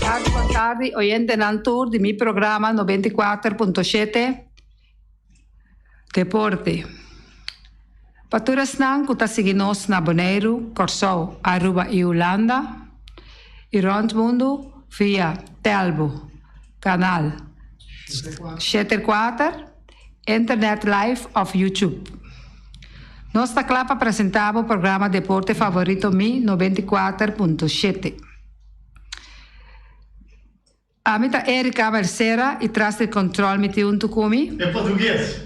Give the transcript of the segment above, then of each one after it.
Tardi bon tardi oyentenan tur di mi programa 94.7 Deporte. Pa tur esnan ku ta sigui nos na Boneiru, Kòrsou, Aruba i Hulanda i rònt mundu via Telbo Kanal 74, Internet Live òf YouTube. Nos ta kla pa presentá bo programa deporte favorito Mi 94.7. Ami ta Erika Mercera y tras di control mi tin un tukumi. E portugues.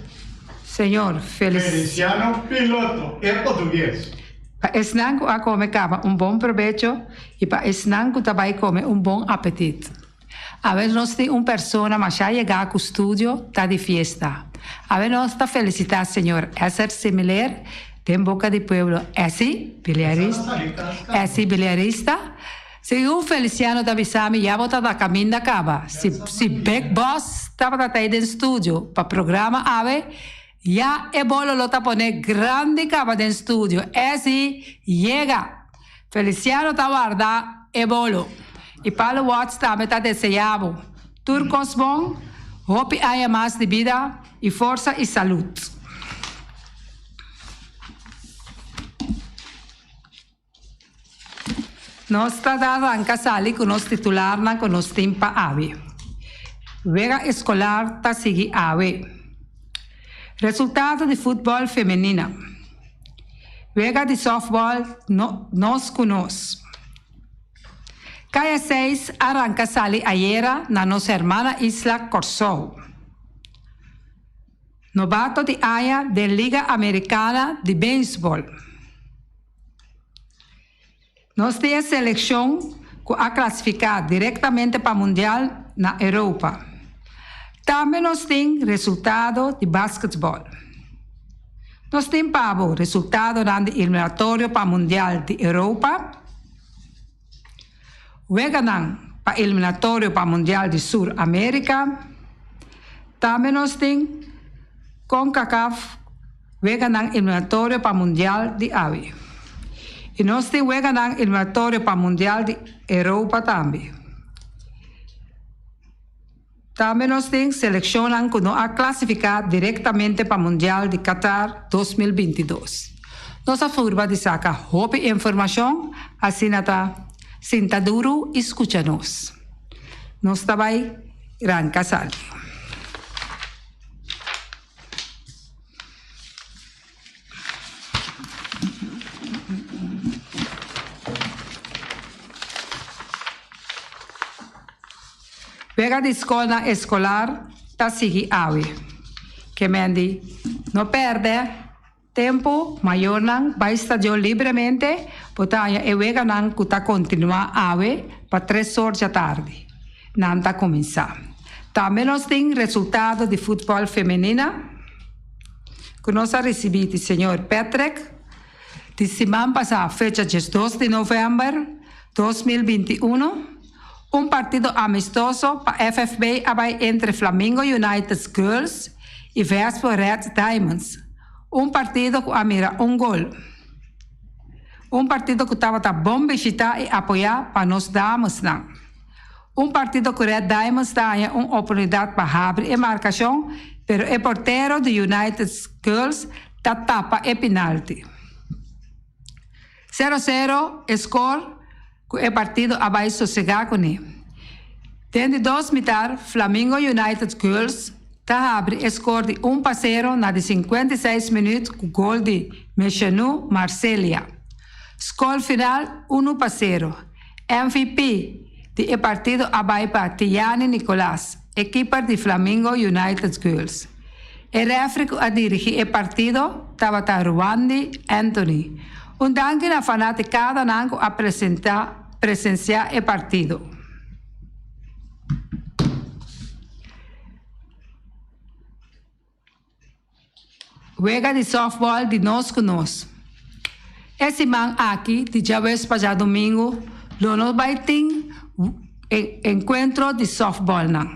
Señor Felic. Feliciano Piloto, e portugues. Pa esnan cu a come caba un bon probecho y pa esnan cu ta bay come un bon apetit. Awe nos tin un persona masha yega cu studio ta di fiesta. Awe nos ta felicita señor Eser Similer den boca di pueblo Esi Biliarista, Esi Biliarista. Segun Feliciano ta bisa mi ya bo ta ta caminda caba. Si si Big Boss tabata ta ei den studio pa programa awe, ya e bolo lo ta pone grandi caba den studio. Esi yega! Feliciano ta warda e bolo. Y Palo Watts tambe ta desea bo tur cos bon, hopi aña mas di bida y forsa y salud. Nos ta da ranka sali ku nos titularnan ku nos tin pa awe. Wega eskolar ta sigui awe. Resultado di futbòl femenina. Wega di sòftbòl nos ku nos. Kaya seis a ranka sali ayera na nos hermana isla Kòrsou. Nobato di aña den Liga Amerikana di Beisbòl. Nos tin e selekshon ku a klasifiká direktamente pa Mundial na Europa. Tambe nos tin resultado di basketbòl. Nos tin pa bo resultadonan di eliminatorio pa Mundial di Europa, weganan pa eliminatorio pa Mundial di Sur Amerika. Tambe nos tin Concacaf. Weganan eliminatorio pa Mundial di awe. I nos tin weganan eliminatorio pa Mundial di Europa tambe. Tambe nos tin selekshonnan ku no a klasifiká direktamente pa Mundial di Qatar 2022. Nos a furba di saka hopi informashon, asina ta sinta duru i skucha nos. Nos ta bai ranka sali. Wega di skolnan eskolar ta sigui awe. Kemendi, no pèrdè tempu, mayornan bai stadion libremente, bo ta haña e weganan ku ta kontinuá awe pa tres or djatardi. Nan ta kuminsá. Tambe nos tin resultado di futbòl femenina ku nos a risibí di señor Patrick di siman pasá fecha diesdos di novèmber 2021. Un partido amistoso pa FFB a bai entre Flamingo United Girls i Vespo Red Diamonds. Un partido ku a mira un gol. Un partido ku tabata bon bishitá i apoyá pa nos damesnan. Un partido ku Red Diamonds ta haña un oportunidat pa habri e markashon, pero e portero di United Girls ta tapa e pinalti. Sero sero e skor ku e partido a bai sosegá kuné. Den di dos mitar Flamingo United Girls ta habri e skor di 1-0 na di 56 minüt ku gol di. Meshenu Marcelia. Skor final unu pa sero. MVP di e partido a bai pa Tijani Nicolaas, e keeper di Flamingo United Girls. E refri ku a dirigí e partido tabata Ruandy Anthony. Un danki na fanatikadanan ku a presentá presensiá e partido. Wega di sòftbòl di nos ku nos. E siman aki, di djaweps pa djadumingu, lo no bai tin enkuentro di sòftbòlnan.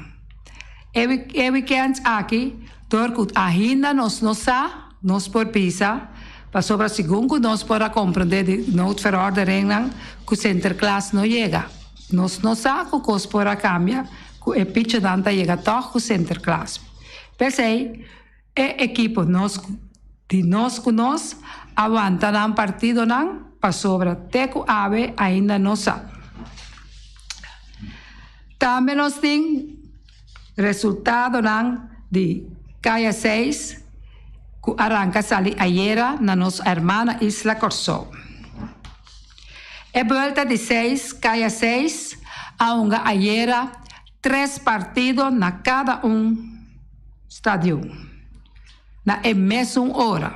E wikènt aki, dor ku ainda nos no sa, nos por bisa, pasobra segun ku nos por a komprondé di noodverorderingnan ku Sinterklaas no yega. Nos no sa ku kos por a kambia ku e pichonan ta yega tòg ku Sinterklaas. P'esei e ekipo nos di nos ku nos a wanta nan partidonan pasobra te ku awe ainda no sa. Tambe nos tin resultadonan di Kaya seis ku a ranka sali ayera na nos hermana isla Kòrsou. E buelta di seis Kaya seis a hunga ayera Tres partido na kada un stadion na e mesun ora.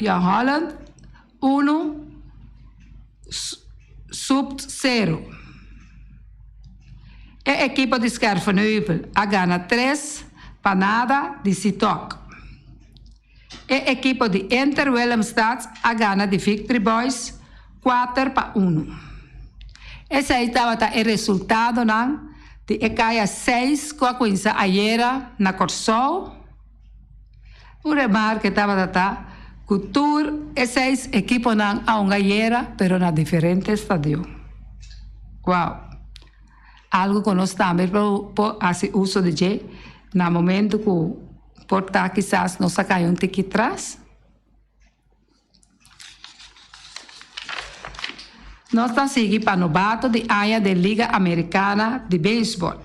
Jong Holland uno, Subt sero. E ekipo di Scherpenheuvel a gana tres pa nada di Sitok. E ekipo di Inter Willemstad a gana di Victory Boys kuater pa unu. Esei tabata e resultadonan di e kaya seis ku a kuminsá ayera na Kòrsou. Un remarke tabata ta ku tur e seis ekiponan a hunga ayera pero na diferente stadion. Wow! Algu ku nos tambe por hasi uso di dje na momento ku Por ta kisas nos a kai un tiki tras. Nos ta sigui pa nobato di aña den Liga Americana di Beisbol.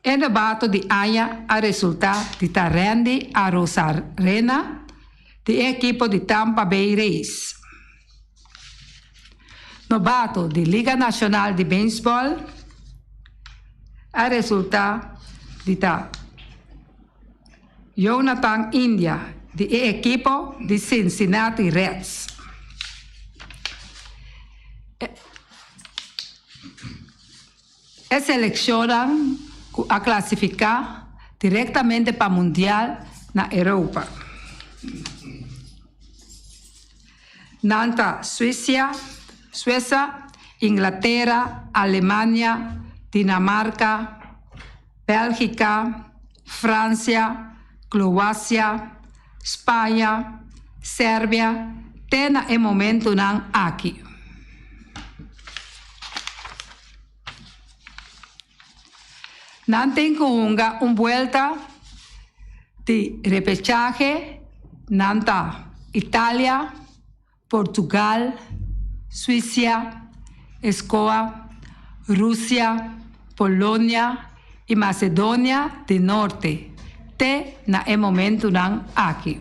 E nobato di aña a resulta di ta Randy Arozarena di e ekipo di Tampa Bay Rays. Nobato di Liga Nashonal di Beisbòl a resultá di ta Jonathan India di e ekipo di Cincinnati Reds. E selekshonnan ku a klasifiká direktamente pa Mundial na Europa. Nan ta Suecia, Suesa, Inglatera, Alemania, Dinamarca, Belgica, Francia, Croacia, Spaña, Serbia te na e momentunan aki. Nan tin ku hunga un buelta di repechahe, nan ta Italia, Portugal, Suisia, Escoa, Rusia, Polonia i Macedonia di Norte te na e momentunan aki.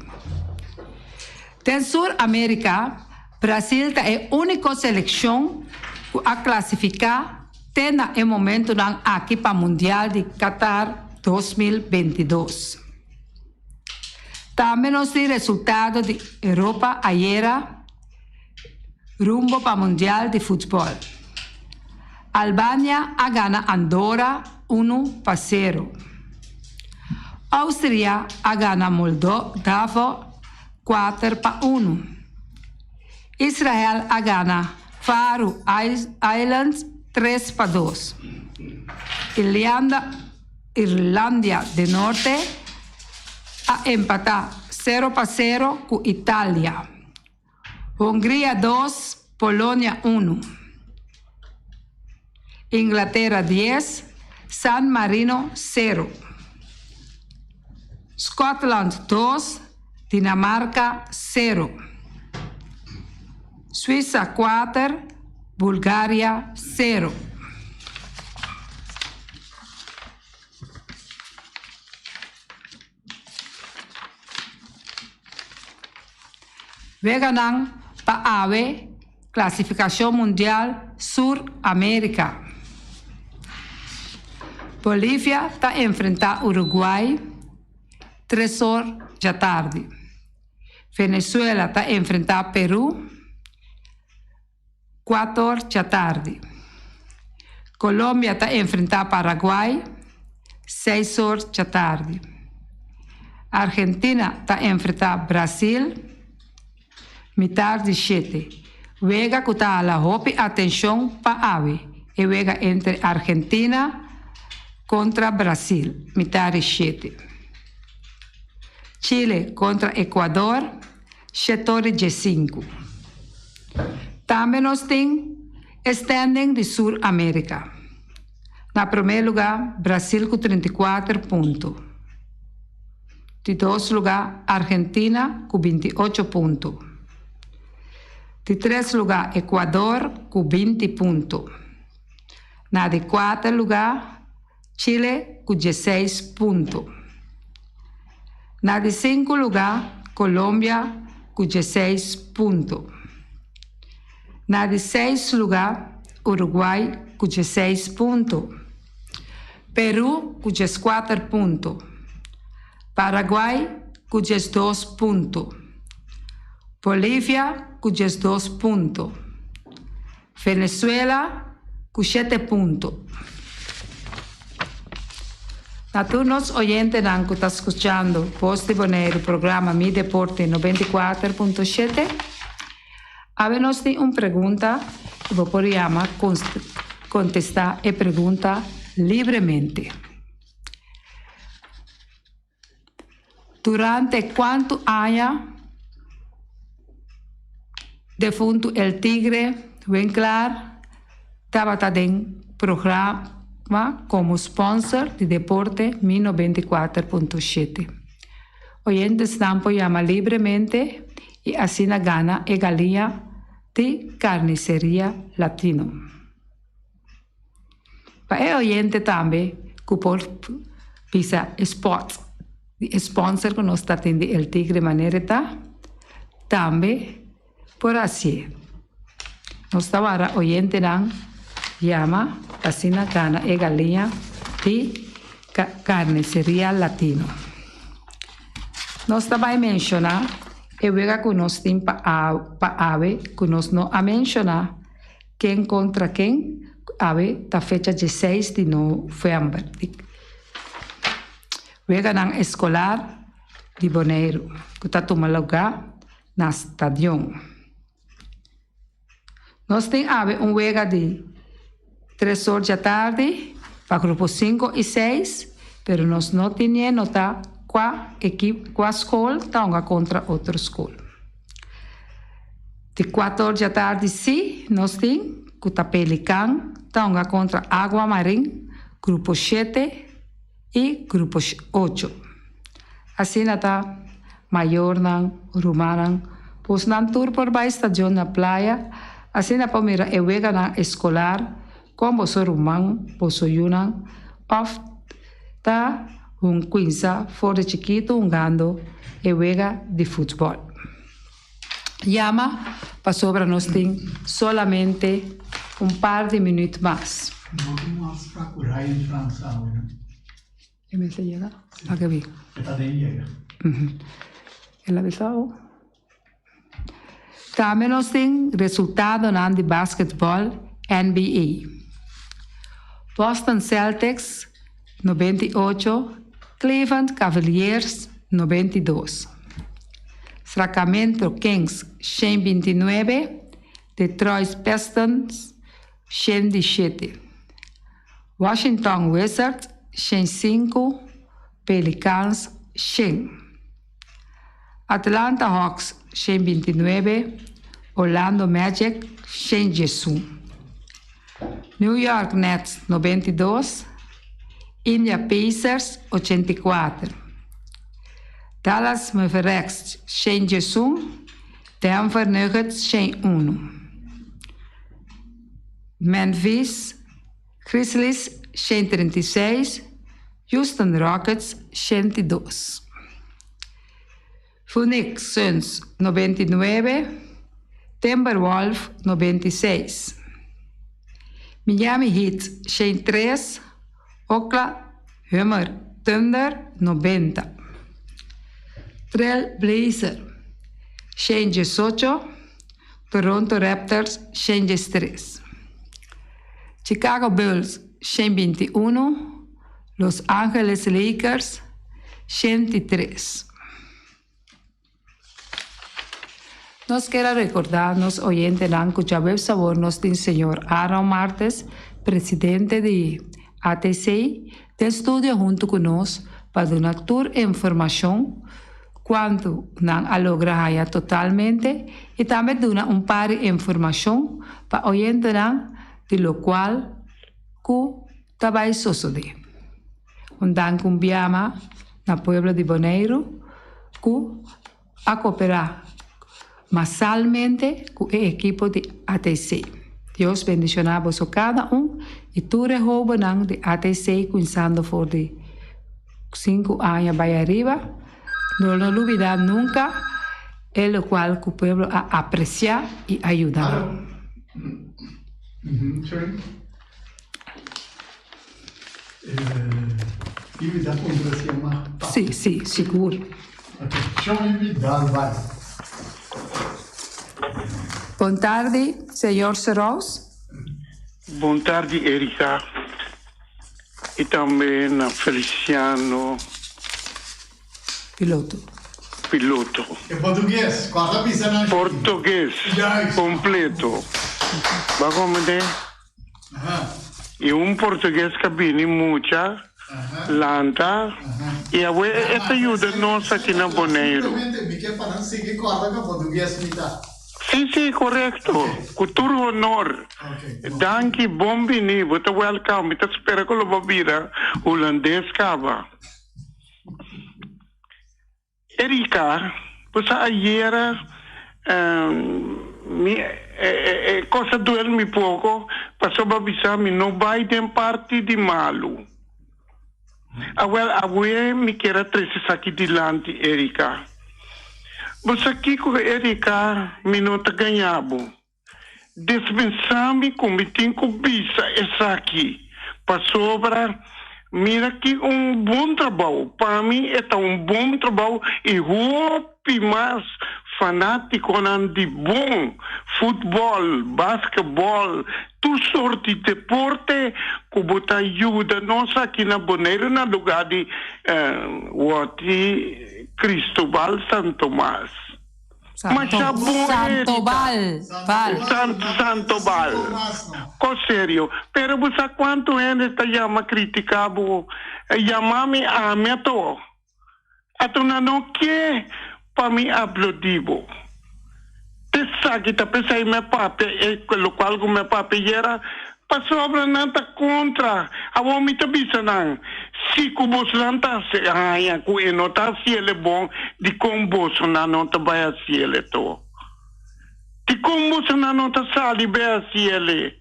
Den Sur Amerika, Brasil ta e úniko selekshon ku a klasifiká te na e momentunan aki pa Mundial di Qatar 2022. Tambe nos tin resultado di Europa ayera rumbo pa Mundial di futbòl. Albania a gana Andorra unu pa sero. Austria a gana Moldavo kuater pa unu. Israel a gana Faroe Islands tres pa dos. Irlandia de Norte a empatá sero pa sero ku Italia. Hungria dos, Polonia unu. Inglatera dies, San Marino sero. Scotland dos, Dinamarca sero. Suisa kuater, Bulgaria sero. Weganan pa awe Klasifikashon Mundial Sur Amerika. Bolivia ta enfrentá Uruguay tres or djatardi. Venezuela ta enfrentá Peru kuator djatardi. Colombia ta enfrentá Paraguay seis or djatardi. Argentina ta enfrentá Brasil mitar di shete. Wega ku ta hala hopi atenshon pa awe, e wega entre Argentina kontra Brasil mitar di shete. Chile kontra Ecuador shetor di diesinku. Tambe nos tin e standing di Sur Amerika. Na promé lugá Brasil ku 34 punto. Di dos lugá Argentina ku 28 punto. Di tres lugá Ecuador ku 20 punto. Na di kuater lugá Chile ku dieseis punto. Na di sinku lugá Colombia ku dieseis punto. Na di seis lugá Uruguay ku dieseis punto. Peru ku dieskuater punto. Paraguay ku diesdos punto. Bolivia ku diesdos punto. Venezuela ku shete punto. Na tur nos oyentenan ku ta skuchando Bos di Boneiru programa Mi Deporte 94.7, awe nos tin un pregunta ku bo por yama kontestá e pregunta libremente. Durante kuantu aña defuntu El Tigre Winklaar tabata den programa komo sponsor di Deporte Mi 94.7? Oyentesnan por yama libremente i asina gana e galiña di Carniceria Latino. Pa e oyente tambe ku por bisa e spot di e sponsor ku nos ta tin di El Tigre manera e ta, tambe por hasié. Nos ta wara oyentenan yama pa asina gana e galiña di Carniceria Latino. Nos ta bai menshoná e wega ku nos tin pa awe ku nos no a menshoná. Ken kontra ken? Awe ta fecha dieseis di novèmber. Weganan eskolar di Boneiru ku ta tuma lugá na stadion. Nos tin awe un wega di tres or djatardi pa grupo sinku i seis, pero nos no tine notá kua ekip, kua skol ta hunga kontra otro skol. Di kuator djatardi sí nos tin ku ta Pelikan ta hunga kontra Agua Marin, grupo shete i grupo ocho. Asina ta mayornan, rumannan, pos nan tur por bai stadion na playa asina por mira e weganan eskolar kon boso ruman, boso yunan òf ta hun kuinsa for di chikitu hungando e wega di futbòl. Yama pasobra nos tin solamente un par di minuut mas. No tin un afspraak ku Ryan Frans awe no? E mester yega? Pa ke bi? E ta den yega. El a bisa awo. Tambe nos tin resultadonan di basketball NBA. Boston Celtics 98, Cleveland Cavaliers 92. Sacramento Kings 129, Detroit Pistons 107. Washington Wizards 105, Pelicans 100. Atlanta Hawks 129, Orlando Magic 111. New York Nets 92, India Pacers 84. Dallas Mavericks 111, Denver Nuggets 101. Memphis Grizzlies 136, Houston Rockets 102. Phoenix Suns 99, Timberwolf 96. Miami Heat 103, Oklahoma Thunder 90. Trail Blazer 118, Toronto Raptors 113. Chicago Bulls 121, Los Angeles Lakers 103. Nos kier a recorda nos oyentenan cu djawe sabor nos tin señor Aaron Martes, presidente di ATC, den studio hunto cu nos pa duna tur informacion cuanto nan a logra haya totalmente y tambe duna un par di informacion pa oyentenan di locual cu ta bai sosodé. Un danki un biama na pueblo di Boneiru ku a koperá masalmente ku e ekipo di ATC. Dios bendishoná boso kada un i tur e hóbennan di ATC kuinsando for di sinku aña bai ariba. No lo lubidá nunka e lokual ku pueblo a apresiá i a yuda nan. Sí, sí, sigur. Bon tardi, señor Serous. Bon tardi, Erika. I tambe na Feliciano. Piloto. Piloto. E portugues, cual ta bisa nan. Portugues, completo. Bo a comprende? Y un portugues ca bini mucha lanta y awe e ta yuda nos aki na Boneiru. Si, si, corecto. Cu tur honor. Danki, bon bini, bo ta welcome. Mi ta spera cu lo bo bira Hulandes caba. Erika, Bo sa ayera mi e kos a duel mi poko pasobra bisa mi no bai den parti di malu. Awel awe mi kier a trese esaki dilanti Erika. Bo sa kiko Erika mi no ta gaña bo. Dispensá mi ku mi tin ku bisa esaki, pasobra mira ki un bon trabou. Pa mi e ta un bon trabou i hopi mas fanátikonan di bon futbòl, basketbòl, tur sort di deporte ku bo ta yuda nos aki na Boneiru na lugá di Wòti Cristobal Santomas. Masha bon Santobal, bal. Sant Santobal. Ko serio. Pero bo sa cuanto hende ta yama critica bo? Yama mi ami ato. Ato nan no ke pa mi aplodi bo. Esaki ta pesey mi a papia e locual cu mi a papia yera Pasobra nan ta kontra. Awor mi ta bisa nan, Si ku bosonan ta haña ku e no ta hasiel e bon, dikon bosonan no ta bai hasiel e to? Dikon bosonan no ta sali bai hasiel e?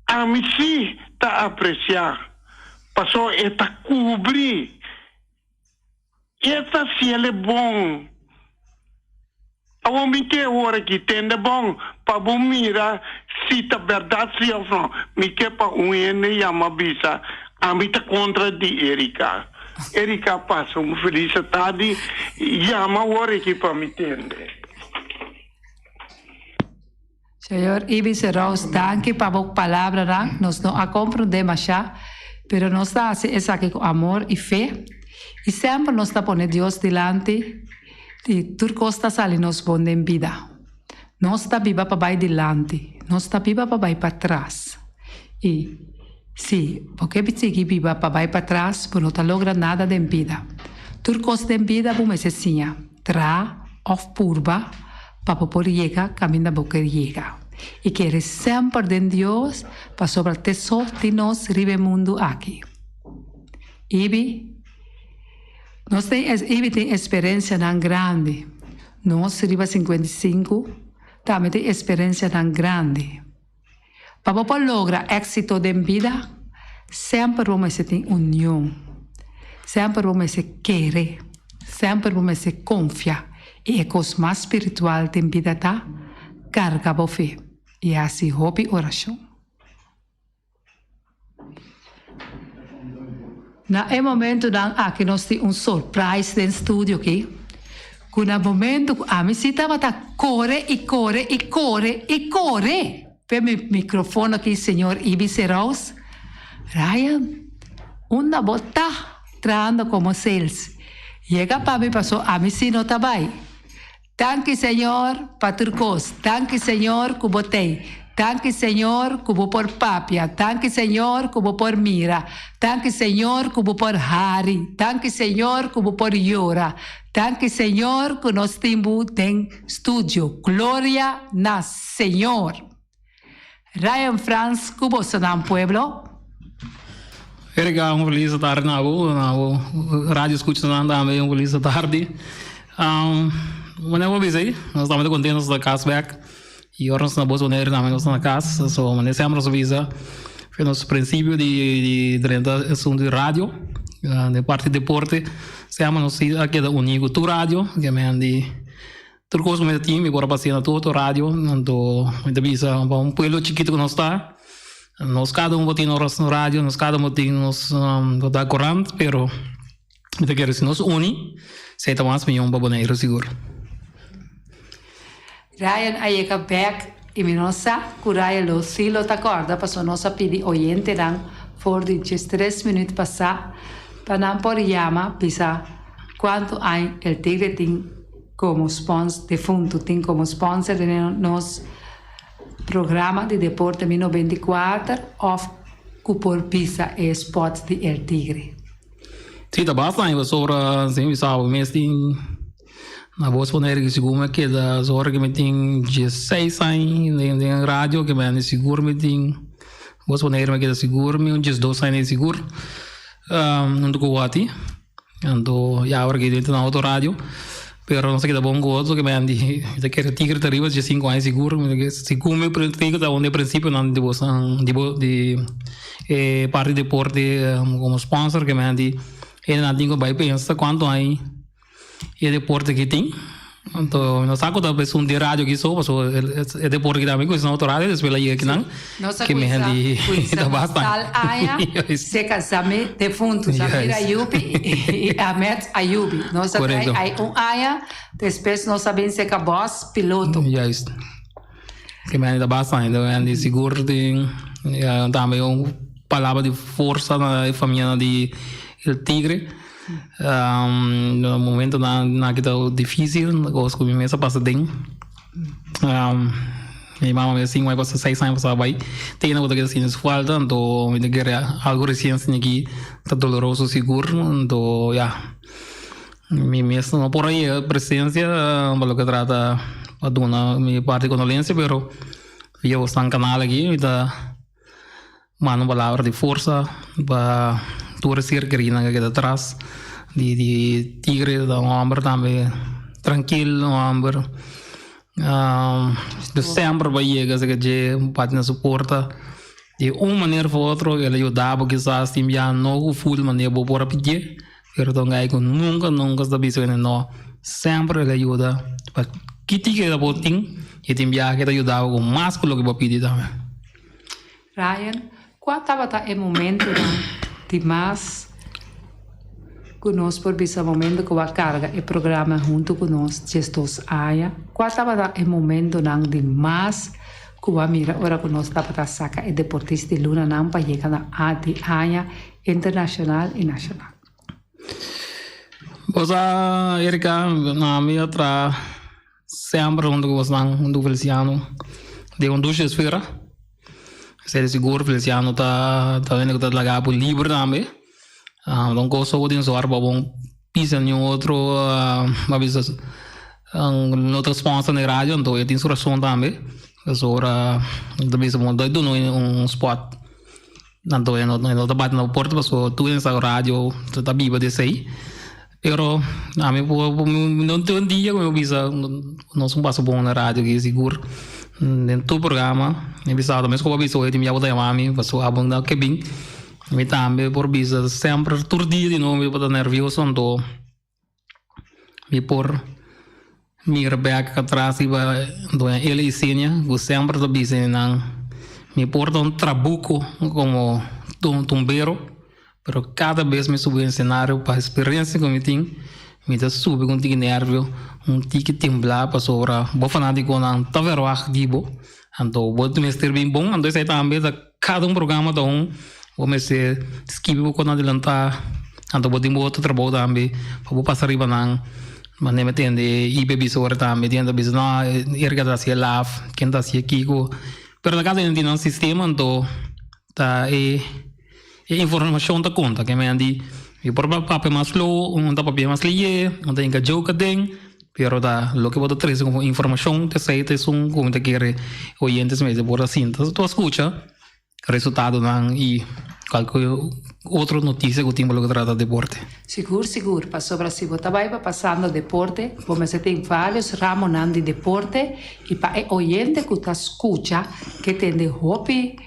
Ami sí ta apresiá, pasobra e ta kubri. E ta hasiel e bon. Awor mi ke ora ki tende bon pa bo mira si ta berdad si of no. Mi ke pa un hende yama bisa ami ta kontra di Erika. Erika pasa un felis tardi yama awor aki pa mi tende. Señor Ibis Roos, danki pa bo palabranan. Nos no a comprende masha, pero nos ta haci esaki cu amor y fe. Y semper nos ta pone Dios dilanti y tur cos ta sali nos bon den bida. Nos ta biba pa bay dilanti, nos ta biba pa bay patras. Y si bo ke sigui biba pa bay patras, bo no ta logra nada den bida. Tur cos den bida bo mester siña traha of purba pa bo por yega kaminda bo ker yega. I kere semper den Dios pasobra te so tin nos riba e mundu aki. Ibi, Nos tin Ibi tin esperensianan grandi. Nos riba 55 tambe tin esperensianan grandi. Pa bo por logra éksito den bida, semper bo mester tin union. Semper bo mester kere. Semper bo mester konfia i e kos mas spiritual den bida ta karga bo fe i hasi hopi orashon. Na e momentunan aki nos tin un surprise den studio aki, ku na momentu ku ami si tabata kore i kore i kore i kore p'e mi microfoon aki señor Ibi Seraus, Ryan, unda bo ta trahando komo sales? Yega pa mi paso ami si no ta bai. Danki Señor pa tur kos. Danki Señor ku bo tei. Danki Señor ku bo por papia. Danki Señor ku bo por mira. Danki Señor ku bo por hari. Danki Señor ku bo por yora. Danki Señor ku nos tin bo den studio. Gloria na Señor. Ryan Frans ku bosonan pueblo. Erika, un felis tardi na bo, na bo radio escuchanan tambe un felis tardi. Um, manera bo bisa ei, nos tambe ta contento nos ta cas bek. Y ora nos na bos Bonaire tambe nos ta na cas. So manera semper nos a bisa, fe nos principio di di drenta asunto di radio, den parti deporte, semper nos a keda uni cu tur radio, ke men di Tur kos ku mi ta tin mi por a pas'é na tur otro radio, anto mi ta bisa pa un pueblo chikitu ku nos ta, nos kada un por tin nos radio, nos kada un por tin nos por ta korant, pero mi ta kere si nos uni esei ta mas mihó pa Boneiru sigur. Ryan a yega bek i mi no sa ku Ryan lo si lo ta kòrda pasobra nos a pidi oyentenan for di diestres minüt pasá pa nan por yama bisa kuantu aña El Tigre tin Como spons defunto tin como sponsor den nos programa di deporte mi 94 of cu por bisa e spot di El Tigre. Si ta basta aña pasobra si mi bisa abo mes tin na bos poner ki sigur mi a keda ora ki mi tin diesseis aña den den radio ke mi a sigur mi tin bos poner mi a keda sigur mi un diesdos aña sigur hunto ku Watty. Anto ya ora ki ta na otro radio, pero nos a keda bon ku otro ke men di mi ta kere tigre ta riba dje sinku aña sigur, segun mi tigre ta un di e prinsipionan di boso di bo di e parti deporte komo sponsor ke men di hende nan tin ku bai pensa kuantu aña e deporte ki tin. Anto no sa ku ta esun di radio aki so pasobra e deporte aki tambe kuminsa na otro radio despues el a yega akinan Nos a ke mi kuminsa hende kuminsa ta na basta. tal aña seka Samir defuntu Samir Ayubi i Ahmed Ayubi. Nos a trae Korekto. ai un aña despues nos a bin seka bos piloto. Juist. Ke mi hende ta basta ainda mi hende sigur tin ya tambe un palabra di forsa na e famianan di El Tigre. Na momentonan nan ki ta dificil, cos cu mi mes a pasa den. Mi mama mi a pasa seis aña pasa bay. Te cu ta keda sinti su falta, anto mi ta kere algo recien asina aki ta doloroso sigur. Anto ya, mi mes no por a yega presencia pa loke trata pa duna mi parti condolencia, pero via bosnan canal aki mi ta. Manda un palabra di forsa pa tur e ser kerinan ku a keda atras di di Tigre ta un hòmber tambe trankil un hòmber ku semper bo yega si dje bati na su porta di un manera òf otro el a yuda bo kisas tin bia no ku ful manera bo por a pidié pero ta un guy ku nunka nunka ta bisa no semper el a yuda pa ki tiki ku bo tin i tin bia ke ta yuda bo ku mas ku loke bo a pidi tambe. Ryan, Kua tabata e momentunan di mas ku nos por bisa momento ku a karga e programa huntu ku nos diesdos aña? Kua tabata e momentunan di mas ku a mira ora ku nos tabata saka e deportista di lunanan pa yega na A di aña internashonal i nashonal? Bo sa, Erika, na mi a traha. Semper huntu ku bosnan, huntu ku Feliciano den un dushi esfera. Esei di sigur Feliciano ta ta hende ku ta laga bo liber tambe. Ta un kos so bo tin sòru pa bo no pisa niun otro bo bisa no ta sponsor den radio anto e tin su rason tambe. Pasobra e ta bisa bo no ta duna un spòt anto e no ta bati na bo porta pasobra tur hende sa radio ta biba di esei. Pero ami por no tin un dia ku mi por bisa nos un pasa bon na radio aki sigur den tur programa mi bisa ata mes ku bo a bisa oye tin bia bo ta yama mi pasobra abo no ke bin mi tambe por bisa semper tur dia di nobo mi por ta nervioso anto. Mi por mira bek atras riba doña Ela Isenia ku semper ta bisa nan mi por ta un trabuco komo tumbero pero kada bes mi subi escenario pa experiencia ku mi tin mi ta subi ku un tiki nervio un tiki tembla pasobra bo fanaticonan ta verwagt di bo anto bo mester bin bon anto esei tambe ta kada un programa ta un bo mester skibi bo kon adelanta anto bo tin bo otro trabou tambe pa bo pasa riba nan mane mi tende ibe bisa ora tambe tin hende ta bisa no Erika ta hasi e laf ken ta hasi e kiko pero ta kada hende tin nan sistema anto ta e E informacion ta conta ke men di mi por papia mas slow, un ta papia mas liye, un ta hinca joke aden, pero ta loke bo ta trece como informacion ta esey ta esun cu mi ta kere oyentes mester por a sinta tu a scucha resultadonan y cualke otro noticia cu tin pa loke trata deporte. Sigur sigur, pasobra si bo ta bay pa pasando deporte, bo mester tin varios ramonan di deporte y pa e oyente cu ta scucha ke tende hopi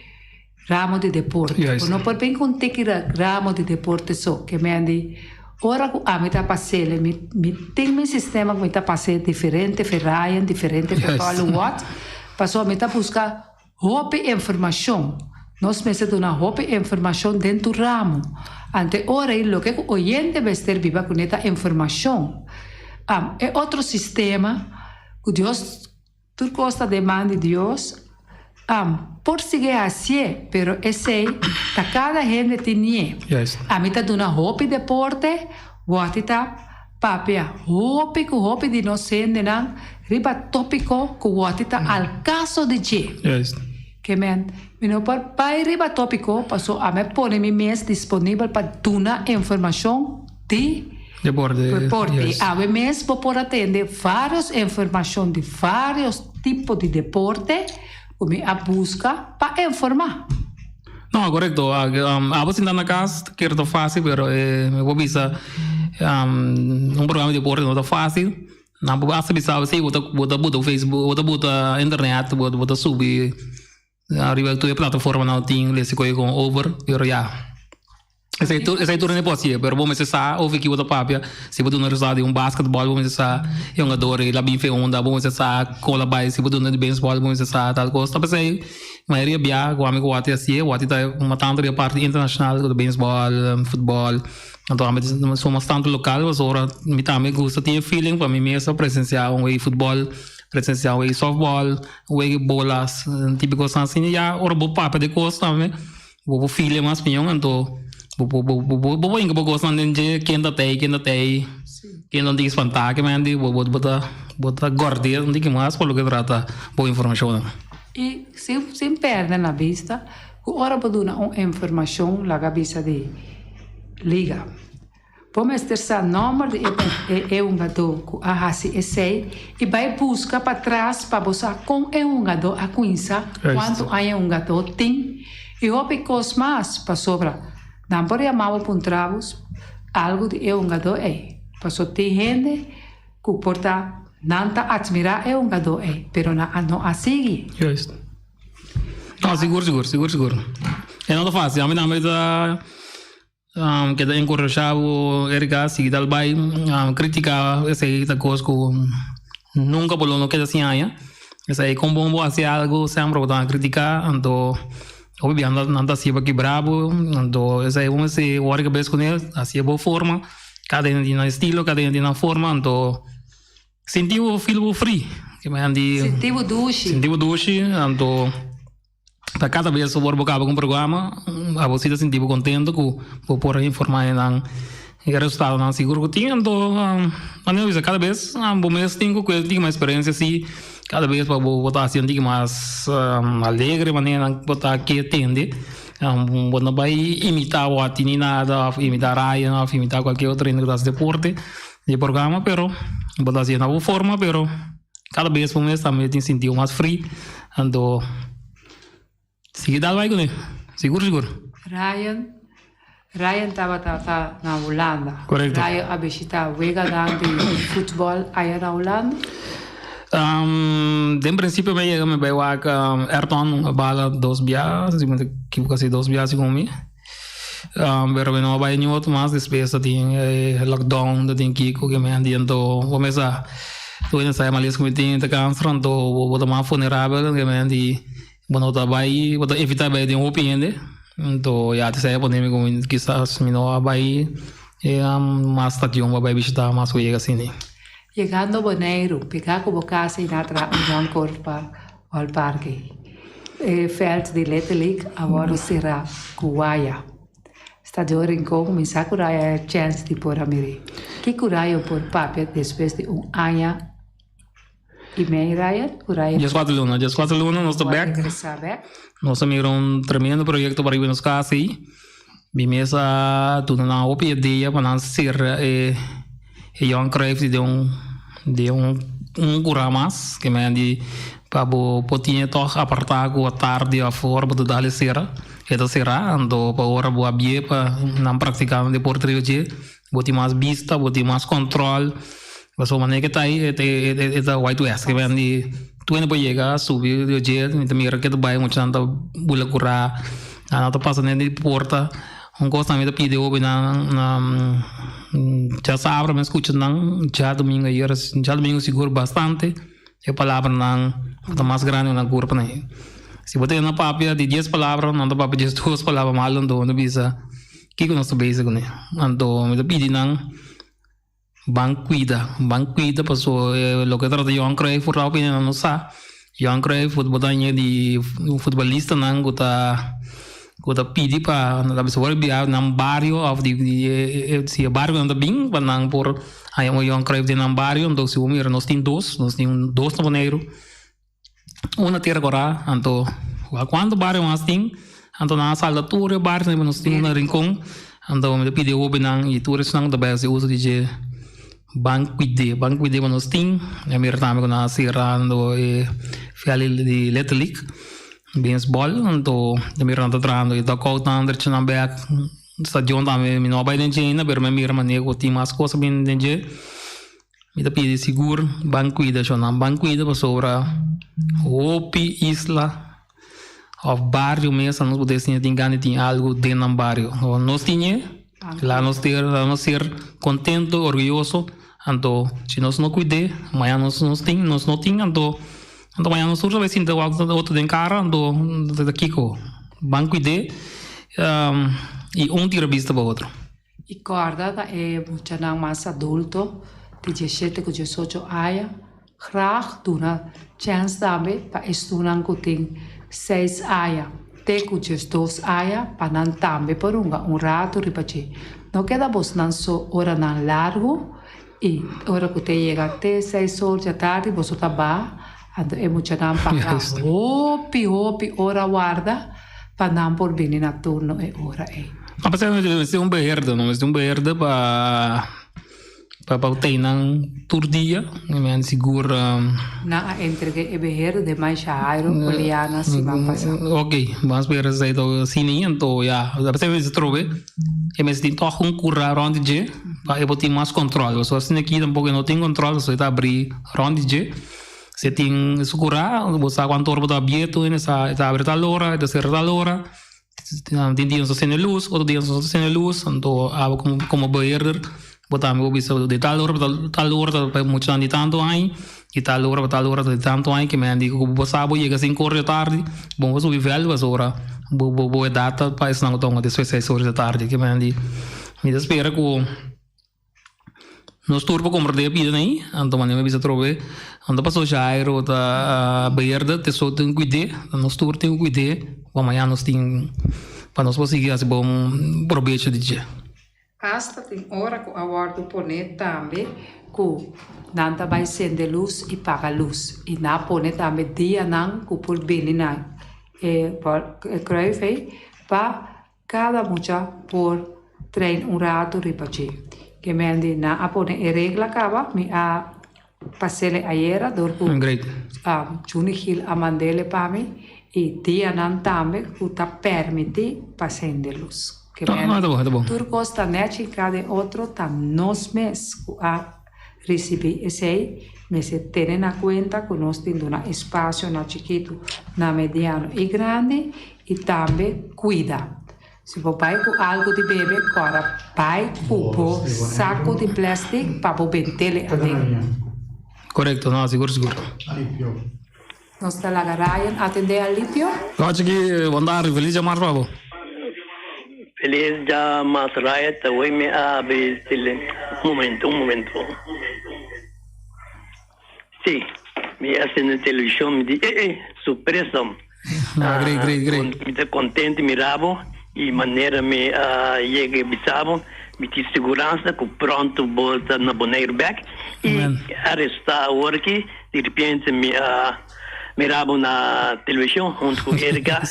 Ramo di deporte. Bo no por bin ku un tiki ramo di deporte so. Ke men di, ora ku ami ta pas'el, mi mi tin mi sistema ku mi ta pas'é diferente fe Ryan, diferente fe Paul Watt, pasobra mi ta buska hopi informashon. Nos mester duna hopi informashon den tur ramo. Ante ora ei loke ku oyente mester biba kuné ta informashon. E otro sistema ku Dios. Tur kos ta den man di Dios. Am por sigui hasié, pero esei ta kada hende tin nie. Ami ta duna hopi deporte, wòrdi ta papia hopi ku hopi di nos hendenan riba tópiko ku wòrdi ta al kaso di dje. Ke men, mi no por bai riba tópiko paso ami a pone mi mes disponibel pa duna informashon di deporte. Awe mes bo por a tende vários informashon di vários tipo di deporte ku mi a buska pa informá. No, korekto. Abo sinta na kas ta kere ta fásil, pero mi por bisa un programa di deporte no ta fásil. Nan por hasta bisa bo si bo ta bo ta buta Facebook bo ta buta internet bo bo ta subi ariba tur e plataformanan tin lesi koe kon over pero ya esei tur esei tur no por hacié pero bo mester sa over ki bo ta papia si bo duna resultado di un basketball bo mester sa e hungador ei la bin fe unda bo mester sa kon la bai si bo duna di baseball bo mester sa tal kos ta p'esei mayoria bia ku ami ku wati hacié wati ta matando riba parti internacional ku ta baseball futbol. Anto ami ta suma tantu lokal pasobra mi tambe gusta tin e feeling pa mi mes a presensiá un wega di futbòl, presensiá un wega di sòftbòl, un wega di bolas, tipo kosnan asina. Ya ora bo papia di kos tambe bo por feel e mas pion anto bo por bo bo bo hinka bo kosnan den dje ken ta tei ken ta tei ken ta spantá kimente bo bo ta bo ta gòrd'é un tiki mas pa loke trata bo informashonnan. I sin sin pèrdè na bista Ku ora bo duna un informashon laga bisa di liga. Bo mester sa nòmber di e e hungadó ku a hasi esei i bai buska patras pa bo sa kon e hungadó a kuminsá, kuantu aña e hungadó tin i hopi kos mas pasobra nan por yama bo puntra bo algu di e hungadó ei. Paso tin hende ku por ta nan ta atmirá e hungadó ei pero nan a no a sigui. No, sigur, sigur, sigur, sigur. E no ta fácil. Ami tambe ta um, keda encorajá bo, Erika, sigui tal bai. Um, critica esei ta cos cu nunca bo lo no keda sin haña. Esei con bon bo haci algo, sempre bo ta critica. Anto, hopi bia nan ta haci pa kibra bo. Anto, esei bo mester wòrdu cabes cune, haci e bo forma. Cada hende tin nan estilo, cada hende tin nan forma. Anto, Sinti bo feel bo free. Ke men di. Sinti bo dushi. Sinti bo dushi, anto ta kada bes ora bo kaba ku un programa, abo si ta sinti bo kontento ku bo por a informa nan e resultadonan sigur ku tin. Anto manera mi bisa kada bes bo mes tin ku tin mas eksperensia si kada bes pa bo ta hasi un tiki mas alegre manera nan bo ta ke tende. Bo no bai imita Watty ni nada òf imita Ryan òf imita kualke otro hende ku ta hasi deporte. Di programa pero bo ta haciendo na bo forma pero cada bes bo mes tambe tin sintido mas free anto sigui dal bai cune sigur sigur. Ryan Ryan tabata ta na Hulanda. Correcto. Ryan a bishita weganan di futbol aya na Hulanda? Den principio mi a yega mi bai wak Ayrton a bala dos bia si mi ta ekiboka si dos bia segun mi. Pero mi no a bai ni otro mas despues ta tin e lockdown ta tin kiko ke mi handi anto bo mesa tur hende sa e malesa ku mi tin ta kanser anto bo ta mas vulnerabel ke mi handi bo no ta bai bo ta evita bai den hopi hende anto ya esei a pone mi ku kisas mi no a bai mas stadion pa bai bishita mas wega asina. Yegando Boneiru pega ku bo kasa i na traha un yonkor pa Ballpark. E veld di Little League a wòrdu será ku waya. Stadion Rincon mi sa ku Raya e chèns di por a mir'é. Kiko Raya por papia despues di un aña i mei, Raya? Ku Raya. Dieskuater luna, dieskuater luna nos ta bèk. Regresá bèk. Nos a mira un tremendo proyekto pa riba nos kas ei. Mi mes a duna nan hopi idea pa nan sera e e Johan Cruijff di den un den un un kura mas ke men di pa bo por tin e tòg apartá ku atardi òf ora bo ta dal e sera e ta será anto pa ora bo a bie pa nan praktiká nan deporte riba dje bo tin mas bista bo tin mas kòntròl pasobra manera ke ta ei e ta white west ke men di tur hende por yega subi riba dje mi ta mira ke ta bai muchanan ta bula kura. Nan ta pasa net di porta. Un kos tambe ta pidi hopi nan djasabra mi a skucha nan djadumingu ayer djadumingu sigur bastante e palabranan ta mas grandi ku nan kurpa nan. Si bo tene nan papia di dies palabra nan ta papia diesdos palabra malu anto nan ta bisa kiko nos ta bezig kuné. Anto mi ta pidi nan Ban cuida, ban cuida paso loke ta trata Johan Cruijff por hopi hende no sa. Johan Cruijff bo ta haña di futbolistanan cu ta cu ta pidi pa nan ta bisa por bia nan bario of di si e bario cu nan ta bin pa nan por haña un Johan Cruijff den nan bario. Entonces si bo mira nos tin dos, nos tin dos na Boneiru. Un na Tierra Corá, anto wak cuanto bario mas tin, anto nan a salta tur e barionan riba nos tin un na Rincon, anto mi ta pidi e hobennan y tur esnan cu ta bay haci uso di dje ban cuid'e, ban cuid'e pa nos tin, mi a mira tambe cu nan a cerrando e veld di Little League, baseball, anto mi a mira nan ta trahando e dugoutnan drechanan bek, stadion tambe mi no a bay den dje ainda pero mi a mira manera cu tin mas cos a bini den dje. Mi ta pidi sigur ban cuida shonnan, ban cuida pasobra hopi isla of bario mes nos por deci tin gana di tin algo den nan bario. Nos tin e, laga nos ter, laga nos ser contento, orguyoso, anto si nos no cuid'e mañana nos nos tin, nos no tin anto anto mañana nos tur ta bay sinta wak otro den cara anto ta kico? Ban cuid'e y un tira bista pa otro. I kòrda ta e muchanan mas adulto di diesshete ku diesocho aña graag duna chèns tambe pa estunan ku tin seis aña te ku diesdos aña pa nan tambe por hunga un ratu riba dje. No keda bosnan so oranan largu i ora ku te yega te seis or djatardi boso ta baha anto e muchanan paga hopi hopi ora warda pa nan por bini na turno e ora ei. A pesar di mester un beheerder, no mester un beheerder pa pa pa tei nan tur dia, mi men sigur. Nan a entrega e beheerder den Maisha Jairo Oleana siman pasá. Ok, ban spera esei ta asina ei, anto ya, a pesar di mester trobe e mester tin tòg un kura rònt di dje pa e por tin mas kòntròl, pasobra asina aki tampoko e no tin kòntròl, pasobra e ta abri rònt di dje. Si tin su kurá, bo sa kuantu ora bo ta abierto, e sa e ta abri tal ora, e ta sera tal ora. Tin dia nos ta sende lus, otro dia nos no ta sende lus. Anto abo komo komo beheerder bo tambe bo bisa di tal ora pa tal ora ta pa muchanan di tantu aña, di tal ora pa tal ora ta di tantu aña. Ke men di ku bo sa bo yega sinku ora di tardi, bo no por subi vèld pasobra bo bo bo edat ta pa esnan ku ta hunga despues seis ora di tardi. Ke men di mi ta spera ku. Nos tur por comprende e bida nei, anto manera mi bisa atrobe, anto paso Jairo ta beerde, te so tin cuid'é, nos tur tin cu cuid'é, pa mañana nos tin, pa nos por sigui haci bon probecho di dje. Hasta tin ora cu a wordo pone tambe cu nan ta bay cende luz y paga luz y nan a pone tambe dianan cu por bini na e kruif ey pa Kada mucha por train un ratu riba dje. Ke men di nan a pone e regla kaba, mi a pas'ele ayera dor ku Juni Gil a mand'ele pa mi i dianan tambe ku ta permití pa sende lus. Ke men di tur kos ta nèchi kada e otro ta nos mes ku a risibí esei mester tene na kuenta ku nos tin duna espasio na chikitu, na mediano i grandi i tambe kuida. Si bo bai ku algu di bebe, kòrda bai ku bo saku di plèstik pa bo bentele aden. Korekto, no, sigur sigur. Nos ta laga Ryan atendé Alipio. Rochi ki bon tardi, felis dja mars pa bo. Felis dja mars Ryan, ta wei mi a habri un momento, un momento. Si, mi a sende televishon, mi di, eh eh, sorpresa. Ah, great, great, great. Mi ta contento mira bo y manera mi a yega y bisa bo, mi tin siguransa cu pronto bo ta na Boneiru bek. Y aresta awor aki, di repente mi a mira bo na televishon hunto cu Erika.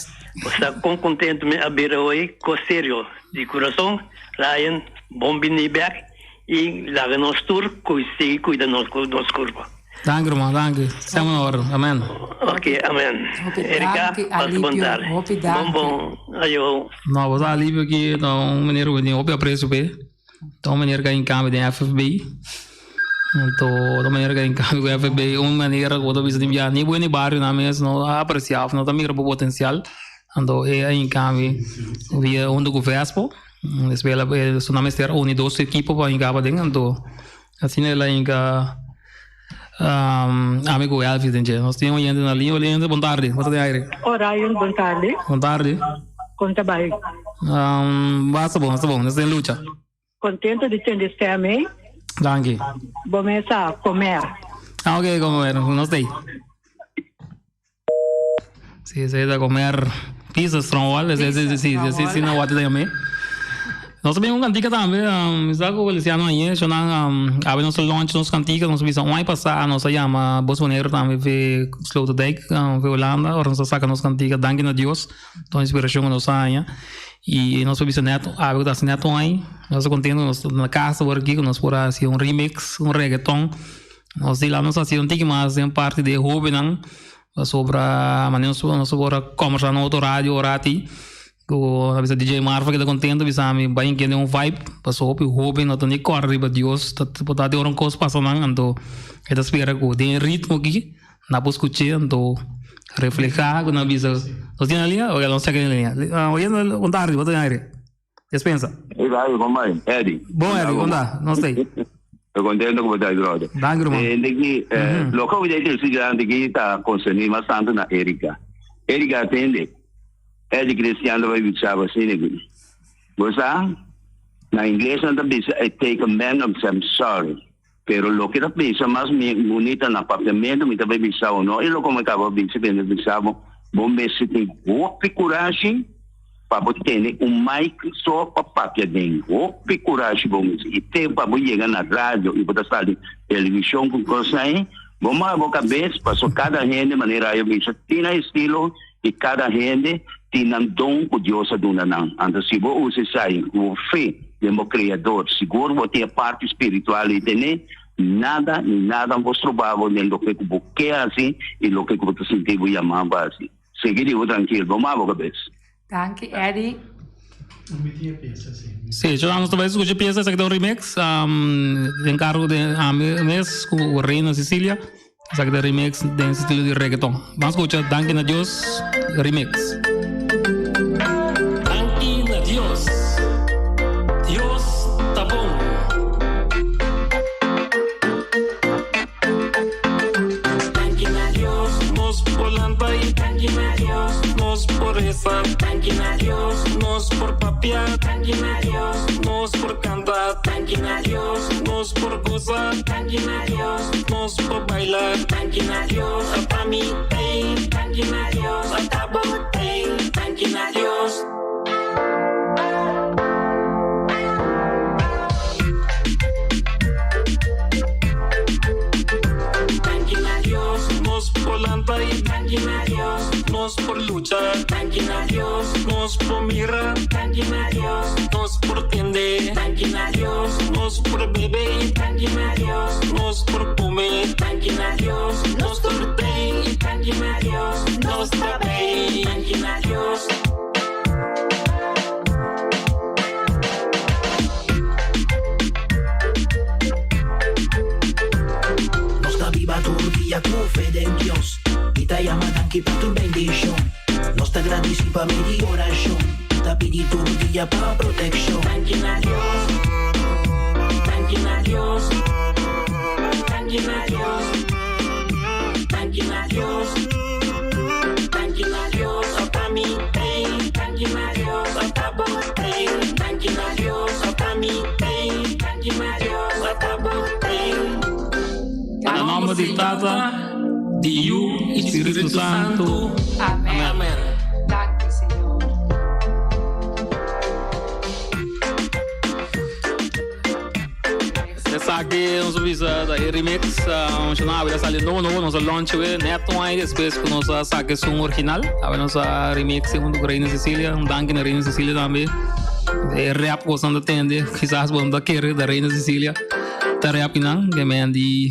Bo sa con contento mi a bira hoy, cos serio, di curason. Ryan, bon bini bek. I laga nos tur sigui kuida nos nos kurpa. Danki ruman, danki. Sema na orden. Amen. Ok, amen. Hopi Erika, danki pasa bon Alipio, tarde. hopi Bon danki. bon, ayo. No, bo sa Alipio ki ta un meneer ku mi tin hopi aprecio p'e. Ta un meneer ku a hinka mi den FFB. Anto ta un meneer ku a hinka mi ku FFB un manera ku bo ta bisa tin bia ni bo ni bario nan mes no a aprecia of no ta mira bo potencial. Anto e a hinka mi via hunto ku Vespo. Despues el a su nan mester uni dos ekipo pa hinka paden anto asina el a hinka ami ku Elvis den dje. Nos tin un oyente na liña. Oyente bon tardi, bo ta den aire. Orion bon tardi. Bon tardi. Kon ta bai? Basta bon, basta bon. Nos den lucha. Kontento di tende stem ei. Danki. Bo mesa komer. Ah ok komer, nos ta ei. Si, esei ta comer pizza strongwal, esei si, si, si, si, na wate ta yam'é. Nos ta bin un cantica tambe, mi sa cu Luciano añe, shonan awe nos ta launch nos cantica, nos a bisa un aña pasa nos a yama Bos Boneiru tambe fe Sloterdijk, fe Holanda, ora nos a saca nos cantica Danki na Dios, ta un inspiracion cu nos a haña, y nos a bisa net, awe cu ta haci net un aña, nos ta contento, nos ta na casa awor aki cu nos por a haci un remix, un reggaeton. Nos di la nos hasi un tiki mas den parti di e hobennan pasobra manera nos nos por a kombersá na otro radio ora ati ku a bisa DJ Marva keda kontento bisa mi bai kende un vibe pasobra hopi hoben no ta ni kòrda riba Dios ta por ta ora un kos pasa nan anto e ta spera ku den e ritmo aki nan por skuch'é anto reflehá ku nan bisa nos tin na liña? Oke nos chèk den liña. Oye bon tardi bo ta den aire. Despensa. Hey, Rayo, kon bai? Eddie. Bon, Eddie, kon ta? Nos ta ei. Estoy contento ku bo ta ei, brother. Danki, ruman. Eh, Niki, eh, loke bo dei tersi grandi aki ta konserní mas tantu na Erika. Erika, atende. Eddie Cristian ta bai bisa bo asina aki. Bo sa, na ingles nan ta bisa, I take a man of I'm sorry. Pero loke ta bisa mas mi bunita na papiamentu mi ta bai bisa bo no e loke mi kaba bisa pero mi ta bisa bo bo mester tin hopi kurashi pa bo tene un mic so pa papia den hopi kurashi bo mester i te pa bo yega na radio i bo ta sali televishon ku kos ai bo mara bo kabes paso kada hende manera ayo bisa tin nan estilo i kada hende tin nan don ku Dios a duna nan anto si bo usa esai ku bo fe. Den bo Creador. Sigur bo tin e parti spiritual ei tene, nada ni nada no por stroba bo den loke ku bo ke hasi i loke ku bo ta sinti bo yama pa hasi. Sigui di bo trankil, bo maba bo kabes. Danki Eddy. Sí, yo nos ta bai skucha piesa esaki ta un remix den kargo di ami mes ku Reina Cecilia. Esaki ta remix den estilo di reggaeton. Ban skucha Danki na Dios remix. Danki na Dios. Dios ta bon. Danki na Dios nos por lanta y danki na Dios nos por reza. Danki na Dios nos por papia. Danki na Dios nos por canta. Danki na Dios nos por goza. Danki na Dios nos por baila. Danki na Dios ata mi tei. Danki na Dios ata bo tei. Danki na Dios. Danki na Dios nos por lanta y danki na Dios nos por lucha. Danki na Dios nos por mira. Danki na Dios nos por tende. Danki na Dios nos por bebe y danki na Dios nos por come. Danki na Dios nos tur tei y danki na Dios nos ta bei. Danki na Dios. Nos ta biba tur dia ku fe den Dios i ta yama danki pa tur bendishon. Nos ta gradisí pa medio di orashon. ta pidi tur dia pa protekshon. Danki na Dios, danki na Dios, danki na Dios, danki na Dios, danki na Dios, ata mi tei, danki na Dios, ata bo tei, danki na Dios, ata mi tei, danki na Dios, ata bo tei. Na nomber di Tata, di Yu i Spiritu Santu. Amen. Amen. Danki, Señor. Esaki nos a bisa ta e remix um, shona awe a sali nobo nobo nos a launch we net un aña despues ku nos a saka esun original awe nos a remix hunto ku Reina Cecilia un danki na Reina Cecilia tambe e rap ku boso ta tende kisas bo no ta kere ta Reina Cecilia ta rap nan ke men di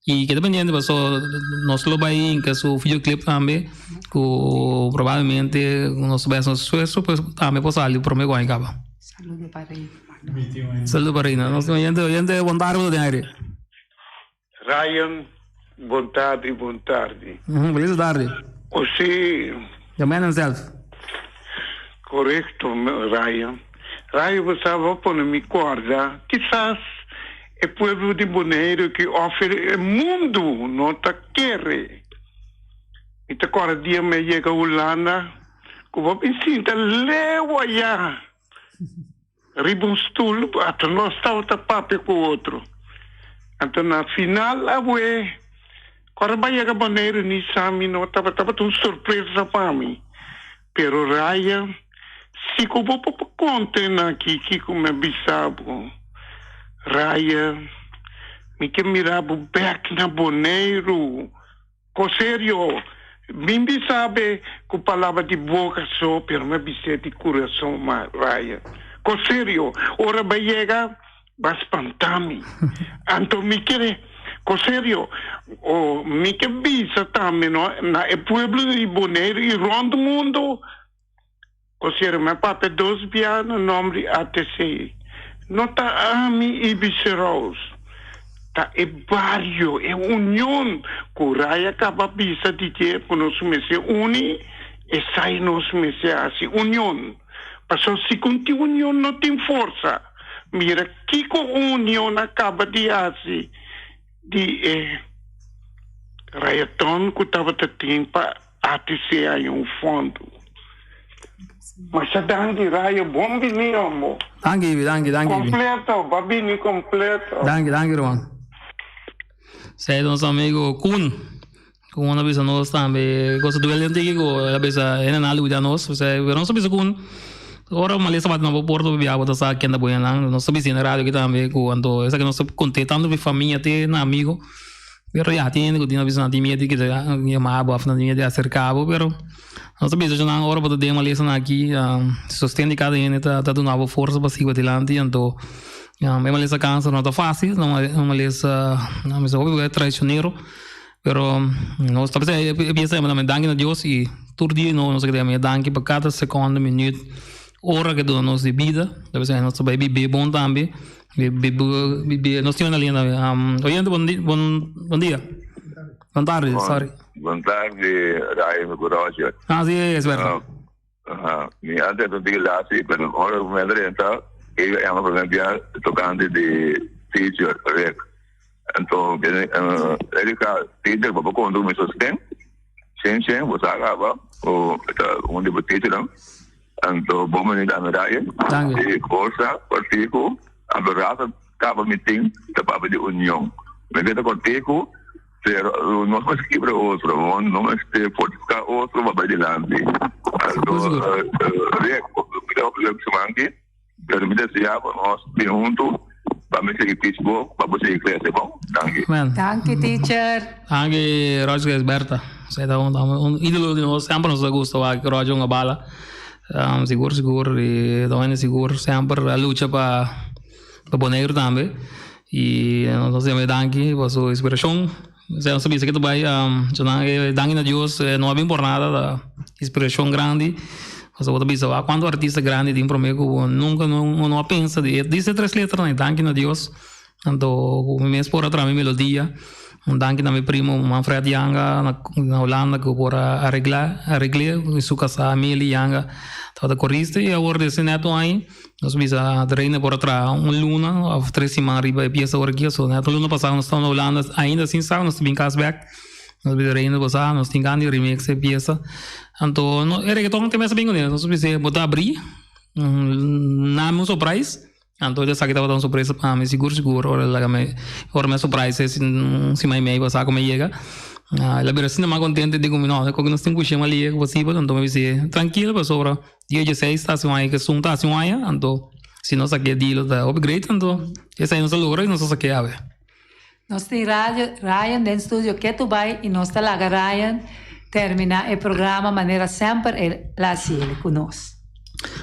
i keda pendiente paso nos lo bai hinka su videoclip tambe ku probablemente nos ta bai hasi nos esfuerso pues tambe por sali prome ku aña kaba. Saludo pa Reina. Saludo pa Reina. Nos oyente, oyente, bon tarde bo ta den aire. Ryan, bon tardi, bon tardi. Mm, feliz tarde. O si. The man himself. Korekto, Ryan. Ryan, bo sa, bo pone mi kòrda, kisas e pueblo di Boneiru ki òf e mundu no ta kere. Mi ta kòrda dia mi a yega Hulanda, ku bo bin sinta leu ayá. Riba un stul, ata nos tabata papia ku otro. Anto na final awe, ora bo a yega Boneiru ni sa mi no tabata, tabata un sorpresa pa mi. Pero Raya, si ku bo por konta nan aki kiko mi a bisa bo. Raya, mi ke mira bo bèk na Boneiru. Ko serio, mi bisa be ku palabra di boka so, pero mi a bis'é di kurason, ma Ryan. Ko serio, ora bo yega, bo a spanta mi. Anto mi kere, ko serio, o mi ke bisa tambe no, na e pueblo di Boneiru i rònt mundu, Ko serio, mi a papia dos bia na nòmber di ATC. No ta ami Ibis Roos, ta e bario, e union ku Ray a kaba bisa di dje ku nos mester uni, esai nos mester hasi, union. Pasobra si ku tin union no tin forsa. Mira kiko union a kaba di hasi di e rayaton ku tabata tin pa ATC haña un fondo. Masha danki Rayo, bon bini hombo. Danki Ibi, danki, danki Ibi. Completo, ba bini completo. Danki, danki ruman. Sei nos amigo Koen. Koen a bisa nos tambe cosa duele un tiki ku el a bisa hende nan a luida nos. Pero nos a bisa Koen ora malesa bati na bo porta bo bia bo ta sa ken ta boña nan. Nos ta bisa na radio aki tambe ku anto esaki nos ta konte tanto mi famia te na amigo. Pero ya tin hende ku tin a bisa nan tin miedu di kita yama bo of nan tin miedu di aserka bo pero nos ta bisa cu nan ora bo ta den malesa nan aki sosten di kada hende ta duna bo forsa pa sigui adilanti anto e malesa kanser no ta fasil ta un malesa hopi traicionero pero nos ta bisa e piensa danki na Dios y tur dia nos ta keda danki pa kada seconde minuut ora ke duna nos di bida ta bisa nos ta bai bibe bon tambe. Nos tin una línea también. Oyente, bon, bon, bon dia. Bon tarde, sorry. Bon tarde, Ryan Roger. Ah, sí, es verdad. Uh, mi antes no digo lasi, pero ahora me drenta, ella llama por ejemplo tocante de teacher, Rick. Entonces, uh, Erika, teacher, papá con mi sostén, shen shen, vos acaba, o un de teacher, no? Anto bon bini dame Ryan. Danki. E forsa kortiku anto rasa kaba mi tin ta papia di union. Mi ke ta kortiku pero nos mester kibra otro, no mester fortifiká otro pa bai dilanti. Anto Rick, mi ta hopi leuk siman aki pero mi desea pa nos bin huntu pa mi sigui teach bo pa bo sigui krese bon. Danki. Danki teacher. Danki Roger Esberta. Esei ta un ídolo di nos. Semper nos ta gusta wak Roger hunga bala. Sigur sigur i ta un hende sigur semper a lucha pa Boneiru tambe. I nos ta yama e danki pa su inspirashon. Esei nos ta bisa ke ta bai danki na Dios no a bin por nada ta inspirashon grandi. Pasobra bo ta bisa wak kuantu artista grandi tin prome ku bo nunka no a pensa di e dise tres letranan danki na Dios. Anto ku mi mes por a traha mi melodia. Un danki na mi primo Manfred Yanga na Hulanda ku por a aregl'é ku su kasá Meli Yanga. Tabata korista i awor desde net un aña nos bisa Reina por a traha un luna of tres siman riba e piesa awor aki. So net un luna pasado nos tabata na Hulanda ainda sin sa nos ta bin kas bek. Nos bisa Reina bo sa nos tin gana di remix e piesa. Anto no e reggaeton te mester bin kuné. Nos bisa bo ta abri nami un surprise. Anto esaki tabata un sorpresa pa mi sigur sigur ora laga mi ora mi a surprise e un siman y medio pasa cu mi a yega el a bira asina mas contento di cu mi no koki nos tin cushi mas lihe posibel anto mi bisa trankilo pasobra dia dieseis ta haci un aña esun ta haci un aña anto si nos a ke deal ta hopi great anto esai nos a logra y nos a sake awe. Nos tin Ryan den studio ketu bai y nos ta laga Ryan termina e programa manera semper el a haciele cu nos.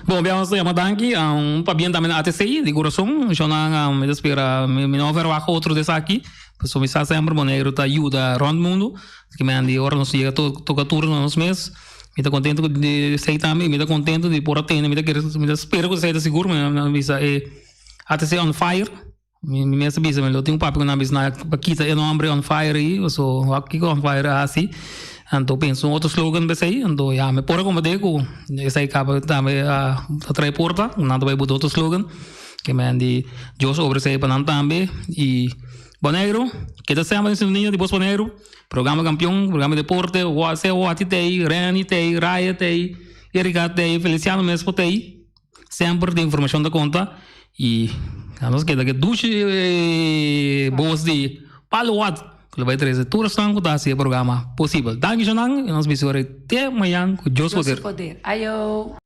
Bon, bia nos ta yama danki un pabien tambe na ATC di curason. Shownan mi ta spera mi no a verwagt otro di esaki pasobra mi sa semper Boneiru ta yuda rond mundo. Así ke men di ora nos yega toka turno na nos mes mi ta contento ku esei tambe y mi ta contento di por a tende mi ta kere mi ta spera ku esei ta sigur mi a bisa e ATC on fire. Mi mes ta bisa mi lo tin un papia ku nan bisa nan pa kita e nombre on fire ei paso wak kiko on fire a hasi anto pensa un otro slogan pa esei anto ya mi por a komprende ku esei kaba tambe a trae porta nan ta bai buta otro slogan ke men di Dios obra esei pa nan tambe i Boneiru keda semper den sintonia di Bos Boneiru programa kampion programa deporte sea Wati t'ei Reni t'ei Raya t'ei Erika t'ei Feliciano mes por t'ei. Semper den informacion ta conta y a nos keda ke dushi bos di Palo Wat ku lo bai trece tur esnan ku ta haci e programa posibel. Danki Shonan y nos bisa ora te mañan ku Dios poder. Dios poder. Ayo.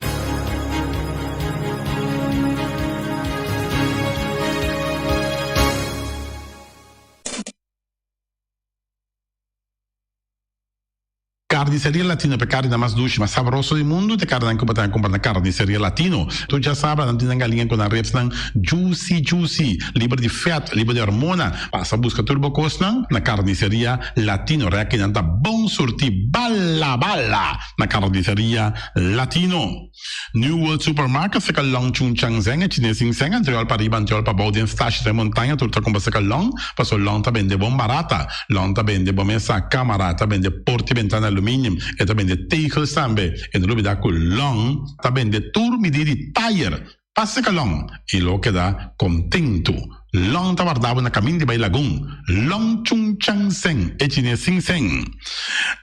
Carniceria Latino pa e carninan mas dushi, mas sabroso di mundu ta e carninan cu bo ta cumpra na Carniceria Latino. Tur djasabra nan tin nan galiña cu nan ribsnan juicy juicy, liber di vet, liber di hormona. Pasa busca tur bo cosnan na Carniceria Latino. Reki nan ta bon surti bala bala na Carniceria Latino. New World Supermarket seka long chun chang zeng e chines sin seng antriol pa riba antriol pa bou den stashi den montaña tur ta kumpra seka long paso long ta bende bon barata long ta bende bo mesa kamara ta bende porti bentana aluminium e ta bende tegels tambe e no lubida ku long ta bende tur midi di tayer pa seka long i lo keda kontentu Long ta warda bo na kamin di bai Lagun. Long Chung Chang Seng, e chines sin seng.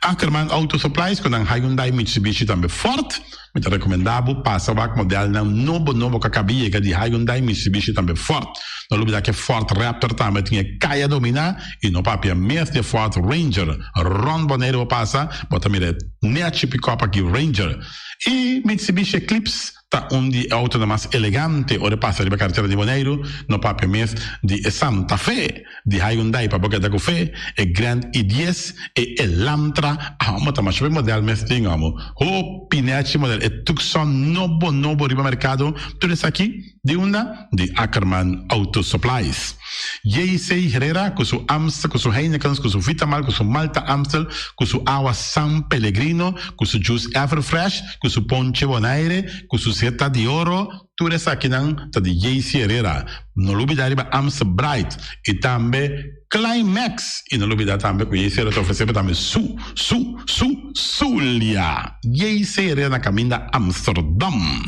Ackerman Auto Supplies ku nan Hyundai, Mitsubishi tambe Ford. Mi ta rekomendá bo pasa wak modelnan nobo nobo ku a kabi yega di Hyundai, Mitsubishi tambe Ford. No lubidá ku e Ford Raptor tambe tin e kaya dominá i no papia mes di e Ford Ranger. Rònt Boneiru bo pasa bo ta mira e nechi pikòp aki Ranger. I Mitsubishi Eclipse. Ta un di e autonan mas elegante ora e pasa riba karetera di Boneiru, no papia mes di e Santa Fe di Hyundai pa bo keda ku fe, e Grand i dies, e Elantra, amo ta masha be model mes tin amo, hopi nechi model, e Tucson nobo nobo riba merkado, tur esaki di unda? Di Ackerman Auto Supplies. JC Herrera ku su Amstel, ku su Heinekens, ku su Vitamal, ku su Malta Amstel, ku su awa San Pellegrino, ku su juice Everfresh, ku su ponche Bonaire, ku su seta di oro, tur esakinan ta di JC Herrera. No lubida riba Amstel Bright i tambe Climax. I no lubida tambe ku JC Herrera ta ofresé bo tambe su, su, su, Zulia. JC Herrera na kaminda Amsterdam.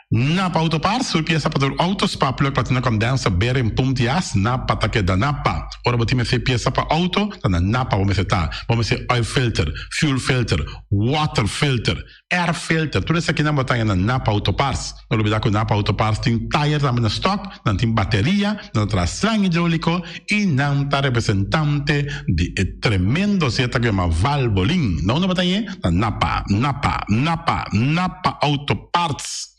Napa Auto Parts, tur piesa pa tur auto, spark plug, platina condenser, bearing, pump di as, Napa ta keda Napa. Ora bo tin mester piesa pa auto, ta na Napa bo mester ta. Bo mester oil filter, fuel filter, water filter, air filter, tur esakinan bo ta haña na Napa Auto Parts. No lubida ku Napa Auto Parts tin tayer tambe na stock, nan tin bateria, nan ta traha slang hidrolico y nan ta representante di e tremendo zeta ku yama Valvoline. Na unda bo ta hañ'e? Na Napa, Napa, Napa, Napa Auto Parts.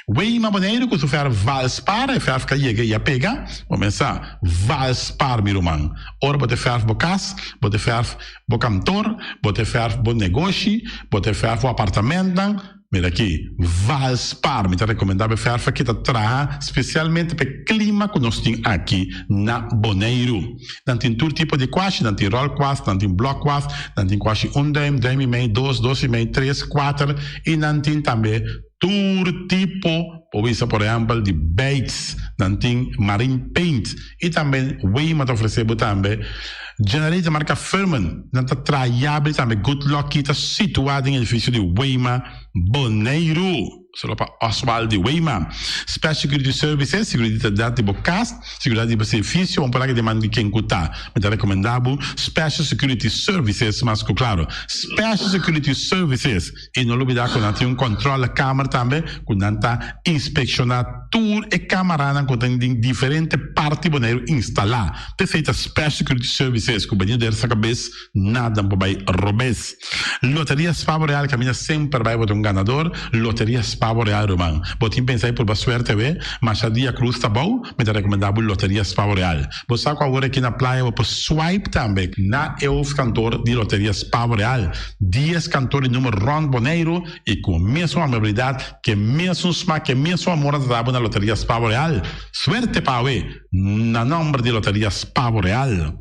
Weima Boneiru ku su fèrf Valspar, e fèrf ka yega i a pega. Bo mesa Valspar mi ruman. Ora bo te fèrf bo kas, bo te fèrf bo kantor, bo te fèrf bo negoshi, bo te fèrf bo apartamentnan, Mira aki, Valspar, mi ta rekomendá bo e fèrf aki ta traha spesialmente pa e klima ku nos tin aki na Boneiru. Nan tin tur tipo di kuashi, nan tin ròl kuas, nan tin blòk kuas, nan tin kuashi un dùim, dùim i mei, dos, dos i mei, tres, kuater i nan tin tambe tur tipo, por bisa por ehèmpel di beits, nan tin marine paint i tambe Weima ta ofresé bo tambe. Generator marka Firman nan ta traha yabri tambe Good Lucky ta situá den edifisio di Weima Boneiru. Solo pa Oswald di Weima. Special Security Services, seguridat di bo kas, seguridat di bo servisio, un por aki den man di ken ku ta. Mi ta rekomendá bo Special Security Services mas ku klaro. Special Security Services i no lubidá ku nan tin un kòntròlekamer tambe ku nan ta inspekshoná tur e kamaranan ku tin den diferente parti Boneiru instalá. P'esei ta Special Security Services ku bini der sa kabes nada por bai robes. Loteria Spavo Real kaminda semper bai bo ta un ganador. Loteria Spavo Real ruman. Bo tin pensa di purba suerte awe? Masha dia cruz ta bou, mi ta rekomendá bo Loteria Spavo Real. Bo sa ku awor aki na playa bo por swipe tambe na e hoofdkantoor di Loteria Spavo Real. Dies kantoor di numer rònt Boneiru i ku mesun amabilidat, ke mesun smak, ke mesun amor nan ta dabo na Loteria Spavo Real. Suerte pa awe na nòmber di Loteria Spavo Real.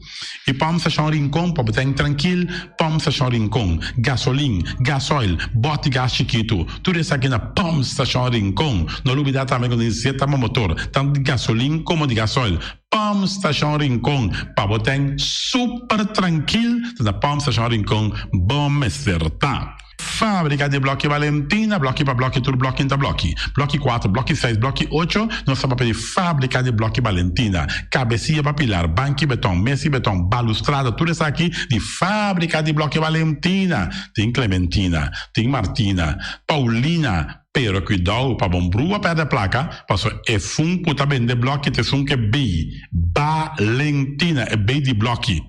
I Pump Station Rincon pa bo ta trankil, Pump Station Rincon, gasolin, gasoil, bòt di gas chikitu, tur esaki na Pump Station Rincon. No lubidá tambe ku nos zeta pa motor, tantu di gasolin komo di gasoil. Pump Station Rincon, pa bo ta super trankil, ta na Pump Station Rincon bo mester ta. Fábrika di Blòki Valentina, blòki pa blòki, tur blòki ta blòki. Blòki kuater, blòki seis, blòki ocho, nos ta papia di Fábrika di Blòki Valentina. Kabesia pa pilar, banki beton, mesi beton, balustrada, tur esaki di Fábrika di Blòki Valentina. Tin Clementina, tin Martina, Paulina, pero kuidou pa bon brua pèrdè plaka, paso e fun ku ta bende blòki ta esun ke bei Valentina, e bei di blòki.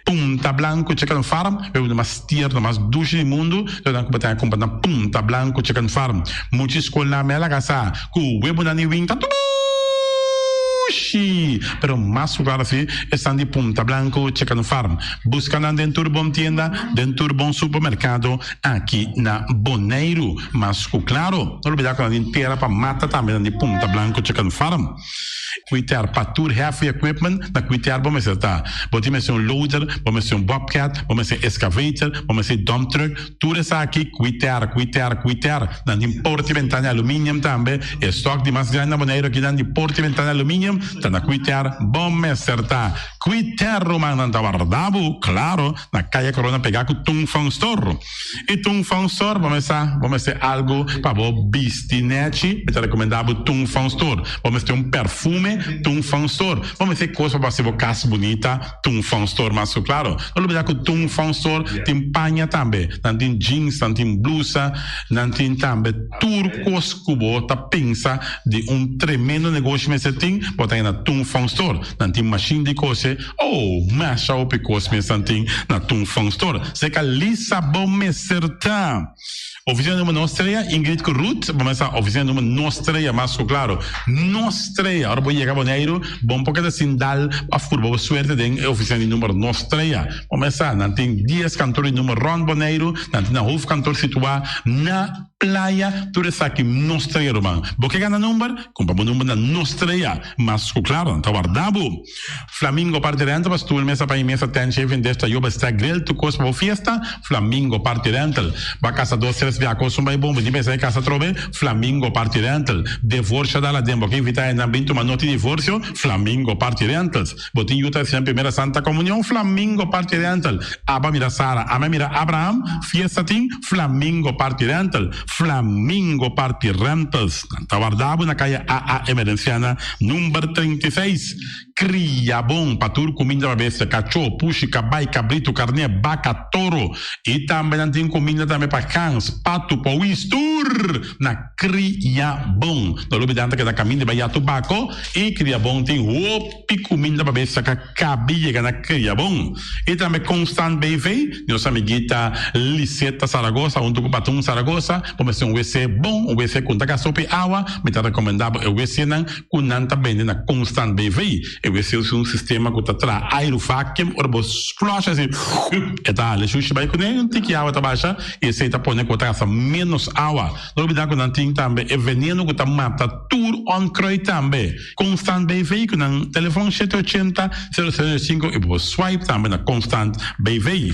Punta Blanco Chicken Farm, e uno mas tierno, mas dushi di mundu, lo nan ku bo ta kumpra na Punta Blanco Chicken Farm. Mucha skolnan me a laga sa ku webunan di win ta dushi! Pero mas ku klaro si esnan di Punta Blanco Chicken Farm. Buska nan den tur bon tienda, den tur bon supermerkado aki na Boneiru. Mas ku klaro, no lubida ku nan tin tera pa mata tambe nan di Punta Blanco Chicken Farm. Kuiter pa tur heavy equipment na kuiter bo mester ta. Bo tin mester un loader, bo mester un bobcat, bo mester excavator, bo mester dump truck, tur esaki kuiter, kuiter, kuiter. Nan tin porta y ventana aluminium tambe. E stock di mas grandi na Boneiru aki nan di porta y ventana aluminium ta na kuiter bo mester ta. Kuiter ruman nan ta warda bo, claro, na Kaya Corona pega ku Tung Fong Store. I Tung Fong Store bo mester bo mester algu pa bo bisti nechi, mi ta rekomendá bo Tung Fong Store. Bo mester un perfume, Tung Fong Store. Bo mester kos pa bo hasi bo kas bunita, Tung Fong Store mas ku klaro. No lubidá ku Tung Fong Store tin paña tambe. Nan tin jeans, nan tin blusa, nan tin tambe tur kos ku bo ta pensa di un tremendo negoshi mester tin, bo ta haña na Tung Fong Store. Nan tin mashin di kose. Oh, masha hopi kos mes nan tin na Tung Fong Store. Seka Lisa bo mester ta. Oficina numero nos trea, Ingrid ku Ruth, bo mester ta oficina numero nos trea, mas ku klaro. Nos trea. Ora bo yega Boneiru, bo no por keda sin dal of purba bo suerte den e oficina di numero nos trea. Bo mester sa, nan tin dies kantor di numero rond Boneiru, nan tin nan hoofdkantoor situa na Playa, tur esaki nos trea ruman. Bo ke gana number? Kumpra bo number na nos trea. Mas ku klaro, nan ta warda bo. Flamingo Party Rental pa stoel, mesa pa mesa, tent, chef, desta, yoba, stack, grill, tur kos pa bo fiesta, Flamingo Party Rental. Bo a kasa dos, tres bia kos un bai bon, bo tin pensa di kasa atrobe, Flamingo Party Rental. Devorsio dal aden, bo ke invita hendenan bin tuma noti divorsio, Flamingo Party Rentals. Bo tin yu ta hasi nan primera Santa Comunion, Flamingo Party Rental. Aba mira Sara, ame mira Abraham, fiesta tin, Flamingo Party Rental. Flamingo Party Rentals. Nan ta warda bo na kaya AA Emerenciana number 36. Kria bon pa tur kuminda pa bestia, kachó, pushi, kabai, kabritu, karné, baka, toro. I tambe nan tin kuminda tambe pa gans, patu, powis, tur na Kria Bon. No lubida nan ta keda kaminda bai Yatu Bako i Kria Bon tin hopi kuminda pa bestia ka kabi yega na Kria Bon. I tambe Constant BV, nos amiguita Liseta Saragoza huntu ku Patun Saragoza, bo mester un wc bon, un wc ku no ta gasta hopi awa, mi ta rekomendá bo e wcnan ku nan ta bende na Constant BV. E wc usa un sistema ku ta traha airu vacuum, ora bo flush asi, e ta hala e shushi bai kuné, un tiki awa ta basha i esei ta pone ku bo ta gasta ménos awa. No olbida ku nan tin tambe e veneno ku ta mata tur onkruid tambe. Constant BV ku nan telefon shete ochenta, sero sero sinku i bo por swipe tambe na Constant BV.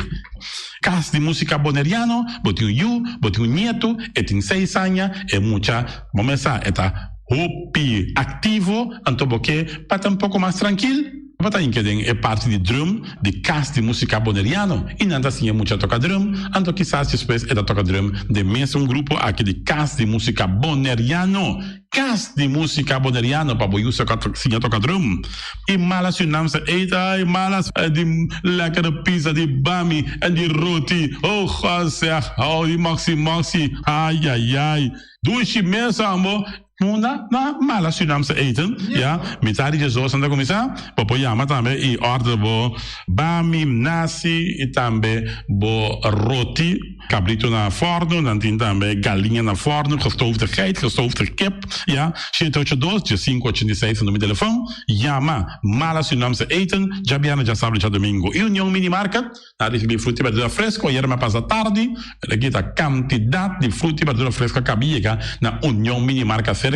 Kas di Musika Boneriano, bo tin un yu, bo tin un nietu, e tin seis aña, e mucha, bo mes sa, e ta hopi aktivo, anto bo ke pa ta un poko mas trankil? Tabata inke den e parti di drum di Kas di Músika Boneriano i nan ta siña mucha toka drum, anto kisas despues e ta toka drum den mesun grupo aki di Kas di Músika Boneriano. Kas di Músika Boneriano pa bo yu siña toka drum. I mala Surinaamse eten, ai mala di lekkere pizza di bami en di roti, oh God zeg, oh di moxi moxi, ai ai ai, dushi mes ambo. Munda na mala Surinaamse eten, ya, mitad di djesdos nan ta kuminsá, bo por yama tambe i order bo bami, nasi i tambe bo roti, kabritu na fòrnu, nan tin tambe galiña na fòrnu, gestoofde geit, gestoofde kip, ya, shete ocho dos, diesinku ochenta i seis ta number di telefòn, yama Mala Surinaamse Eten, djabièrnè, djasabra i djadumingu. I Union Mini Market. Na ricibi fruta y berdura fresco ayer me pasa tardi, pero aki ta cantidad di fruta y berdura fresco a caba yega na Union Mini Marca cerca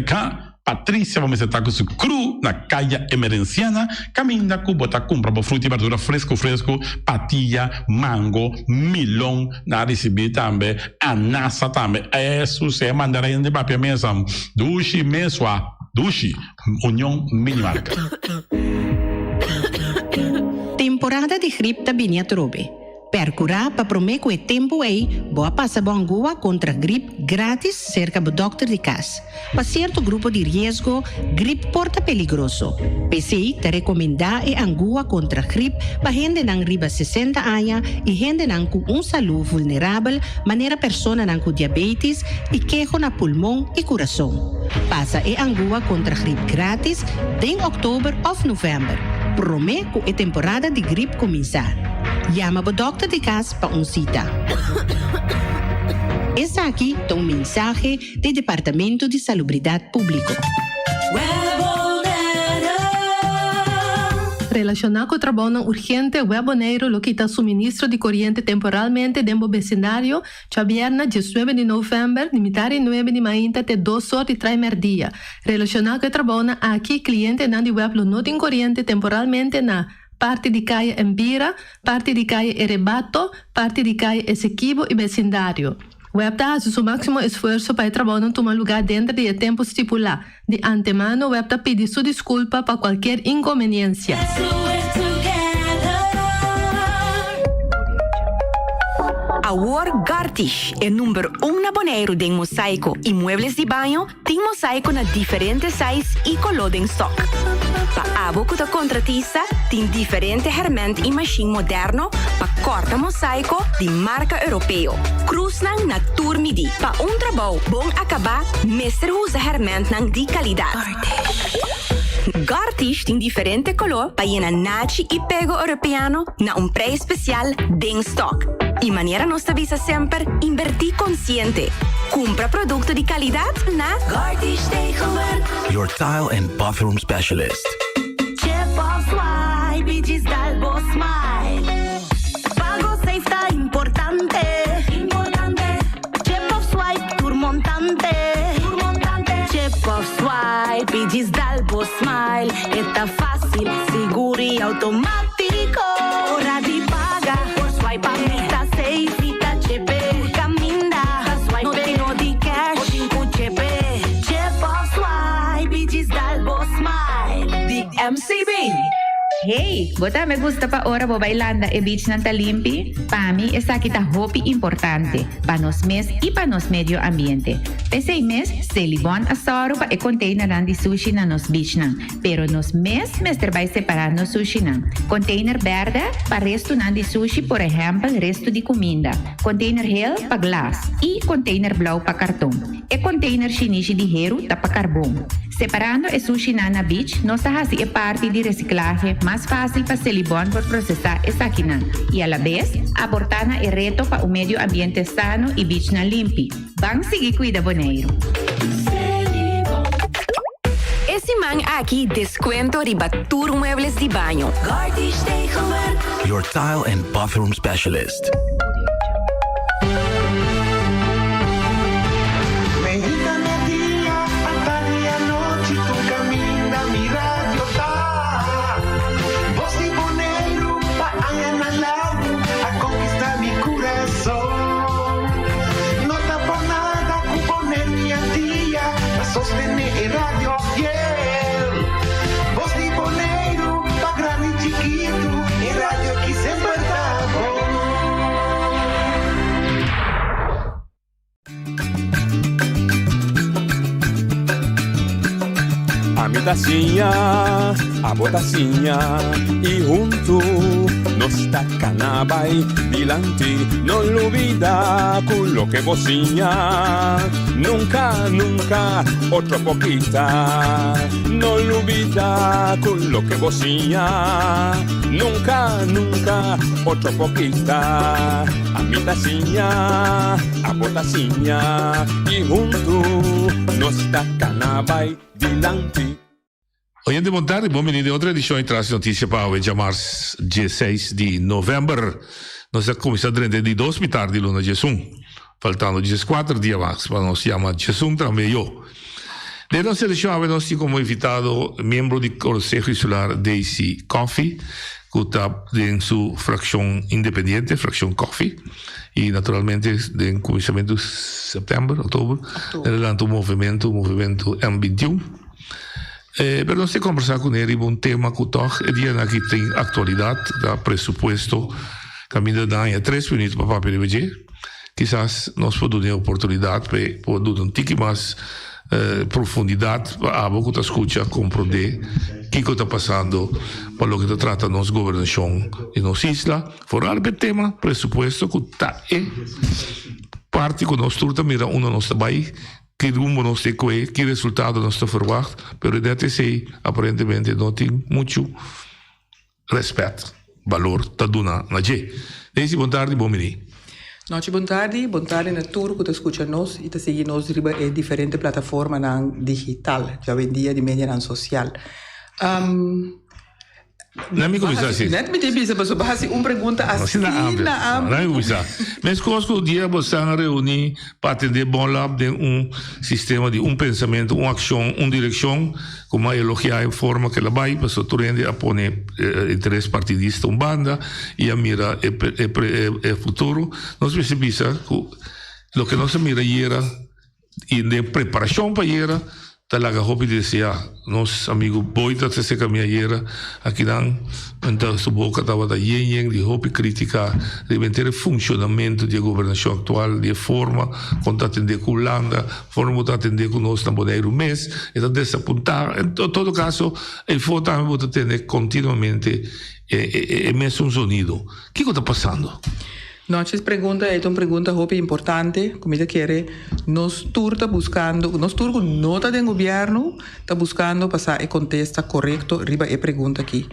Patricia bo mester ta cu su crew na Caya Emerenciana caminda cu bo ta cumpra bo fruta y berdura fresco fresco, patilla, mango, milon, na ricibi tambe anasa tambe, Jesus e mandarina di papia mesa dushi mesua dushi. Union Mini Marca. Temporada di grip ta bini atrobe. Percura pa prome cu e tempo ey bo a pasa bo angua contra grip gratis cerca bo dokter di cas. Pa cierto grupo di riesgo, grip por ta peligroso. P'esey ta recomenda e angua contra grip pa hendenan riba 60 aña y hendenan cu un salud vulnerabel manera personanan cu diabetes y keho na pulmon y curason. Pasa e angua contra grip gratis den october of november, prome cu e temporada di grip cuminsa. Yama bo dokter di cas pa un cita. Esaki ta un mensahe di Departamento di Salubridad Publico. Relashoná ku trabounan urgente, Web Boneiru lo kita suministro di koriente temporalmente den bo besindario Djabièrnè diesnuebe di novèmber, di mitar di nuebe di mainta te dos or di trai mèrdia. Relashoná ku e trabounan aki, klientenan di web lo no tin koriente temporalmente na, parti di Kaya Embira, parti di Kaya Erebato, parti di Kaya Esequibo i besindario. Web ta hasi su máksimo esfuerso pa e trabounan tuma lugá denter di e tempu stipulá. Di antemano web ta pidi su diskulpa pa kualkier inkonbeniensia. Awor Gartish, e number un na Boneiru den mosaiko i muebles di baño, tin mosaiko na diferente size i koló den stok. Pa abo ku ta kontratista, tin diferente hèrmènt i mashin moderno pa kòrta mosaiko di marka europeo. Krusnan na tur midí. Pa un trabou bon akabá mester usa hèrmèntnan di kalidat. Gartish tin diferente koló pa yena nachi i pego europeano na un preis spesial den stòk. I manera nos ta bisa semper, inbertí konsiente. Kumpra produkto di kalidat na Gartish Tegelwerk. Your tile and bathroom specialist. Chip of swipe i djis dal bo smile. Pago safe ta importante. Importante. Chip of swipe tur montante. Tur montante. Chip of swipe i djis dal bo smile. E ta fácil, sigur i automátiko. Ora di paga, por swipe pa mi ta safe i ta chepe. Tur kaminda, ta swipe. No tin no di cash, bo tin ku chepe. Chip of swipe i djis dal bo smile. Di MCB. Hey, bo tambe gusta pa ora bo bai landa e beachnan ta limpi? Pa mi esaki ta hopi importante, pa nos mes i pa nos medio ambiente. P'esei mes, Selibon a sòru pa e konteinernan di sushi na nos beachnan, pero nos mes mester bai separá nos sushinan. Konteiner bèrdè pa restunan di sushi, por ehèmpel restu di kuminda, konteiner hel pa glas i konteiner blou pa karton. E container shinishi di heru ta pa carbon. Separando e sushinan na beach, nos ta haci e parti di reciclahe mas facil pa Selibon por procesa esakinan y alabes aporta na e reto pa un medio ambiente sano y beachnan limpi. Ban sigui cuida Boneiru! E siman aki descuento riba tur muebles di baño. Your tile and bathroom specialist. Ami ta siña, abo ta siña i huntu nos ta kana bai dilanti. No lubida ku loke bo siña nunka, nunka otro por kita. No lubida ku loke bo siña nunka, nunka otro por kita. Ami ta siña, abo ta siña i huntu nos ta kana bai dilanti. Oyente bon tardi, bon bini den otro edishon di Tras di Noticia pa awe djamars dieseis di november. Nos a kuminsá drenta e di dos mitar di luna diesun, faltando dieskuater dia mas pa nos yama diesun tambe yo. Den nos edishon awe nos tin komo invitado miembro di Konseho Insular Daisy Coffie ku ta den su frakshon independiente, frakshon Coffie. Y naturalmente den cuminsamentu september, october, el a lanta un movimento, movimento M 21. Eh, pero nos te conversa con él riba un tema cu toch e dianan aki tin actualidad, ta presupuesto. Caminda nan haña tres minuut pa papia riba dje. Kisas nos por duna e oportunidad p'e por duna un tiki mas profundidad pa abo cu ta scucha comprende kico ta pasando pa loke ta trata nos gobernacion di nos isla. Foral p'e tema presupuesto cu ta e parti cu nos tur ta mira unda nos ta bay, ki rumbo nos ta cohe, ki resultado nos ta verwacht, pero net esey aparentemente no tin mucho respet, balor ta duna na dje. Daisy, bon tardi, bon bini. Nochi bon tardi, bon tardi na tur cu ta scucha nos y ta sigui nos riba e diferente plataformanan digital djawendia di medianan social. Let mi kuminsá así. Net mi te bisa, pasobra bo hasi un pregunta asina amplio. Let mi kuminsá. Meskos ku dia bo san reuní pa atendé bon lap den un sistema di un pensamentu, un akshon, un direkshon, ku mi a elogiá e forma ku el a bai, pasobra tur hende a pone interes partidista un banda i a mira e futuro. Nos mester bisa ku loke nos a mira ayera, I den preparashon pa ayera ta laga hopi deseá. Nos amigu Boy ta aserka mi ayera akinan, enta su boka tabata yen yen di hopi krítika riba henter e funshonamentu di e gobernashon aktual, di e forma kon ta atendé ku Hulanda, forma ku ta atendé ku nos na Boneiru mes. E ta desapuntá. En todo kaso, eyfo tambe bo ta tende kontinuamente e mesun zonido. Kiko ta pasando? Noches pregunta ei ta un pregunta hopi importante ku mi ta kere nos tur ta buskando, nos tur ku no ta den gobièrnu ta buskando pa sa e kontesta korekto riba e pregunta aki.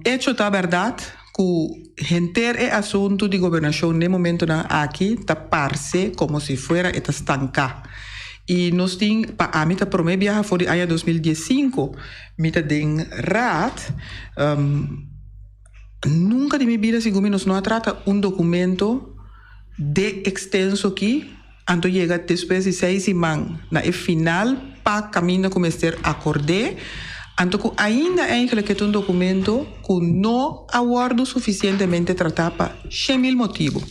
Echo ta bèrdat ku henter e asuntu di gobernashon den momentonan aki ta parse komo si fuera e ta stanká. I nos tin, pa ami ta promé biaha for di aña 2015 mi ta den raad. Nunka di mi bida segun mi nos no a trata un documento de extenso ki anto yega despues di seis siman na e final pa caminda cu mester acord'é, anto cu ainda eigenlijk e ta un documento cu no a wordo suficientemente trata pa shen mil motibo.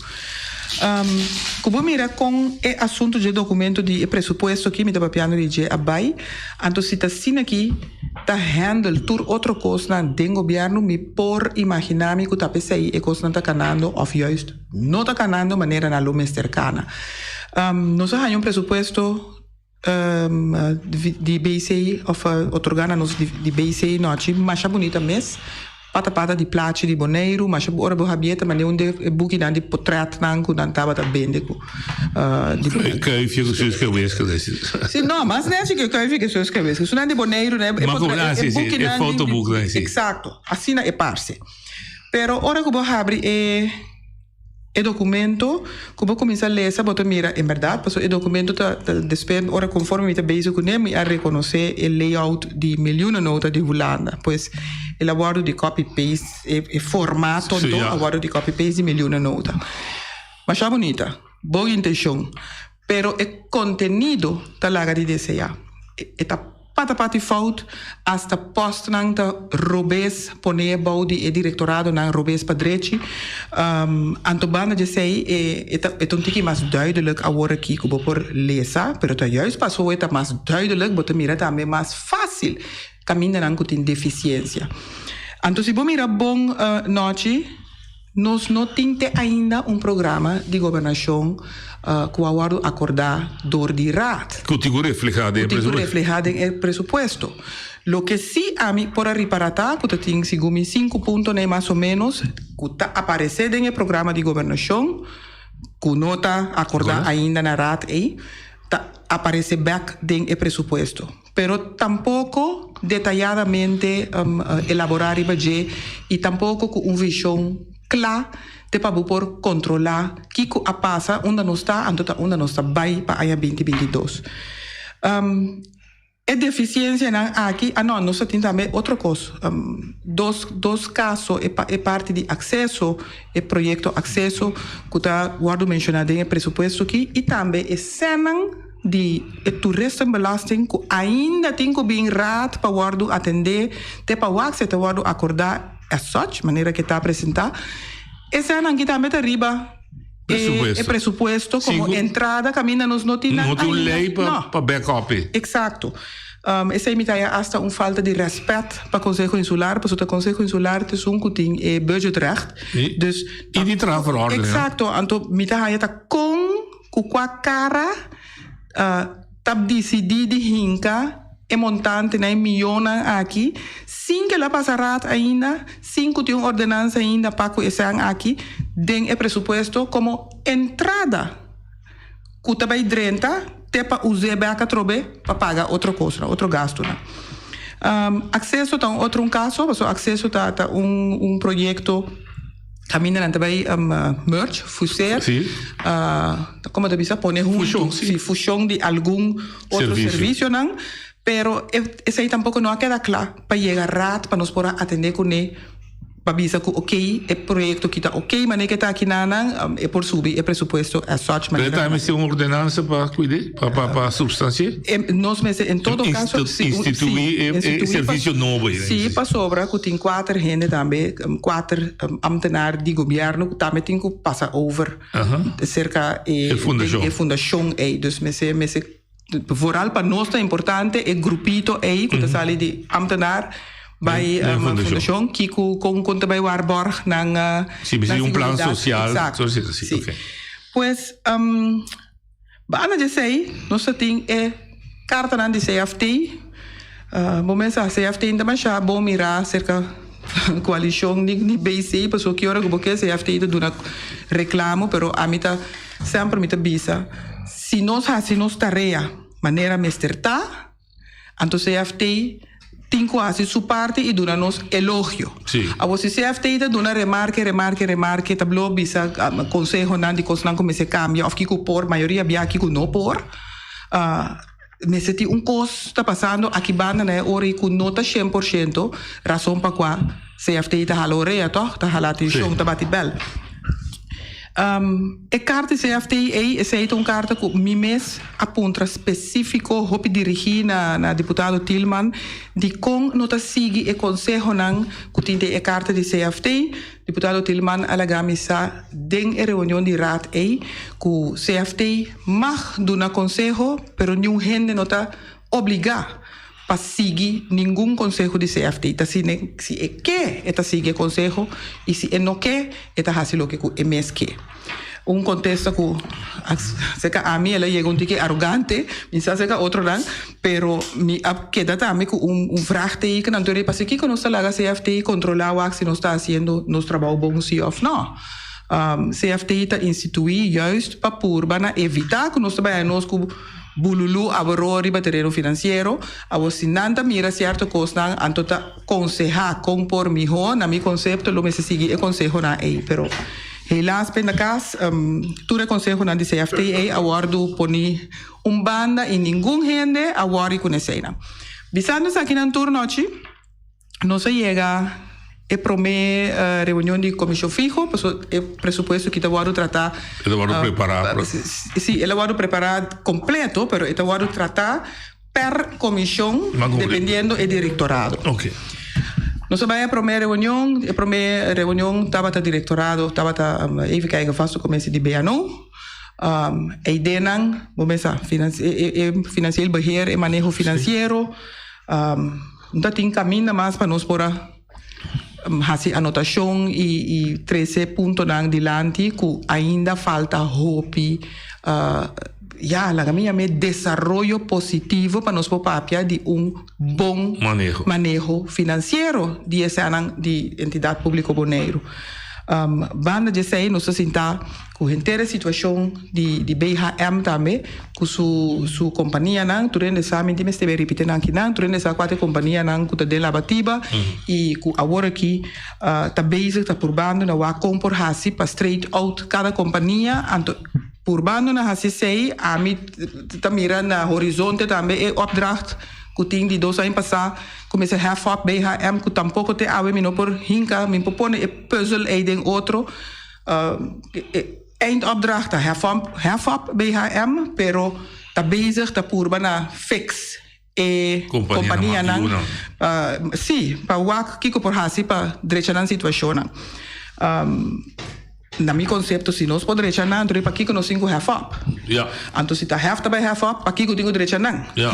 Cu bo mira con e asunto dje documento di e presupuesto aki mi ta papiando di dje a bay, anto si ta asina aki ta handle tur otro cosnan den gobierno mi por imagina mi cu ta pesey e cosnan ta canando of juist no ta canando manera nan lo mester cana. Nos a haya un presupuesto di BC of otorga na nos di BC nochi masha bunita mes. Pata pata di plachi di Boneiru, masha ora bo habié ta manera un de e bukinan di potretnan ku nan tabata bende ku di Kuifje ku Suske Wiske desi. Si no, mas nechi ku Kuifje ku Suske Wiske. Esunnan di Boneiru e potret, e bukinan di, e fotoboeknan si. Eksakto, asina e parse. Pero ora ku bo habri e. E documento cu bo cuminsa lesa bo ta mira en berdad pasobra e documento ta ta despues ora conforme mi ta bezig cune mi a reconoce e layout di miljoenennota di Hulanda pues el a wordo di copy paste e e formato Sí, anto ja. a wordo di copy paste di miljoenennota. Masha bunita, bon intencion pero e contenido ta laga di desea e ta. Pata pati fout, hasta postnan ta robes pone bou di e directoradonan robes pa drechi. Anto banda djesei e e ta e ta un tiki mas duidelijk awor aki ku bo por lesa, pero ta juist paso e ta mas duidelijk bo ta mira tambe mas facil kamindanan ku tin deficiencia. Anto si bo mira bon nochi. Nos no tin te ainda un programa di gobernashon ku a wòrdu akordá dor di Raad. Ku tin ku reflehá den e Ku tin ku presupuesto. reflehá den e presupuesto. Loke sí ami por a ripará ta ku ta tin segun mi sinku puntonan mas o ménos ku ta aparesé den e programa di gobernashon ku no ta akordá ainda na Raad ei, ta aparesé bèk den e presupuesto. Pero tampoco detayadamente elabora riba dje y tampoco cu un vision cla te pa bo por controla kico a pasa, unda nos ta anto ta unda nos ta bay pa aña binti 22. E deficiencianan aki, ah no, nos ta tin tambe otro cos, dos dos caso e e parti di acceso, e proyecto acceso cu ta wordo menciona den e presupuesto aki y tambe e cenan, di e toeristenbelasting ku ainda tin ku bin raad pa wòrdu atendé te pa wak si e ta wòrdu akordá as such, manera ku e ta presentá. Eseinan aki tambe ta riba e presupuesto komo entrada kaminda nos no tin nan No tin un ainda. lei pa No. pa back up e. Eksakto. Esei mi ta haña asta un falta di rèspèt pa Konseho Insular, pasobra ta Konseho Insular ta esun ku tin e budgetrecht. Dus I di traha verordening. Eksakto. Anto mi ta haña ta kon Ku kua kara ta disidí di hinka e montante na e mionnan aki sin ku el a pasa raad ainda, sin ku tin un ordenansa ainda pa ku esnan aki den e presupuesto komo entrada ku ta bai drenta te pa us'é bek atrobe pa paga otro kosnan, otro gastunan. Akseso ta un otro un kaso, pasobra akseso ta ta un un proyekto. Caminda nan ta bay merge, fuseer, como ta bisa pone hunto, si fusion di algun otro servicionan, pero esey tampoco no a keda cla pa yega raad pa nos por a atende cune pa bisa cu ok e proyecto aki ta ok manera ke ta aki nanan e por subi e presupuesto as such Pero manera. ta mester un ordenansa pa cuide, pa pa pa substanci'e? Nos mester en todo caso si Institui e servicio nobo ei. Si pasobra cu tin cuater hende tambe, cuater ambtenaar di gobierno cu tambe tin cu pasa over cerca e fundacion ei. Dus mester mester vooral pa nos ta importante e grupito ei cu ta sali di ambtenaar bay fundacion kico con con ta bay waarborg nan Si mester un plan social. Exacto. Si. Pues Banda di esei nos ta tin e kartanan di CFT. Bo mester sa CFT no ta masha bon mirá serka koalishon ni BC pasobra ki ora ku bo ke CFT ta duna reklamo pero ami ta semper mi ta bisa si nos hasi nos tarea manera mester ta Anto CFT tin cu haci su parti y duna nos elogio. Awor si CFT ta duna remarke, remarke, remarke, ta blo bisa consehonan di cosnan cu mester cambia of kico por, mayoria bia kico no por, mester tin un cos ta pasando aki banda na e ora y cu no ta cien por ciento razon pa cua CFT ta hala orea toch, ta hala atencion, ta bati bel. E karta di CFT ei, esei ta un karta ku mi mes a puntra spesífiko, hopi dirigí na na diputado Thielman, dikon no ta sigui e konsehonan ku tin den e karta di CFT. Diputado Thielman a laga mi sa den e reunion di raad ei ku CFT mag duna konseho, pero niun hende no ta obligá pa sigui ningun konseho di CFT. Ta si si e ke e ta sigui e konseho i si e no ke e ta hasi loke ku e mes ke. Un kontesta ku aserka ami el a yega un tiki arogante, mi sa aserka otronan, pero mi a keda tambe ku un un vraagteken anto riba si kiko nos ta laga CFT kontrolá wak si nos ta hasiendo nos trabou bon si òf no. CFT ta instituí juist pa purba na evitá ku nos ta bai nos ku Bululu aboró riba tereno finansiero, awor si nan ta mira sierto kosnan anto ta konsehá kon por mihó, na mi konsepto lo mester sigui e konsehonan ei, pero helaas pendakas tur e konsehonan di CFT ei a wòrdu poní un banda i ningun hende a wòri ku neseinan. Bisando esakinan tur nochi. Nos a yega e promé reunion di komishon fiho, pasobra e presupuesto aki ta wòrdu tratá. E ta wòrdu prepará. Sí, el a wòrdu prepará kompleto, pero e ta wòrdu tratá per komishon dependiendo e direktorado. Oké. Nos a bai e promé reunion, e promé reunion tabata direktorado, tabata, even kijken, vast komisi di BNO. E ideanan, bo mester sa, e financieel beheer, e maneho finansiero. No ta tin caminda mas pa nos por a hasi anotashon i i trese puntonan dilanti ku ainda falta hopi ya laga mi yam'é desaroyo positivo pa nos por papia di un bon Maneho. maneho finansiero di esanan di Entidat Públiko Boneiru. Banda di esei nos ta sinta ku henter e situashon di di BHM tambe ku su su kompanianan tur hende sa mi tin mester bay ripiti nan kinan tur hende sa kua ta e kompanianan ku ta den Labatiba i ku awor aki ta bezig ta purbando na wak kon por hasi pa straight out kada kompania anto purbando na hasi esei ami ta mira na horizonte tambe e opdracht ku tin di dos aña pasá ku mester hef op BHM ku tampoko te awe mi no por hinka mi por pone e puzzel ei den otro Eindopdracht ta hef op hef op BHM pero ta bezig ta purba na fix e Companianan companianan si pa wak kiko por hasi pa drecha nan situacionnan. Na mi concepto si nos por drecha nan anto pakiko nos tin ku hef op? Ja. Anto si ta hef ta bai hef op pakiko tin ku drecha nan? Ja.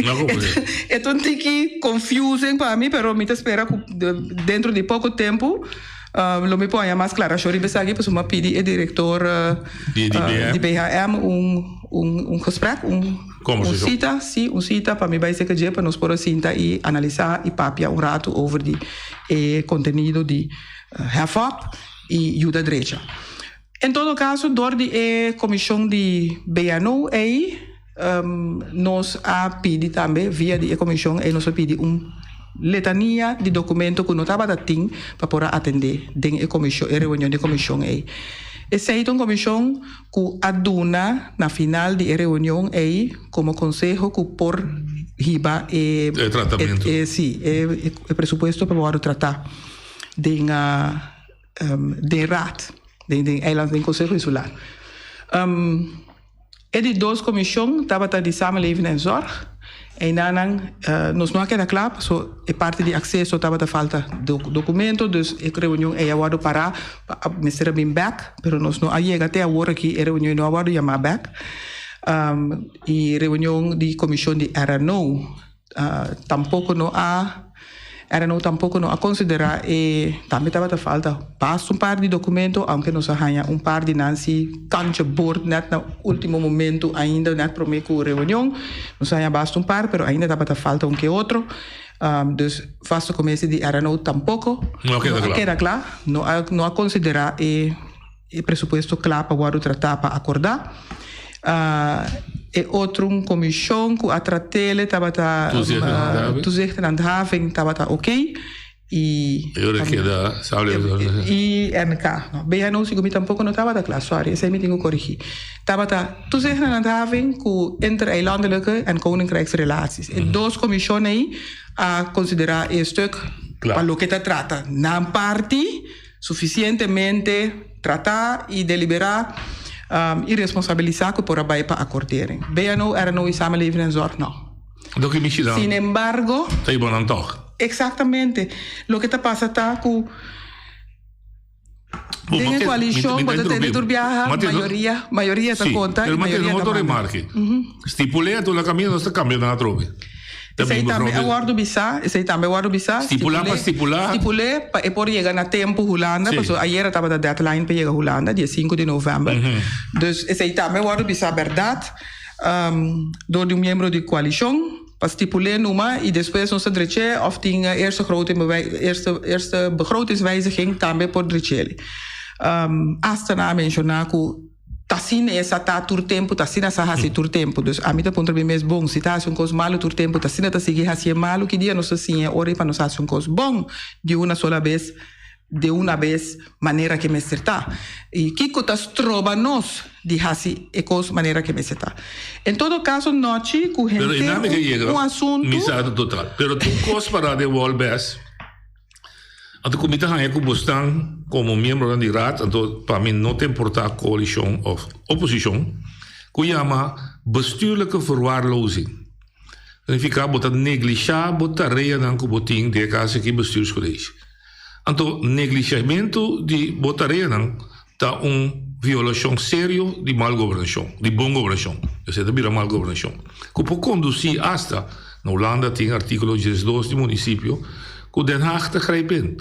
No comprende. E ta un tiki confusing pa mi pero mi ta spera ku dentro di poko tempo Lo mi por haña mas klarashon riba esaki pasobra mi a pidi e direktor di BHM un gesprek, un sita, si, un sita pa mi bai serka dje pa nos por a sinta i analisá i papia un ratu over di e kontenido di hef op i yuda drecha. En todo kaso dor di e komishon di BNO ei nos a pidi tambe via di e komishon ei nos a pidi un letania di dokumento ku no tabata tin pa por a atendé den e komishon e reunion di komishon ei. Esei ta un komishon ku a duna na final di e reunion ei komo konseho ku por hiba e E tratamentu. e si e presupuesto pa wòrdu tratá den den raad, den den eiland, den Consejo Insular. E di dos comision tabata di Samenleving en Zorg. Einanan nos no a keda kla paso e parti di acceso tabata falta documento, dus e reunion ei a wordo para, mester a bin bek, pero nos no a yega te awor aki e reunion no a wordo yama bek. Y reunion di comision di RNO. Tampoco no a RNO tampoco no a considera e tambe tabata falta basta un par di documento aunke nos a haña un par di nan si kantje bord net na ultimo momento ainda net prome cu reunion nos a haña basta un par pero ainda tabata falta un ke otro dus vaste commissie di RNO tampoco No a keda no a kla. keda kla no a no a considera e E presupuesto kla pa wòrdu tratá pa akordá. E otro un komishon ku a trat'ele tabata Toezicht en handhaving. Toezicht en handhaving tabata oké i E ora keda samenleving. I NK. No, BNO sigur mi tampoko no tabata kla, sorry, esei mi tin ku korigí. Tabata Toezicht en handhaving ku Intereilandelijke en Koninkrijksrelaties. E dos komishon ei a konsiderá e stuk pa loke ta trata nan parti. Sufisientemente tratá i deliberá i responsabilisá ku por a bai pa akordering. BNO, RNO i Samenleving en Zorg no. Loke mi shi dan. Sin embargo. Ta yuba nan tòg. Eksaktamente. Loke ta pasa ta ku den e koalishon bo ta tende tur biaha mayoria mayoria ta konta i mayoria ta manda. Stipul'é tur la kaminda nos ta kambia nan atrobe. Esei tambe a wòrdu bisá, esei tambe a wòrdu bisá. Stipulá pa stipulá. Stipul'é pa e por yega na tempu Hulanda, pasobra ayera tabata deadline pa yega Hulanda, dia sinku di novèmber. Dus esei tambe a wòrdu bisá bèrdat dor di un miembro di koalishon pa stipul'é numa i despues nos ta drech'é òf tin eerste grote eerste eerste begrotingswijziging tambe por drech'é. Asta nan a menshoná ku. Ta asina e sa ta tur tempu, ta asina sa hasi tur tempu. Dus ami ta puntra mi mes, bon, si ta hasi un kos malu tur tempu, ta asina ta sigui hasié malu? Ki dia nos ta siña e ora ei pa nos hasi un kos bon di una sola bes, de una bes, manera ke mester ta? I kiko ta stroba nos di hasi e kos manera ke mester ta? En todo kaso, nochi ku Pero henter e nami ke yega un asuntu. Mi sa ta total. Pero tur kos pará den wòl bes. Anto ku mi ta haña ku bosnan komo miembronan di Raad, anto pa mi no ta importá koalishon òf oposishon, ku yama bestuurlijke verwaarlozing. Ta nifiká bo ta neglishá bo tareanan ku bo tin den e kas aki bestuurscollege. Anto neglishamentu di bo tareanan ta un violashon serio di mal gobernashon, di bon gobernashon. Esei ta bira mal gobernashon ku por kondusí asta, na Hulanda tin artíkulo diesdos di munisipio. ku Den Haag ta grijp in.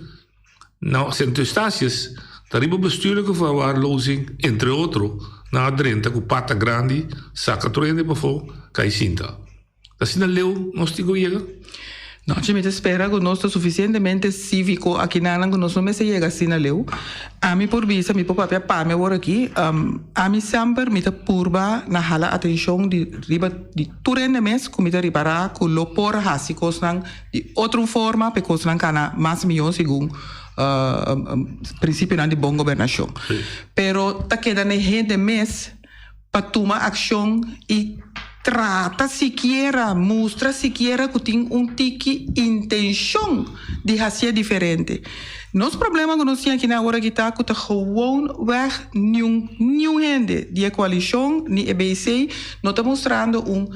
Na Sint Eustatius ta riba bestuurlijke verwaarlozing entre otro nan a drenta ku pata grandi saka tur hende pafó kai sinta. Ta asina leu nos tin ku yega? Nochi mi ta spera ku nos ta sufisientemente síviko akinanan ku nos no mester yega asina leu. Ami por bisa, mi por papia pa mi awor aki, ami semper mi ta purba na hala atenshon di riba di tur hende mes ku mi ta ripará ku lo por hasi kosnan di otro forma pa e kosnan kana mas mihó segun prinsipionan di bon gobernashon. Pero ta keda na e hende mes pa tuma akshon i trata sikiera, mustra sikiera ku tin un tiki intenshon di hasié diferente. Nos problema ku nos tin aki na awor aki ta ku ta gewoonweg niun niun hende di e koalishon ni e BC no ta mustrando un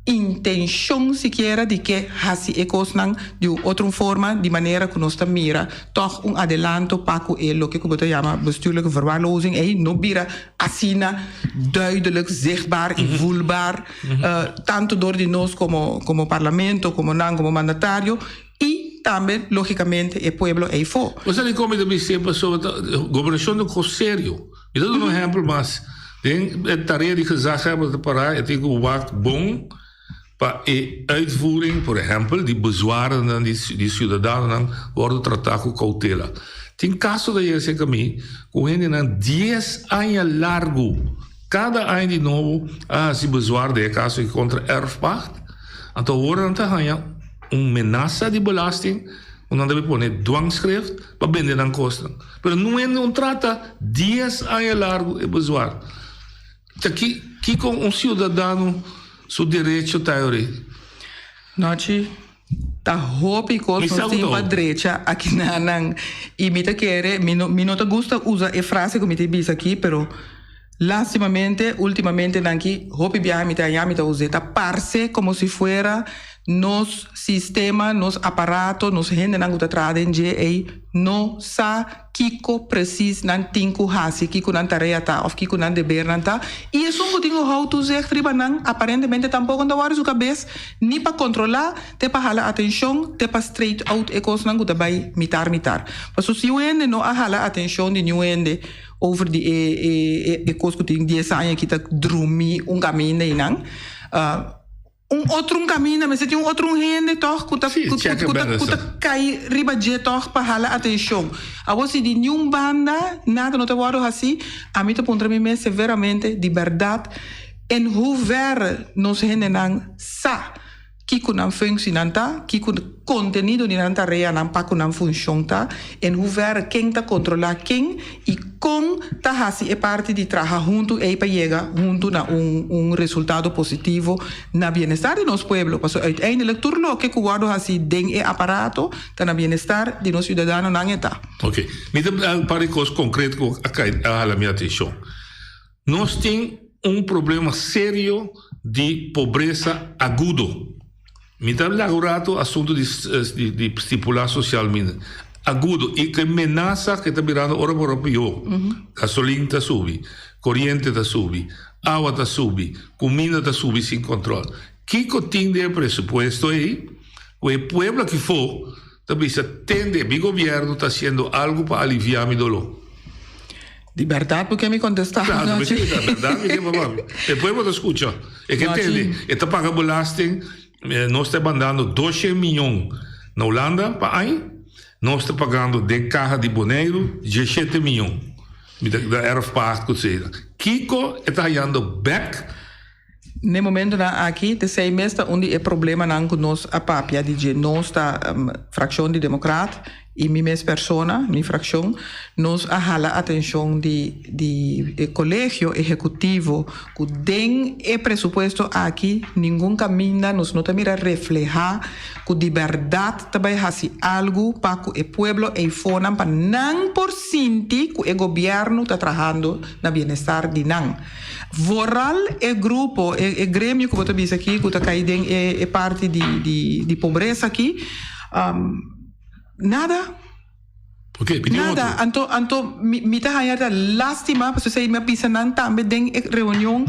intencion sikiera di ke haci e cosnan di un otro forma di manera cu nos ta mira toch un adelanto pa cu e loke cu bo ta yama bestuurlijke verwaarlozing ey no bira asina duidelijk zichtbaar y voelbaar tanto door di nos como como parlamento como nan como mandatario y tambe logicamente e pueblo ey fo. Bo sa dikon mi ta bis'é pasobra ta gobernacion ta un cos serio. Mi ta duna un ehempel mas. Den e tarea di gezaghebber ta pará e tin ku wak bon pa e uitvoering, por ehempel, di bezwarennan di di siudadanonan wòrdu tratá ku koutela. Tin kaso ta yega serka mi ku hendenan dies aña largu, kada aña di nobo a hasi bezwaar den e kaso aki kontra erfpacht, anto awor nan ta haña un menasa di belasting ku nan debe pone dwangschrift pa bende nan kosnan. Pero no hende un trata dies aña largu e bezwaar. Ta ki kiko un ciudadano su derecho ta yori? Nochi, ta hopi kos Mi nos sa ku tin ta pa hopi. drecha aki na nan. I mi ta kere, mi no mi no ta gusta usa e frase ku mi ta bisa aki, pero lastimamente ultimamente nan ki hopi biaha mi ta haña mi ta us'é, ta parse komo si fuera nos sistema, nos aparato, nos hendenan ku ta traha den dje ei no sa kiko presis nan tin ku hasi, kiko nan tarea ta òf kiko nan debernan ta. I esun ku tin ku hou toezicht riba nan aparentemente tampoko no ta wòrdu su kabes ni pa kontrolá, te pa hala atenshon, te pa straight out e kosnan ku ta bai mitar mitar. Pasobra si un hende no a hala atenshon di niun hende over di e e e kos ku tin dies aña ki ta drumi un kaminda einan, Un otro un caminda, mester tin un otro un hende toch cu ta Sí, cu check cu and ta cu ta balance. cay riba dje toch pa hala atencion. Awor si di niun banda nada no ta wordo haci, ami ta puntra mi mes severamente di berdad en hoeverre nos hendenan sa kico nan functienan ta, kico contenido di nan tareanan pa cu nan funcion ta, en hoeverre ken ta controla ken y Kon ta hasi e parti di traha huntu ei pa yega huntu na un un resultado positivo na bienestar di nos pueblo? Pasobra uiteindelijk tur loke ku wòrdu hasi den e aparato ta na bienestar di nos siudadanonan e ta. Oke, mi ta un par di kos konkret ku a kai a hala mi atenshon. Nos tin un problema serio di pobresa agudo. Mi ta laga un rato asunto di di stipula social media agudo y cu e menasa cu ta birando ora por ora pior. Gasolin ta subi, coriente ta subi, awa ta subi, cuminda ta subi sin control. Kico tin den e presupuesto ey cu e pueblo aki fo ta bisa tende mi gobierno ta haciendo algo pa alivia mi dolor? Di berdad bo ke mi kontestá Claro, anochi? di berdad mi ke papá. E pueblo ta skucha, e ke tende, e ta paga belasting, nos ta mandando doshen miyon na Hulanda pa aña, nos ta pagando den kaha di Boneiru diesshete miyon, mi ta da erfpacht ku etcetera. Kiko e ta hayando bek? N'e momentonan aki, t'esei mes ta un di e problemanan ku nos a papia di dje. Nos ta frakshon di Demokrat i mi mes persona, mi frakshon, nos a hala atenshon di di e kolegio ehekutivo ku den e presupuesto aki ningun kaminda nos no ta mira reflehá ku di bèrdat ta bai hasi algu pa ku e pueblo eifonan pa nan por sinti ku e gobièrnu ta trahando na bienestar di nan. Vooral e grupo, e e gremio ku bo ta bisa aki ku ta kai den e e parti di di di pobresa aki, nada. Oké, mi tin Nada. otro. Anto anto mi mi ta haña ta lastima pasobra esei mi a bisa nan tambe den e reunion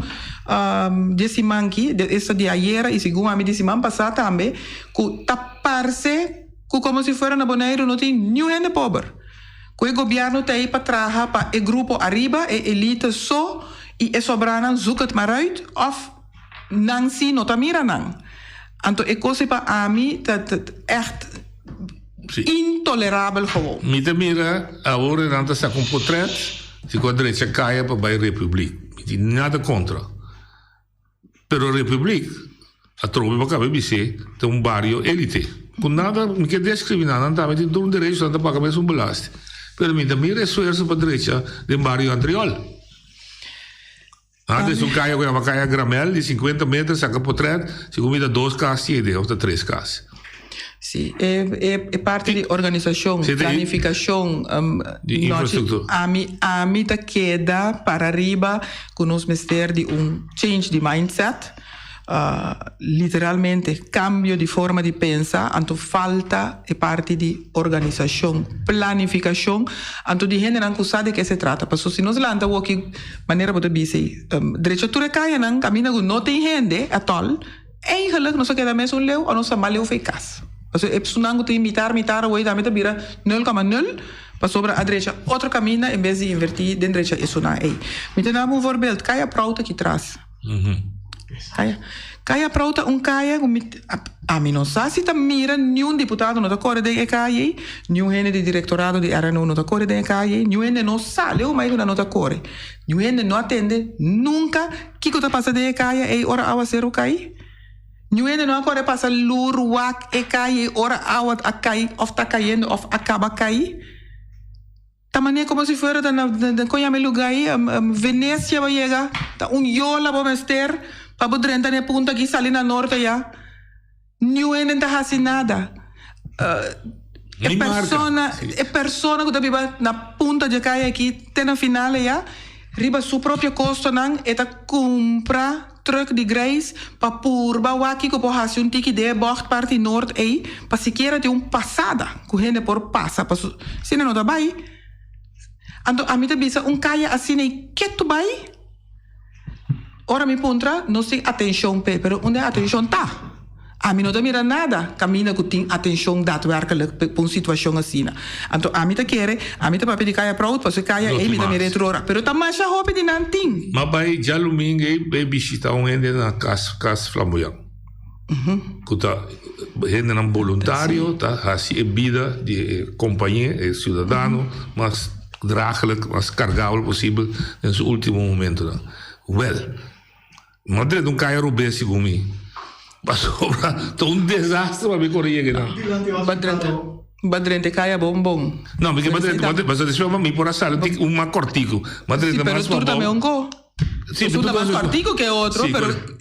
di e siman aki, esta di ayera i segun ami di siman pasá tambe, ku ta parse. Ku komo si fuera na Boneiru no tin niun hende pober. Ku e gobièrnu ta ei pa traha pa e grupo ariba, e elite so, i e sobranan zoek het maar uit òf nan si no ta mira nan. Anto e kos ei pa ami ta ègt intolerabel gewoon. Mi ta mira awor e nan ta saka un potret si ku a drecha kaya pa bai Republiek. Mi tin nada kontra. Pero Republiek, atrobe bo kabe bis'é, ta un bario élite. Ku nada, mi ke deskriminá nan tambe tin tur un derecho, nan ta paga mesun belasting. Pero mi ta mira esfuerso pa drecha den bario Antriol. Antes un kaya ku yama Kaya Gramel di 50 meter saka potret, segun mi ta dos kas tin ede òf ta tres kas. Sí, e, e, e parti di organisashon, Sí, planifikashon, Di infrastruktura. Ami, ami ta keda para ariba ku nos mester di un change di mindset, literalmente kambio di forma di pensa, anto falta e parti di organisashon, planifikashon, anto di hendenan ku sa de ke se trata. Pasobra si nos lanta awoki, manera bo ta bisa ei, drecha tur e kayanan kaminda ku no tin hende atòl, Eigenlijk nos a keda mesun leu o nos ta mas leu for e kas. Pasobra e personan ku tin mitar mitar awor tambe ta bira nul koma nul pasobra a drecha otro kaminda en bes di invertí den drecha esunnan ei. Mi ta daba un voorbeeld, Kaya Prou ta aki tras. Kaya Kaya Prou ta un kaya ku mi ami no sa si ta mira niun diputado no ta kore den e kaya ei, niun hende di direktorado di RNO no ta kore den e kaya ei, niun hende no sa leu mai ku nan no ta kore. Niun hende no a tende nunka Kiko ta pasa den e kaya ei ora awaseru kai? Niun hende no a kore pasa lur wak e kaya ei ora awa a kai òf ta kayendo òf a kaba kai. Ta manera komo si fuera ta na kon yama e lugá ei Venecia bo yega ta un yola bo mester pa bo drenta na e punta aki sali na norte ya. Niun hende no ta hasi nada. E persona, e persona ku ta biba na punta dje kaya aki te na final aya, riba su propio kostonan e ta kumpra trùk di greis pa purba wak kiko por hasi un tiki den e bògt parti nort ei pa sikiera tin un pasada ku hende por pasa paso asina no ta bai. Anto ami ta bisa un kaya asina ei ketu bai? Ora mi puntra, nos tin atencion p'e, pero unda e atencion ta? Ami no ta mira nada caminda cu tin atencion daadwerkelijk p'e un situacion asina. Anto ami ta kere, ami ta papia di Kaya Proud, pasobra e kaya No ei tin mi ta mira mas. e tur ora, pero ta masha hopi di nan tin. Ma bai djalumingu ei bai bishita un hende na cas cas Flamboyant. Cu ta hendenan boluntario ta haci e bida di e compañe, e ciudadano, mas draaglijk, mas cargabel posibel den su ultimo momentonan. Wel, m'a drenta un caya robes segun mi, pasobra ta un desastre pa mi core yega einan. Ba drenta e caya bon bon. No, mi ke ba drenta, pasobra despues mi por a sali un mas cortico. M'a drenta Sí, pero mas tur pabou. tambe un co. Sí, Esun ta pero mas kòrtiku ke otro, Sí, pero correcto.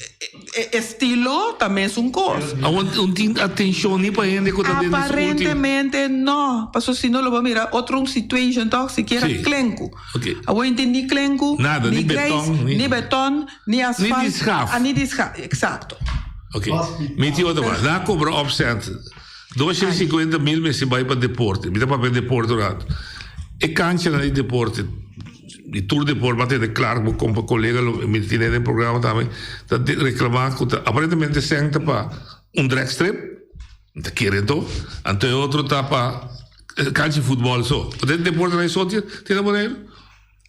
e estilo ta mesun kos. Awor un tin atencion ni pa hende ku ta den es ultimo. Aparentemente no, paso si no lo bo mira otro un situation tòg, sikiera Sí. klenku. Ok. Awor inti ni klenku, Nada, ni ni greis, beton, ni- ni beton, ni asfalt. Ni di schaaf. Ah, ni di schaaf, exacto. Ok. Mi tin otro mas. Nan a kobra opcent. 250 mil mester bai pa deporte. Mi ta papia deporte un rato. E kanchanan di deporte. Di tur deporte, m'a tende Clark, bo compa colega, lo mi tine den programa tambe, ta reclama cu ta aparentemente sèn ta pa un dragstrip, mi ta kere anto, anto e otro ta pa cancha di futbol so. Den deportenan e so tin na Boneiru?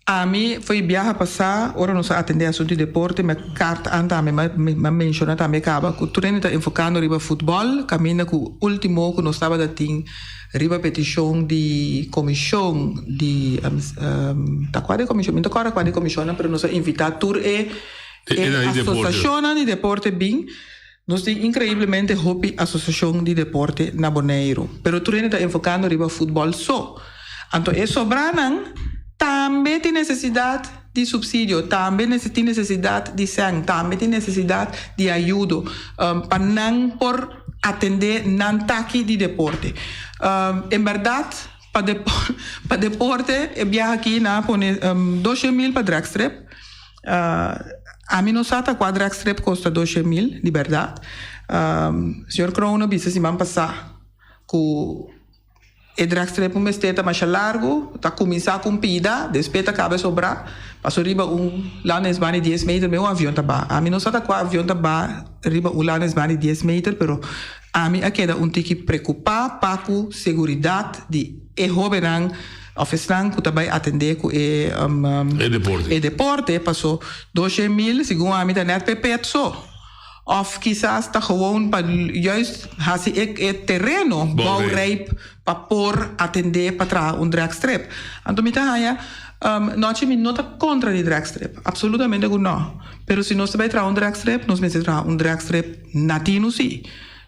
Ami foi biaha pasá ora nos a atendé asuntu di deporte, mi a kart an tambe, mi a menshoná tambe kaba ku tur hende ta enfokando riba futbòl, kaminda ku último ku nos tabata tin Riba petishon di komishon di ta kua di komishon? Mi no ta kòrda kua di komishonnan pero nos a invitá tur e asosiashonnan di deporte bin. Nos tin inkreiblemente hopi asosiashon di deporte na Boneiru, pero tur hende ta enfokando riba futbòl so. Anto e sobranan tambe tin nesesidat di supsidio, tambe tin nesesidat di sèn, tambe tin nesesidat di ayudo pa nan por atendé nan taki di deporte. En bèrdat pa pa deporte e biaha aki nan a pone doshe mil pa dragstrip. Ami no sa ta kua dragstrip kosta doshe mil di bèrdat. Señor Kroon a bisa siman pasá ku E dragstrip un mester ta masha largu, ta kuminsá ku un pida, despues ta kaba e sobrá, paso riba un landingsbaan di dies meter mes un avion ta baha. Ami no sa ta kua avion ta baha riba un landingsbaan di dies meter, pero Ami a keda un tiki preokupá pa ku seguridat di e hóbennan òf esnan ku ta bai atendé ku e E deporte. e deporte paso 200.000 segun ami ta nèt p'e pet so. Òf kisas ta gewoon pa juist hasi e e tereno bouwrijp pa por atendé pa traha un dragstrip. Anto mi ta haña nochi mi no ta kontra di dragstrip, absolutamente ku nò. Pero si nos ta bai traha un dragstrip, nos mester traha un dragstrip na tinu sí.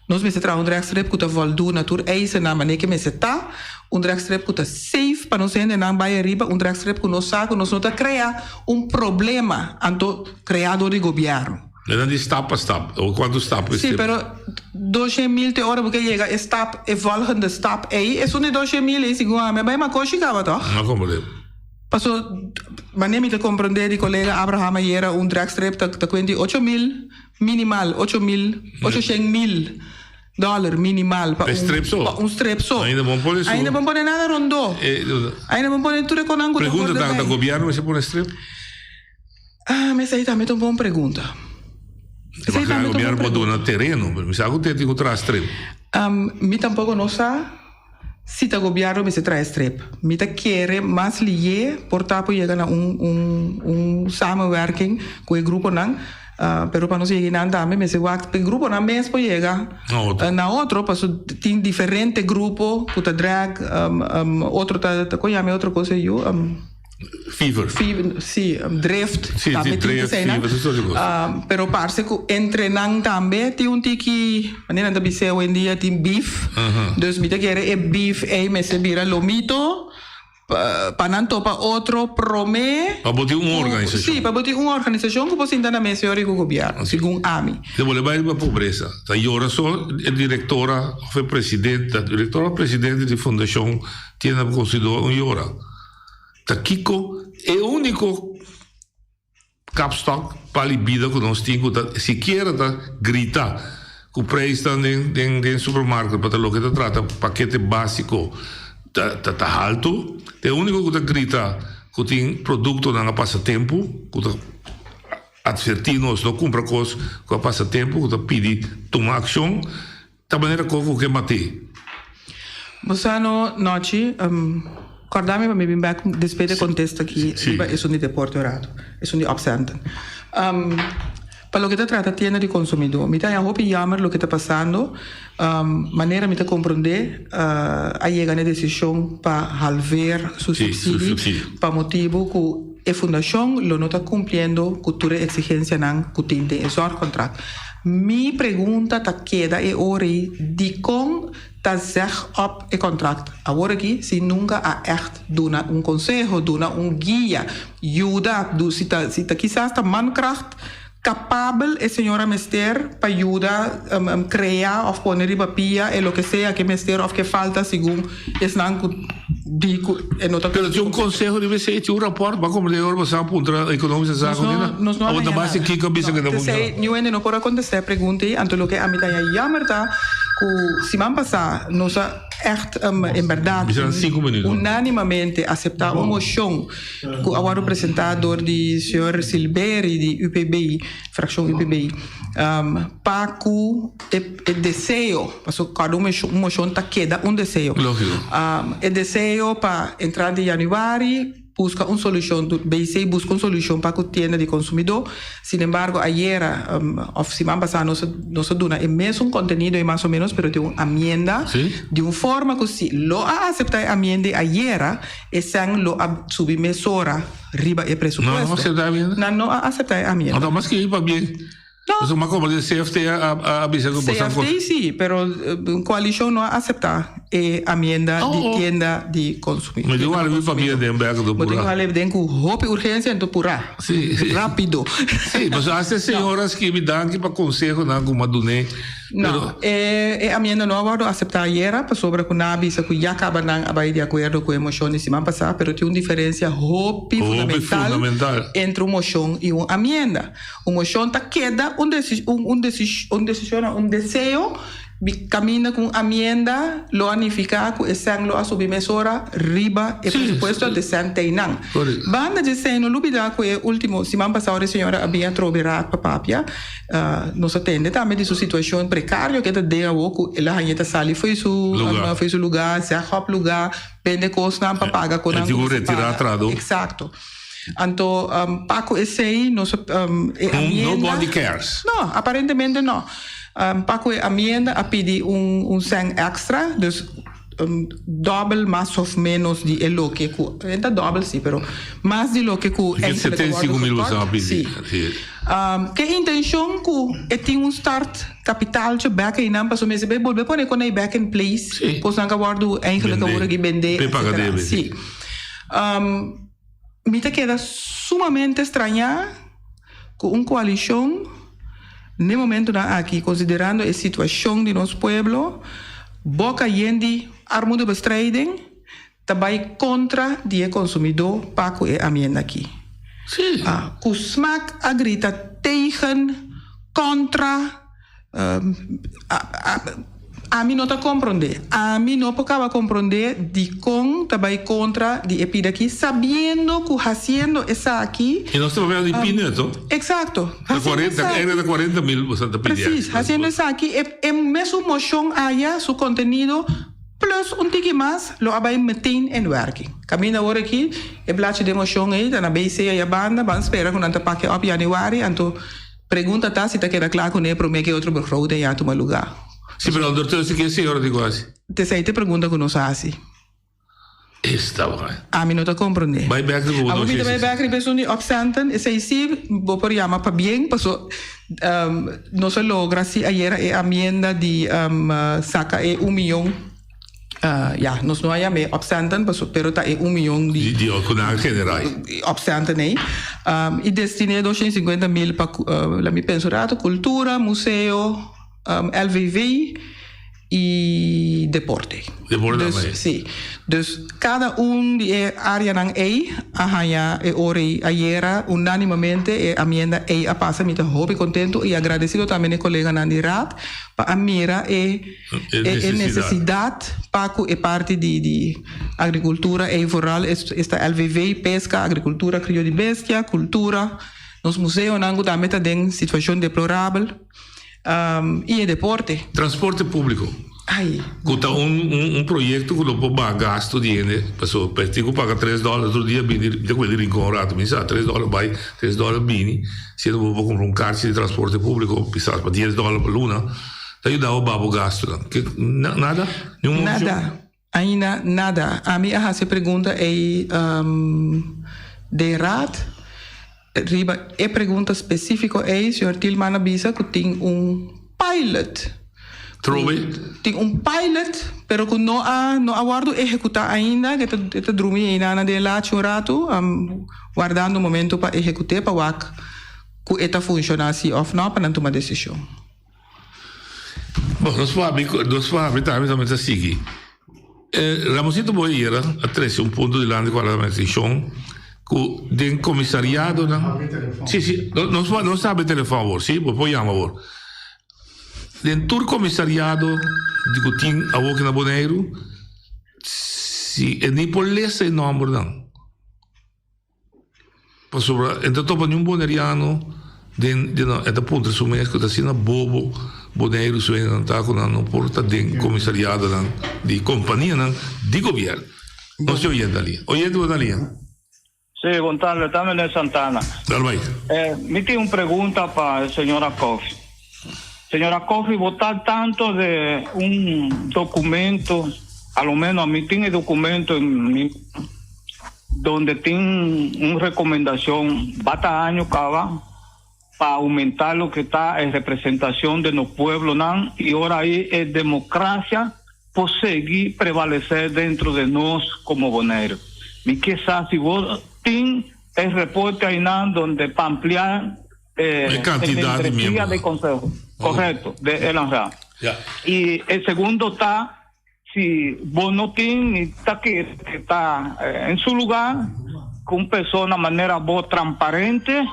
Nos mester traha un dragstrip ku ta voldoen na tur eisennan manera ke mester ta, un dragstrip ku ta safe pa nos hendenan bai ariba, un dragstrip ku nos sa ku nos no ta krea un problema anto krea dor di gobièrnu. E nan di stap pa stap. O cuanto stap Sí, pero 200.000 te ora bo ke yega e stap, e volgende stap ei, esun di 200.000 ei segun ami a bai Makoshi kaba toch? No comprende. Paso, mane mi ta comprende di colega Abraham ayera un dragstrip ta ta cuenti 8.000 minimal, 8.000, 800.000 dollar minimal pa un strip so. Pa un strip so. Ainda bon pone su. Ainda bon pone nada rondo. Ainda bon pone tur e konan ku ta Pregunta ta, ta gobierno mester pone strip? Ah, ma esei tambe ta un bon pregunta. Esei tambe ta un bon pregunta. Gobierno por duna tereno, pero mi sa ku te tin ku traha strip. Mi tampoko no sa si ta gobierno mester traha strip. Mi ta kere mas liye por ta por yega na un un un samenwerking ku e gruponan, pero pa nos yega einan tambe mester wak e gruponan mes por yega na otro pasobra tin diferente grupo ku ta drag, otro ta, kon yama e otro kos ei yu? Fever. Fever, sí, drift. Sí, tambe sí, tin drift, esei nan. fever, esas soort cosas. Um, pero parse ku entre nan tambe tin un tiki, manera nan ta bis'é hoy en dia tin beef. Aha. Dus mi ta kere e beef ei mester bira lomito pa, pa nan topa otro promé. Pa bo tin un ku- organisashon. Sí, pa bo tin un organisashon ku por sinta na mesa yori ku gobièrnu, segun ami. Te bolbe bai riba pobresa. Ta yora so e direktora of e presidente, direktora of presidente di fundashon tiene konsido un yora. Ta kiko e úniko kapstok pa li bida ku nos tin ku ta sikiera ta grita ku preisnan den den den supermarket pa ta loke ta trata pakete básiko ta ta ta haltu. Ta e úniko ku ta grita ku tin produktonan a pasa tempu ku ta atvertí nos no kumpra kos ku a pasa tempu ku ta pidi tuma akshon. Ta manera koko ke mat'é. Bo sa no, Nochi, kòrda mi pa mi bin bèk despues di e kontesta aki riba esun di deporte un ratu, esun di opcenten. Pa loke ta trata tienda di konsumidó, mi ta haña hopi yammer loke ta pasando, manera mi ta komprondé a yega na e desishon pa halveer su supsidi pa motibu ku e fundashon lo no ta kumpliendo ku tur e eksigensianan ku tin den e zorgkontrakt. Mi pregunta ta keda e ora ei, dikon ta zeg op e kontrakt awor aki si nunka a ègt duna un konseho, duna un guia, yuda, si ta si ta kisas ta mankracht kapabel e señora mester pa yuda krea òf pone riba pia e loke sea ke mester òf ke falta segun esnan ku di ku e no ta. Pero tin un conseho riba esey, tin un rapport, bo a comprende ora bo sa puntra economista sa Nos no, nos no a Abo ta haña base nada. kico a bisa No, cu ta p'esei funciona. niun hende no por a contesta e pregunta ei, anto loke ami ta haña jammer ta cu siman pasa nos a echt en berdad Bisa nan cinco minuut. unanimamente acepta un mocion cu a wordo presenta door di señor Silberi di UPB, fraccion UPB, pa cu e e deseo, pasobra kada un mocion ta keda un deseo. Lógico. E deseo pa entrante januari busca un solucion, BC busca un solucion pa cu tienda di consumidor. Sin embargo, ayera of siman pasa nos nos a duna e mesun contenido y mas o menos, pero tin un amienda di un forma cu si lo a acepta e amienda ayera, esnan lo a subi mesora riba e presupuesto. Nan no a acepta e amienda? Nan no a acepta e amienda. Anto mas ki pa bien. No. Pasobra mi a komprende CFT a bisa ku boso a CFT si, pero koalishon no a aseptá e amienda di tienda di konsumidó. Mi tin ku algu papia den bèk anto Bo tin ku purá. algu den ku hopi urgensia anto purá. Si. Rápido. Si, pasobra asta e señora a skibi danki pa konsehonan ku mi a dun'é. No, e e amienda no a wòrdu aseptá ayera pasobra ku nan a bisa ku ya kaba nan a bai di akuerdo ku e moshon di siman pasá, pero tin un diferensia hopi fundamental entre un moshon i un amienda. Un moshon ta keda un un un un desishon, un deseo. Bi kaminda ku un amienda lo a nifiká ku e sèn lo a subi mesora riba e presupuesto di sèn teinan. Banda dje sèn no lubidá ku e último siman pasado e señora a bin atrobe raad pa papia. Nos a tende tambe di su situashon prekario ku e ta den awor ku el a hañ'é ta sali fo'i su fo'i su lugá, zèg òp lugá, bende kosnan pa paga ku nan ku mester paga. Eksakto. Anto pa ku esei nos e amienda. Nobody cares. No, aparentemente no. Pa ku e amienda a pidi un un sèn èkstra, dus dòbel mas òf ménos di e loke ku, e ta dòbel si, pero mas di loke ku eigenlijk a wòrdu gekort. Si. Ke intenshon ku e tin un start kapitaaltje bèk einan pasobra mester bai bolbe pone kon ei bèk in place, kosnan ku a wòrdu eigenlijk awor aki bendé, etcetera. Si. Mi ta keda sumamente strañá ku un koalishon n'e momentunan aki, konsiderando e situashon di nos pueblo, boka yen di armoedebestrijding, ta bai kontra di e konsumidó pa ku e amienda aki. Ku smak a grita tegen, kontra. Ami no ta komprondé. Ami no por kaba komprondé dikon ta bai kontra di e pida aki, sabiendo ku hasiendo esaki. I nos ta papia di peanuts, no? Eksakto. Ta kuarenta, era ta 40.000 bo sa ta pidi. Presis. Hasiendo esaki, e mesun moshon aya, su kontenido, plus un tiki mas, lo a bai meteen in werking. Kaminda awor aki, e blachi di e moshon ei ta na BC aya banda, ban spera ku nan ta pake op yanüari, anto. Pregunta ta si ta keda kla kuné promé ku e otro begroting ya tuma lugá. Si, pero ondertussen ke señora tin ku hasi? T'esei t'e pregunta ku nos a hasi. Esta bai. Ami no ta komprondé. Bai bèk riba bo Abo mi ta bai doshé. bèk riba esun di opcenten. Esei si bo por yama pabien paso nos a logra si ayera e amienda di saka e un miyon. Ya, nos no a yam'é opcenten, paso, pero ta e un miyon di. Di ku nan a generá. Opcenten ei. I destiné 250 mil pa, laat mi pensa un rato, kultura, museo, LVV i deporte. Deporte tambe. Dus, sí. Dus kada un di e áreanan ei a haña e ora ei ayera unánimamente e amienda ei a pasa. Mi ta hopi kontentu i agradesido tambe na e koleganan di raad pa a mira e. E nesesidat pa ku e parti di di agrikultura ei vooral esta LVV, peska, agrikultura, krio di bestia, kultura, nos museonan ku tambe ta den situashon deplorabel i e deporte. Transporte públiko ku ta un un proyekto ku lo por baha gastu di hende pasobra pa tin ku paga tres dòler tur dia bini mi ta kuenta di Rincon un rato mi sa tres dòler bai tres dòler bini siendo bo por kumpra un karchi di transporte públiko kisas pa dies dòler pa luna. Ta yuda bo ba bo gastunan? Ke, nada? Ni un moshon? Nada. Ainda nada. Ami a hasi e pregunta ei den raad. Riba e pregunta spesífiko ei, señor Thielman a bisa ku tin un pilot. Trobe? Tin un pilot, pero ku no a no a wòrdu ehekutá ainda. E ta e ta drumi einan den e lachi un ratu, wardando momento pa ehekut'é pa wak ku e ta funshoná si òf nò pa nan tuma desishon. Bon, nos por habri, nos por habri tambe, tambe ta sigui. Eh, Ramosito Boyera a trece un punto dilanti cu a la mi atencion, cu den comisariadonan... Sí, sí, nos por, nos habri telefon awor, sí, bo por yama awor. Den tur comisariado di cu tin awor aki na Boneiru, si e ni por lesa e nombernan. Pasobra e ta topa niun boneriano den den nan e ta puntra su mes ku ta asina bobo Boneiru su hendenan ta ku nan no por ta den komisariadonan di kompanianan di gobièrnu. Nos tin oyente na liña. Oyente bo na liña. Sí, bon tarde, ta meneer Santana. Dal bai. Eh, mi tin un pregunta pa señora Koffie. Señora Koffie, bo ta al tanto de un documento, a lo menos a mi tin e documento en mi donde tin un recomendacion bata año caba pa aumenta loke ta e representacion de nos pueblonan y ora ahi e democracia por sigui prevalece dentro de nos como Bonaire. Mi ke sa si bo tin e reporte ahinan donde pa amplia E cantidad di membresía de conseho. Correcto, de Elanra. Y e segundo ta Si bo no tin ni ta kere ke ta en su lugar ku un persona manera bo transparente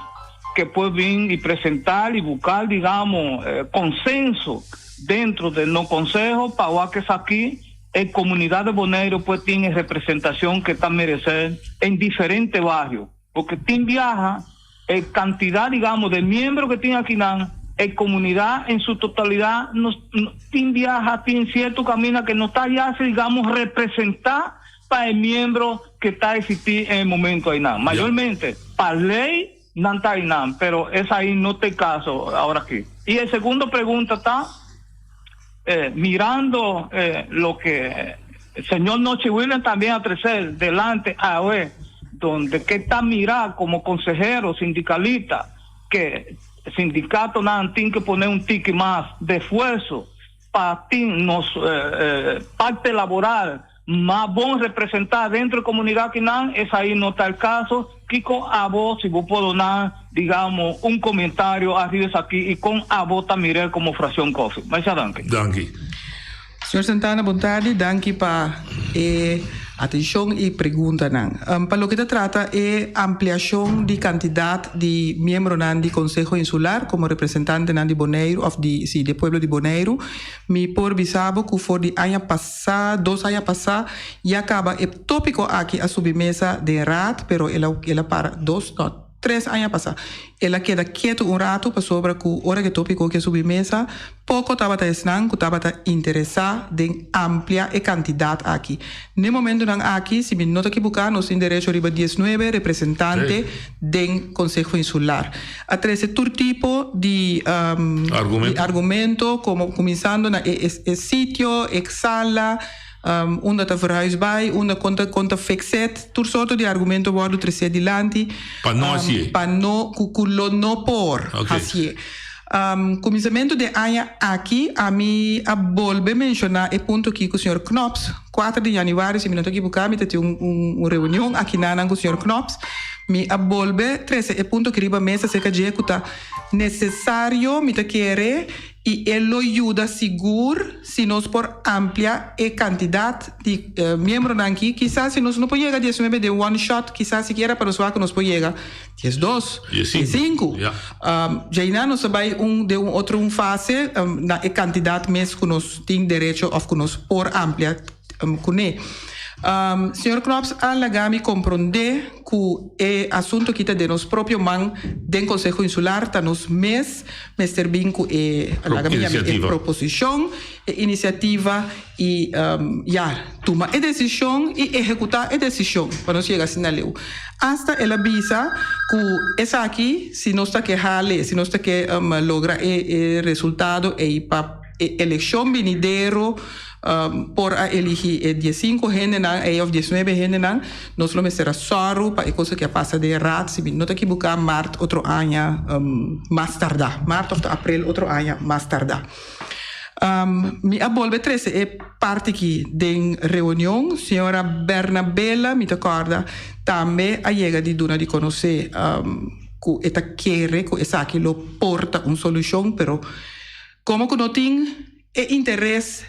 ke por bin i presentar i buscar digamos consenso. dentro di nos konseho pa wak esaki e komunidat di Boneiru por tin e representashon ku ta meresé en diferente bario. Porque tin biaha e kantidat digamos di miembro ku tin akinan e komunidat en su totalidat no tin biaha tin sierto kaminda ku no ta yasi digamos representá pa e miembro ku ta eksistí en e momento einan. Mayormente pa lei nan ta einan pero esei no ta e kaso awor aki. I e segundo pregunta ta mirando loke Señor Nochi William también a trece delante awe, donde ke ta mira como consehero sindicalista ke sindicatonan tin ke pone un tiki mas de esfuerzo pa tin nos parte laboral mas bon representa dentro e comunidad kinan, esai no ta el caso. Kico abo, si bo por duna, digamos, un comentario ariba esaki y con abo ta mir'el como fraccion Coffee? Masha danki. Danki. Señor Santana, bon tardi. Danki pa e atencion y preguntanan. Pa loke ta trata e ampliacion di cantidad di miembronan di Conseho Insular como representantenan di Boneiru of di, si, di e pueblo di Boneiru, mi por bisa bo cu for di aña pasa, dos aña pasa, ya caba e topico aki a subi mesa den Raad, pero el a, el a para dos, no, Tres aña pasá. El a keda ketu un ratu pasobra ku ora ku e tópiko ke subi mesa, poko tabata esnan ku tabata interesá den amplia e kantidat aki. N'e momentunan aki, si mi no ta kibuká, nos tin derecho riba diesnuebe representante den Konseho Insular. A trese tur tipo di argumento, komo kuminsando na e sitio, e sala, Unda ta verhuis bai, unda kon ta kon ta fixet, tur sorto di argumento wordo tresé dilanti. Pa no hasié. Pa no, ku ku lo no por hasié. Kuminsamentu di e aña aki ami a bolbe menshoná e punto aki ku señor Knops, kuater di yanüari si mi no ta ekibuká mi ta tin un un reunion akinanan ku señor Knops, mi a bolbe trese e punto aki riba mesa aserka dje ku ta nesesario mi ta kere I e lo yuda sigur si nos por amplia e kantidat di miembronan aki. Kisas si nos no por yega diesnuebe den one shot, kisas sikiera pa nos wak nos por yega diesdos, diesinku. Djainan nos ta bai un den un otro un fase na e kantidat mes ku nos tin derecho òf ku nos por amplia kuné. Señor Knops a laga mi komprondé ku e asuntu aki ta den nos propio man den Konseho Insular, ta nos mes mester bin ku e, laga mi yama e proposishon, e inisiativa i ya, tuma e desishon i ehekutá e desishon pa nos yega asina leu. Asta el a bisa ku esaki si nos ta ke hale, si nos ta ke logra e resultado ei pa e elekshon binidero por a eligi e diesinku hendenan ei of diesnuebe hendenan, nos lo mester a sòru pa e cosa ke a pasa den Raad, si mi no ta kibuká, mart otro aña mas tardá, mart of ta aprel otro aña mas tardá. Mi a bolbe trese e parti aki den reunion, señora Bernabela, mi ta kòrda, tambe a yega di duna di konosé ku e ta kere ku esaki lo por ta un solushon, pero Komo ku no tin e interes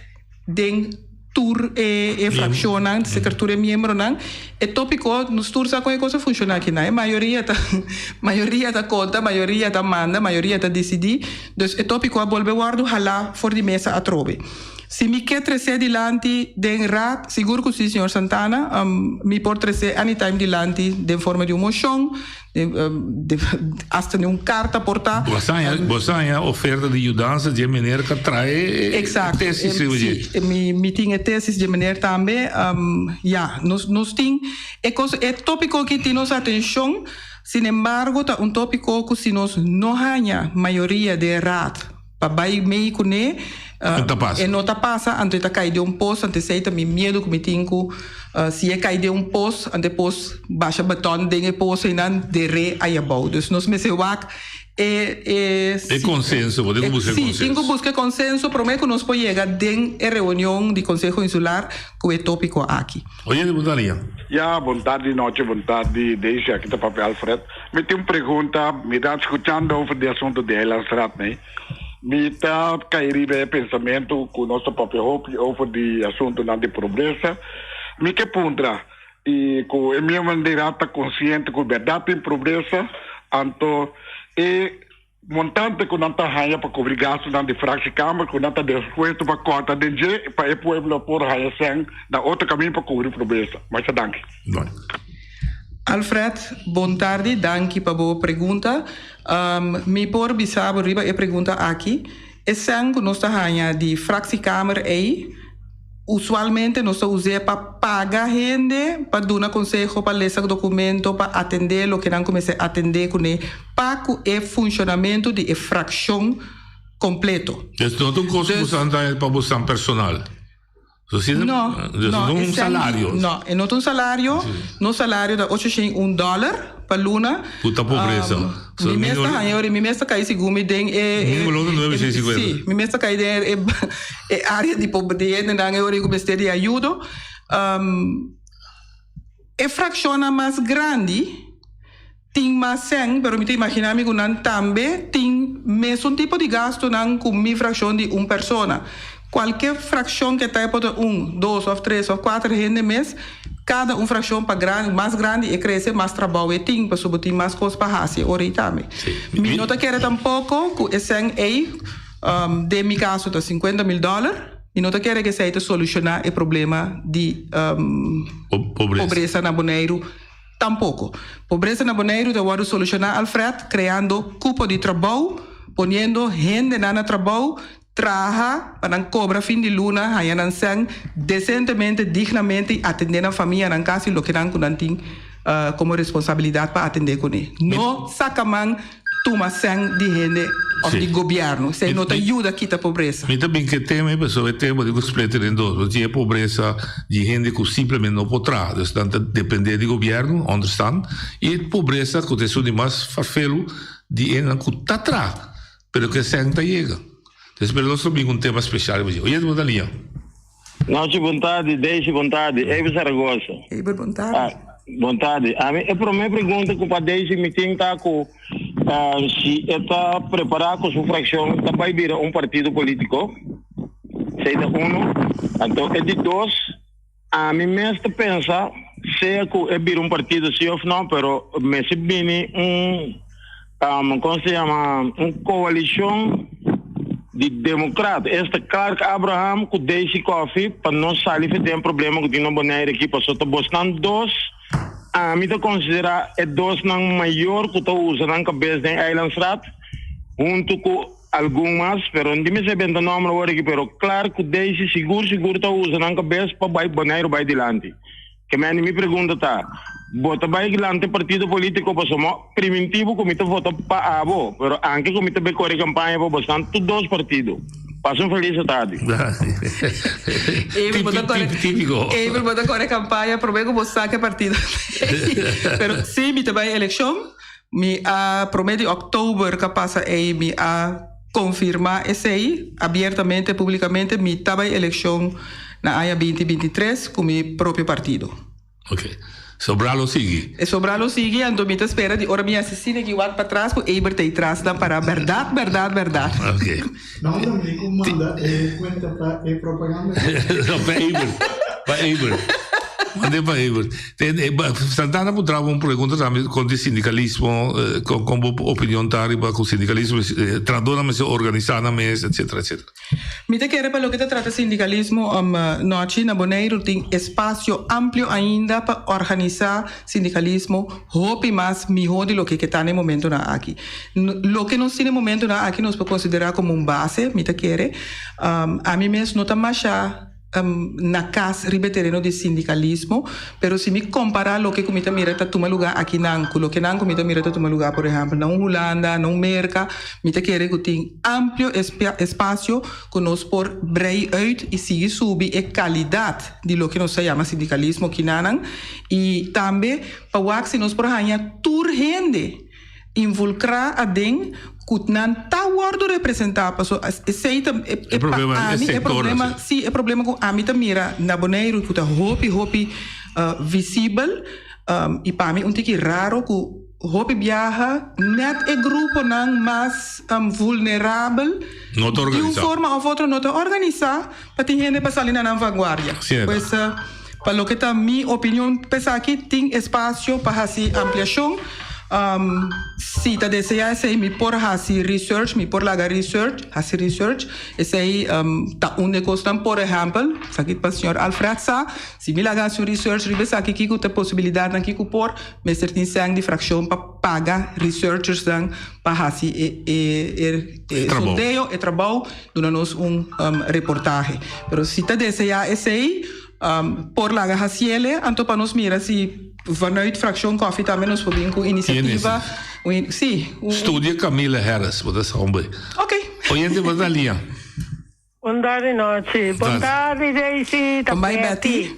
den tur e frakshonnan, seker tur e miembronan, e topiko nos tur sa kon e kos a funshoná akinan. E mayoria ta mayoria ta konta, mayoria ta manda, mayoria ta disidí. Dus e topiko a bolbe wòrdu halá for di mesa atrobe. Si mi ke tres'é dilanti den Raad, sigur ku si, señor Santana, mi por tres'é anytime dilanti den forma di un moshon, Hasta ni un carta por ta. Bo sa haña oferta di yudansa dje meneer ka trae e tesis riba dje? Si, mi tin e tesis dje meneer tambe. Ya, nos tin e cos, e topico aki tin nos atencion, sin embargo ta un topico cu si nos no haña mayoria den raad pa bai mei kuné e no ta pasa anto e ta kai den un pos anto esei ta mi miedu ku mi tin ku si e kai den un pos anto e pos basha baton den e pos einan der'é ayabou dus nos mester wak e e E konsenso bo tin ku buska e konsenso. Si tin ku buska e konsenso promé ku nos por yega den e reunion di konseho insular ku e topiko aki. Oye di bo Tania. Ya, bon tardi nochi, bon tardi Daisy, aki ta papia Alfred. Mi tin un pregunta, mi ta scuchando over di asunto di Eilandsraad nee. Mi ta cay riba e pensamento cu nos ta papia hopi over di asuntonan di pobresa. Mi ke puntra, y cu e miembronan di raad ta consciente cu berdad tin pobresa, anto e. montante ku nan ta haña pa kubri gastunan di fractiekamer ku nan ta dispuesto pa kòrta den dje pa e pueblo por haña sèn na otro kamin pa kubri pobresa. Masha danki. Alfred, bon tardi, danki pa bo pregunta. Mi por bisa bo riba e pregunta aki, e sèn ku nos ta haña di fractiekamer ei, Usualmente nos ta us'é pa paga hende, pa duna konseho, pa lesa dokumento, pa atendé loke nan ku mester atendé kuné pa ku e funshonamentu di e frakshon kompleto. Dus no ta un kos ku boso ta pa boso personal? No, Dus no, no e un sèn di, salario? no, e no ta un salario. Nos salario ta ocho shen i un dòler pa luna. Ku ta pobresa. Mi mes ta haña ora mi mes ta kai segun mi den e si mi mes ta kai den e e área di pobre di hendenan e ora ku mester di ayudo. E frakshonnan mas grandi tin mas sèn pero mi ta imaginá mi ku nan tambe tin mesun tipo di gastunan ku mi frakshon di un persona. Kualke frakshon ke ta e por ta un, dos òf tres òf kuater hende mes, kada un frakshon pa grandi, mas grandi e krese mas trabou e tin, pasobra bo tin mas kos pa hasi e ora ei tambe. Mi no ta kere tampoko ku e sèn ei, den mi kaso ta 50.000 dòler, mi no ta kere ku esei ta solushoná e problema di pobresa na Boneiru tampoko. Pobresa na Boneiru ta wòrdu solushoná, Alfred, kreando kupo di trabou, poniendo hendenan na trabou, Traha pa nan kobra fin di luna, haña nan sèn desentemente, dignamente i atendé nan famia, nan kas i loke nan ku nan tin komo responsabilidat pa atendé kuné. No saka man tuma sèn di hende òf di gobièrnu. Esei no ta yuda kita pobresa. Mi ta bin ku e tema ei pasobra e tema di ku split den dos. Bo tin e pobresa di hende ku simplemente no por traha, dus nan ta dependé di gobièrnu, onderstand, i e pobresa ku ta esun di mas farfelu di hendenan ku ta traha. Pero ke sèn ta yega. Des pero nos lo bin ku un tema speshal riba dje. Oyente bo ta liña. Nochi bon tardi, Daisy bon tardi, Eber Zaragoza. Eber bon tardi. Ah, bon tardi. Ami e prome pregunta ku pa Daisy mi tin ta ku si e ta prepara ku su frakshon ta bai bira un partido politiko. Esei ta uno. Anto e di dos, ami mes ta pensa sea ku e bira un partido si of no, pero mester bini un kon se yama un koalishon di demokrat, esta Clark Abraham ku Daisy Coffie pa nos sali for den problema ku tin na Bonaire aki pasobra ta bosnan dos ami ta konsiderá e dosnan mayor ku ta usa nan kabes den Eilandsraad huntu ku Algun mas, pero no di mester benta nomber awor aki, pero Clark ku Daisy sigur sigur ta usa nan kabes pa bai Boneiru bai dilanti. Ke mende mi pregunta ta, bo ta bai lanta e partido politiko pasobra mo primintibo ku mi ta vota pa abo, pero anke ku mi ta bai kore kampaña pa bosnan tur dos partido. Pasa un felis atardi. Eber bo ta kore, Típico. Eber bo ta kore kampaña prome ku bo saka e partido. Pero si mi ta bai elekshon. Mi a prome di oktober ka pasa ei mi a konfirma esei abiertamente publikamente mi ta bai elekshon na aña binti 23 ku mi propio partido. Ok. Sobra lo sigui. E sobra lo sigui anto mi ta spera di ora mi hasi asina ki wak patras ku Eber ta ei tras nan para bèrdat bèrdat bèrdat. Ok. No ta mi ku manda e kuenta pa e propaganda. No, pa Eber. Pa Eber. Mand'é pa Eber. Santana puntra bo un pregunta tambe con di sindicalismo, con con bo opinion ta riba cu sindicalismo, trahadornan mester organisa nan mes, etcetera, etcetera. Mi ta kere pa loke ta trata sindicalismo, nochi na Boneiru tin espacio amplio ainda pa organisa sindicalismo hopi mas miho di loke ke ta na e momentonan aki. Loke nos tin na e momentonan aki nos por considera como un base, mi ta kere. Ami mes no ta masha. na kas riba e tereno di sindikalismo, pero si mi kompará loke ku mi ta mira ta tuma lugá akinan ku lokenan ku mi ta mira ta tuma lugá por ehèmpel na un Hulanda, na un Merka, mi ta kere ku tin amplio espasio ku nos por brei uit i sigui subi e kalidat di loke nos ta yama sindikalismo kinanan i tambe pa wak si nos por haña tur hende Involucra aden cu nan ta wordo representa paso esey ta e pa ami e problema si e problema cu ami ta mira na Boneiru cu ta hopi hopi visibel y pa mi un tiki raro cu hopi biaha net e gruponan mas vulnerabel di un forma of otro no ta organisa pa tin hende pa sali na nan vanguardia pues pa loke ta mi opinion p'esaki tin espacio pa haci ampliacion. Um, si ta deseá esei mi por hasi research, mi por laga research, hasi research. Esei um, ta un de kosnan, por ehèmpel, esaki pa señor Alfred sa, si mi laga hasi un research riba esaki kiko ta e posibilidatnan, kiko por, mester tin sèn di frakshon pa paga researchersnan pa hasi e e e sondeo, e trabou, duna nos un um, reportahe. Pero si ta deseá esei, um, por laga hasiele, anto pa nos mira si Vanuit fraccion Coffee tambe nos por bin cu iniciativa. Un, sí. Un, Studia Camila Harris, bo ta sa hombre. Ok. Oyente, bo ta lia. Bon tardi nochi. Bon tardi Daisy. Ta Bon bai Betty.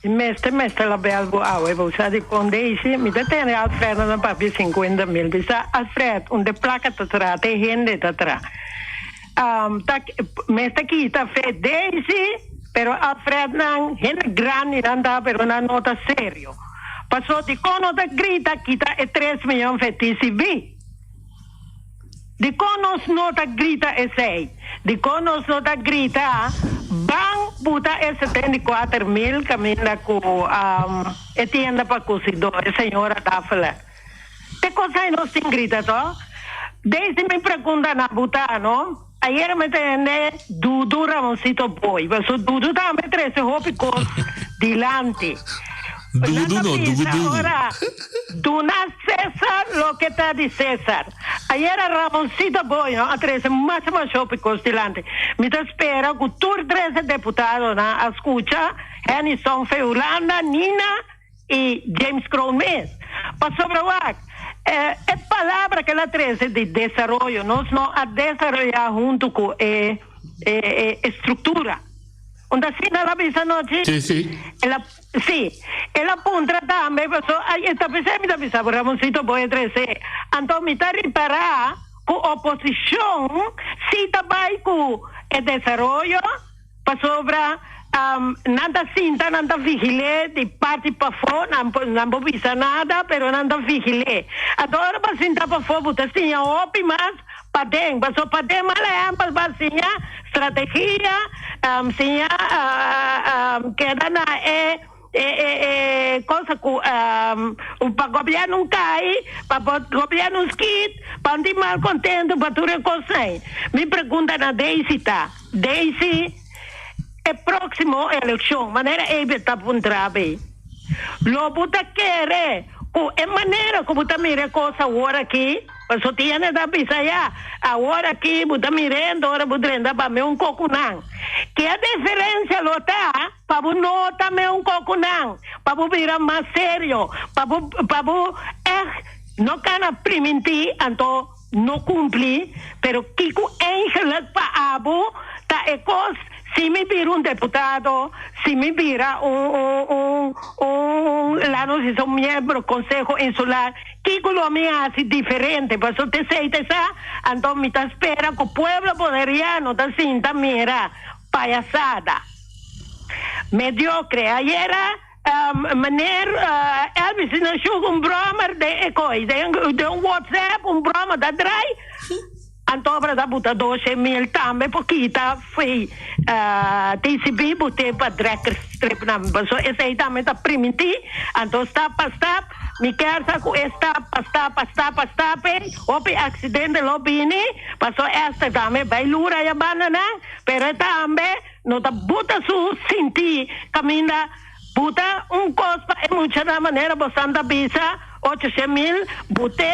Mester mester la bel bo awe bo sa di con Daisy mi ta tene Alfred na papia 50 mil bisa Alfred un de placa ta tra te hende ta tra um, ta mester kita fe Daisy Pero Alfred nan hende grandi nan ta pero nan no ta serio. Paso dikon no ta grita kita e tres miyon fe TCB? Dikon nos no ta grita esey? Dikon nos no ta grita ban buta e 74 mil kaminda ku e tienda pa kusidó e señora Daffelen? Te kos ay nos tin grita to? Daisy mi pregunta na buta no? Ayer mi tende Dudu Ramoncito Boy, paso Dudu tambe trece hopi cos dilanti. Dudu no, Dudu. Ora, duna Cesar loke ta di Cesar. Ayer Ramoncito Boy no, a trece masha masha hopi cos dilanti. Mi ta spera cu tur 13 deputadonan a scucha Hennyson Feulanda, Nina y James Kroon mes. Pasobra wak, e palabra cu el a trece di desaroyo, nos no a desaroya hunto cu e, e, e structura. Unda asina el a bisa anochi? Sí, sí. El a, sí. El a puntra tambe, paso, ay, esta pesey mi ta bisa bo, Ramoncito Boy a trece. Anto mi ta ripara cu oposicion si ta bay cu e desaroyo, pasobra nan ta sinta, nan ta vigil'é di parti pafó, nan nan por bisa nada, pero nan ta vigil'é. Anto ora bo a sinta pafó, bo ta siña hopi mas paden, pasobra paden mal ehèmpel bo a siña strategia, siña keda na e e e e cosa cu pa gobierno cay, pa gobierno skit, pa un tin mal contento pa tur e cosnan. Mi pregunta na Daisy ta, Daisy, e proximo eleccion, manera Abel ta puntra bay, lo bo ta kere cu e manera cu bo ta mira e cos awor aki, pasobra tin hende ta bisa ya, awor aki bo ta mirendo ora bo drenta pa mi un cocunan. Ke diferencia lo ta pa bo no ta me un cocunan, pa bo bira mas serio, pa bo pa bo echt no cana priminti anto no cumpli, pero kico eigenlijk pa abo ta e cos si mi bira un deputado, si mi bira un un un un laat nos bisa un miembro conseho insular, kico lo mi haci diferente? Pasobra t'esey ta esa, anto mi ta spera cu pueblo boneriano ta sinta mira payasada mediocre. Ayera meneer Elvis na shuga un brommer den e kooi, den un WhatsApp un brommer ta draai, anto obra ta buta 200 mil tambe por kita fei TCB bute pa trekkerstrip nan. Paso esey tambe ta primiti, anto stap pa stap, mi kier sa cu e stap pa stap pa stap pa stap ey, hopi accidente lo bini, paso Esther tambe bay lura ya banda nan, pero e tambe no ta buta su sinti caminda buta un cos pa e mucha na manera bo santa bisa 800 mil bute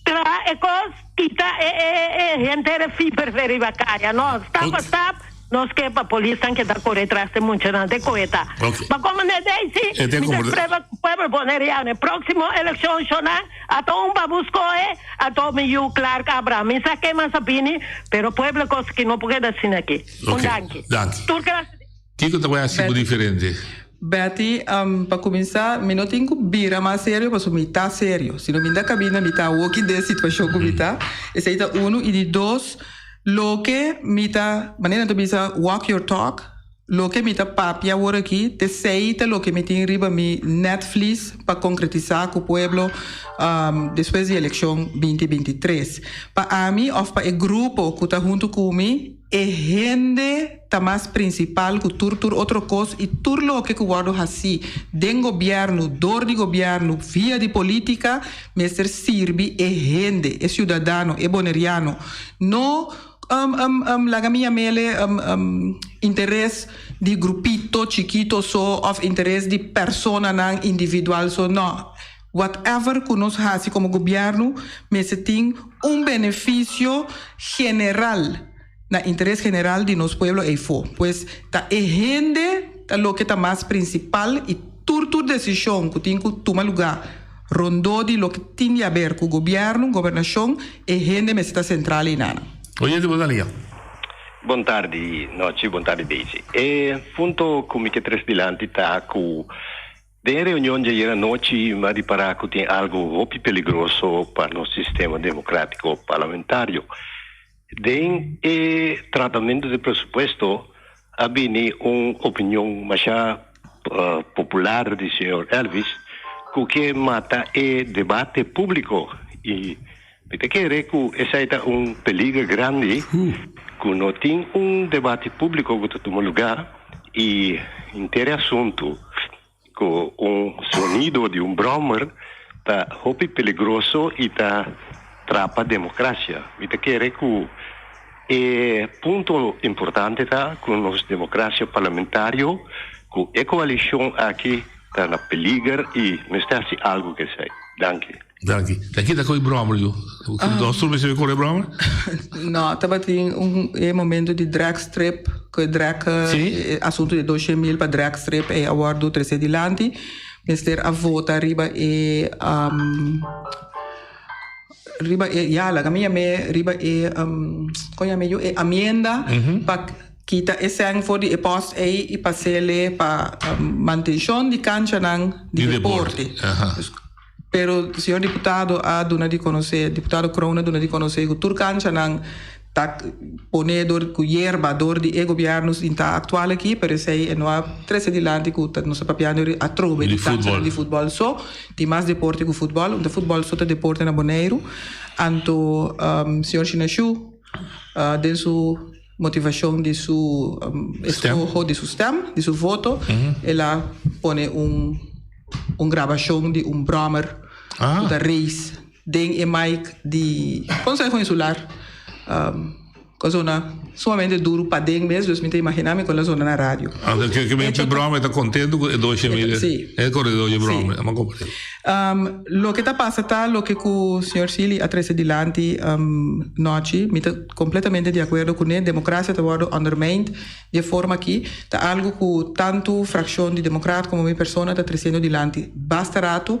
tra e cos kita e e e hende re fiber riba caya no stap pa stap nos ke pa polis tan keda core tras de mucha nan te coeta. Pa como ne Daisy E te mi ta como- spera pueblo boneriano e próximo eleccion shona ato un pa buscoe ato mi yu Clark Abraham mi sa ke mas a bini pero pueblo cos ki no por keda asina aki. Un danki. Danki. Tur gracias. Kiko ta bay haci diferente? Betty, pa cuminsa, mi no tin cu bira mas serio, pasobra mi ta serio. Si no mi ta cabina, mi ta woki den situacion cu mi ta. Esey ta uno. Y di dos, loke mi ta, manera nan ta bisa, walk your talk, loke mi ta papia awor aki, t'esey ta loke mi tin riba mi netvlies pa concretisa cu pueblo despues di eleccion 2023. Pa ami of pa e grupo cu ta hunto cu mi, E hende ta mas prinsipal ku tur tur otro kos i tur loke ku wòrdu hasí den gobièrnu, dor di gobièrnu, via di polítika, mester sirbi e hende, e siudadano, e boneriano. No laga mi yam'ele interes di grupito chikito so òf interes di personanan individual so, no. Whatever ku nos hasi komo gobièrnu mester tin un benefisio general na interes general di nos pueblo eifó. Pues ta e hende ta loke ta mas prinsipal i tur tur desishon ku tin ku tuma lugá rondó di loke tin di aber ku gobièrnu, gobernashon, e hende mester ta sentral einanan. Oyente bo ta liga. Bon tardi Nochi, bon tardi Daisy. E punto ku mi ke tres dilanti ta ku Den e reunion djayer anochi mi a ripará ku tin algu hopi peligroso pa nos sistema demokratiko parlamentario. Den e tratamentu di presupuesto a bini un opinion masha popular di señor Elvis ku ke mata e debate públiko i mi ta kere ku esei ta un peliger grandi ku no tin un debate públiko ku ta tuma lugá i henter e asuntu ku un sonido di un bròmer ta hopi peligroso i ta trapa demokrasia. Mi ta kere ku e punto importante ta ku nos demokrasia parlamentario ku e koalishon aki ta na peliger i mester hasi algu ku esei. Danki. Danki. Ta kita koe brommer yu? Nos tur mester kore brommer? No, tabatin un e momento di dragstrip, ku e drag e asuntu di doshe mil pa dragstrip ei a wòrdu trese dilanti. Mester a vota riba e riba e ya laga mi yam'é riba e kon yam'é yu e amienda pa kita e sèn for di e pòst ei i pas'é pa mantenshon di kanchanan di deporte. Pero señor diputado a duna di conoce, diputado Kroon a duna di conoce cu tur canchanan ta pone door cu yerba door di e gobierno sin ta actual aki, pero esey e no a trece dilanti cu ta nos ta papiando di atrobe di canchanan di futbol so, tin mas deporte cu futbol, unda futbol so ta deporte na Boneiru. Anto señor Shinashu den su motivacion di su escoho di su stem, di su voto, el a pone un un grabacion di un brommer cu ta race den e mic di Conseho Insular. Cu a zona sumamente duro paden mes, dus mi ta imagina mi con la zona na radio. Ah, ke ke e brommer ta contento cu e doce mil, e corredor di brommer, a comprende. Loke ta pasa ta loke cu señor Sealy a trece dilanti nochi, mi ta completamente di acuerdo cune, democracia ta wordo undermined Di e forma aki ta algu ku tantu frakshon di Demokrat komo mi persona ta tresiendo dilanti basta ratu.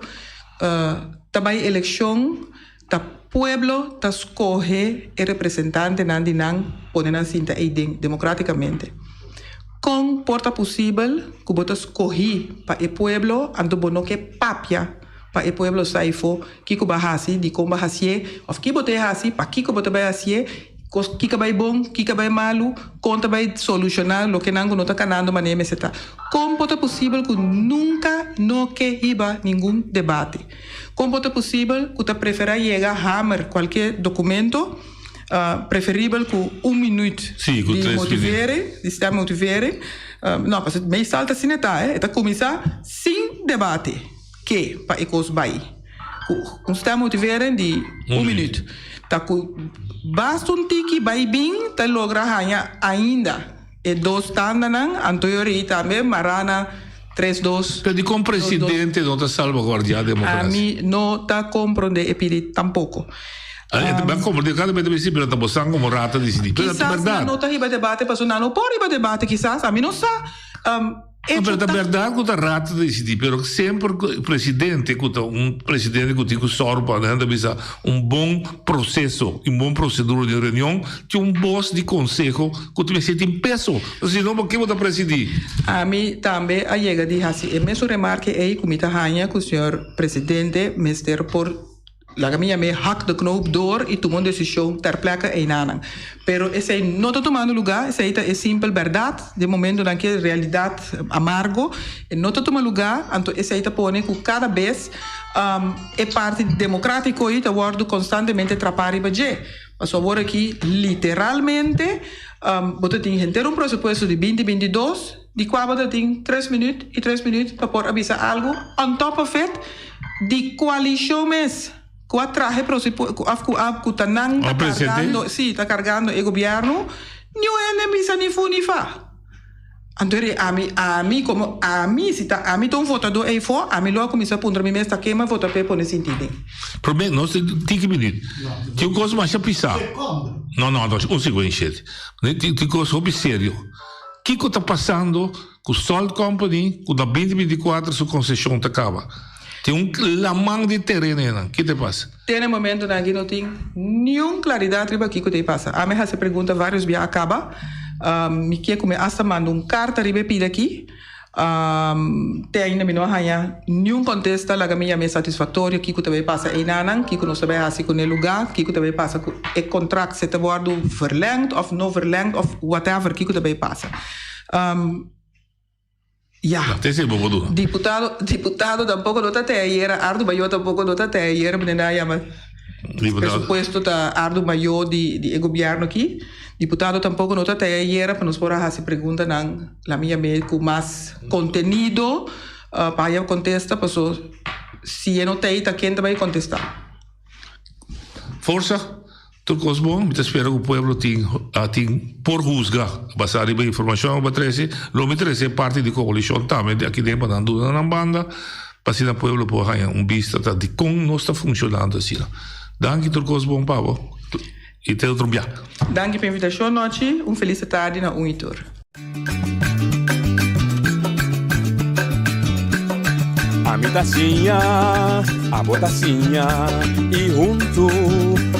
Ta bai elekshon, ta pueblo ta skohe e representantenan di nan pone nan sinta ei den demokratikamente. Kon por ta posibel ku bo ta skohí pa e pueblo anto bo no ke papia pa e pueblo sa efo kiko bo a hasi, dikon bo a hasié òf ki bo ta e hasi, pakiko bo ta bai hasié? Kos kiko bai bon, kiko bai malu, kon ta bai solushoná lokenan ku no ta kanando manera mester ta. Kon por ta posibel ku nunka no ke hiba ningun debate? Kon por ta posibel ku ta preferá yega hamer kualke dokumento preferibel ku un minuut di motivering, di stem motivering? No, pasobra meestal ta asina e ta, e ta kuminsá sin debate ke pa e kos bai. Ku un stem motivering di un minuut. Ta ku basta un tiki bai bin ta logra haña ainda e dos tandanan, anto yo rei tambe mará na tres dos. Pero dikon presidente no ta salvaguardiá demokrasia? Ami no ta komprondé e pidi tampoko. Bo a komprondé kada bes ta bisa pero ta bosan komo rata disidí. Pero ta Kisas bèrdat. nan no ta hiba debate pasobra nan no por hiba debate kisas, ami no sa. No, pero ta berdad cu ta rato ta dicidi, pero semper cu presidente cu ta un presidente cu tin cu sòru pa nan ta bisa un bon proceso y un bon procedura di reunion, tin un bos di conseho cu ta mester tin peso. Si no, pa ke bo ta presidi? Ami tambe a yega di haci e mesun remarke ey cu mi ta haña cu señor presidente mester por. Laga mi yam'é hak de knoop door i tuma un desishon ter plekke einanan. Pero esei no ta tumando lugá, esei ta e simpel bèrdat den momentonan ki e realidat amargo e no ta tuma lugá, anto esei ta pone ku kada bes e parti demokratiko ei ta wòrdu konstantemente trapá riba dje. Pasobra awor aki literalmente bo ta tin henter un presupuesto di binti 22 di kua bo ta tin tres minüt i tres minüt pa por a bisa algu on top of it di koalishon mes ku a traha e presupuesto òf ku a ku ta nan ta kargando si ta kargando e gobièrnu niun hende bisa ni fu ni fa. Anto eri ami, ami komo ami, si ta ami ta un votadó eifó, ami lo a kuminsá puntra mi mes ta ken mi a vota p'e pone sinti den. Promé, nos tin tiki minüt. Tin un kos masha pisá. No, no, no, un segun, shit. Tin kos hopi serio. Kiko ta pasando ku Salt Company ku na binti 24 su konseshon ta kaba? Tin un laman di tereno einan. Ki ta pasa? Te na e momentonan aki no tin niun klaridat riba kiko ta e pasa. Ami a hasi e pregunta vários bia a kaba. Mi ke ku mi asta manda un karta riba e pida aki. Te ainda mi no a haña niun kontesta laga mi yam'é satisfaktorio kiko ta bai pasa einanan, kiko nos ta bai hasi ku n'e lugá, kiko ta bai pasa ku e kontrakt si ta wòrdu verlengd òf no verlengd òf whatever kiko ta bai pasa. Ya. Te esei bo por duna. Diputado, diputado tampoco no ta te ayer, Ardu Mayor tampoco no ta te ayer, meneer a yama Diputado. presupuesto ta Ardu Mayor di di e gobierno aki. Diputado tampoco no ta te ayer pa nos por a haci preguntanan, la mi yam'é cu mas contenido pa haya contesta, paso si e no ta ey ta ken ta bay contesta. Forsa, tur kos bon, mi ta spera ku pueblo tin tin por husga basá riba e informashon ku bo a trese. Lo mi trese parti di koalishon tambe di aki den pa nan duna nan banda pa asina pueblo por haña un bista ta dikon nos ta funshonando asina. Danki tur kos bon pa bo i te otro bia. Danki pa invitashon nochi, un felis tardi na un i tur. Ami ta siña, abo ta siña y huntu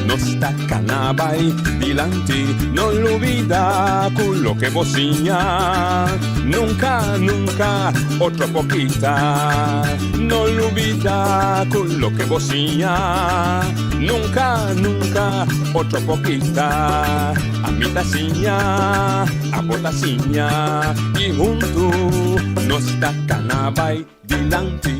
nos ta cana bay dilanti. No lubida cu loke bo siña nunca, nunca otro por kita. No lubida cu loke bo siña nunca, nunca otro por kita. Ami ta siña, abo ta siña y huntu nos ta cana bay dilanti.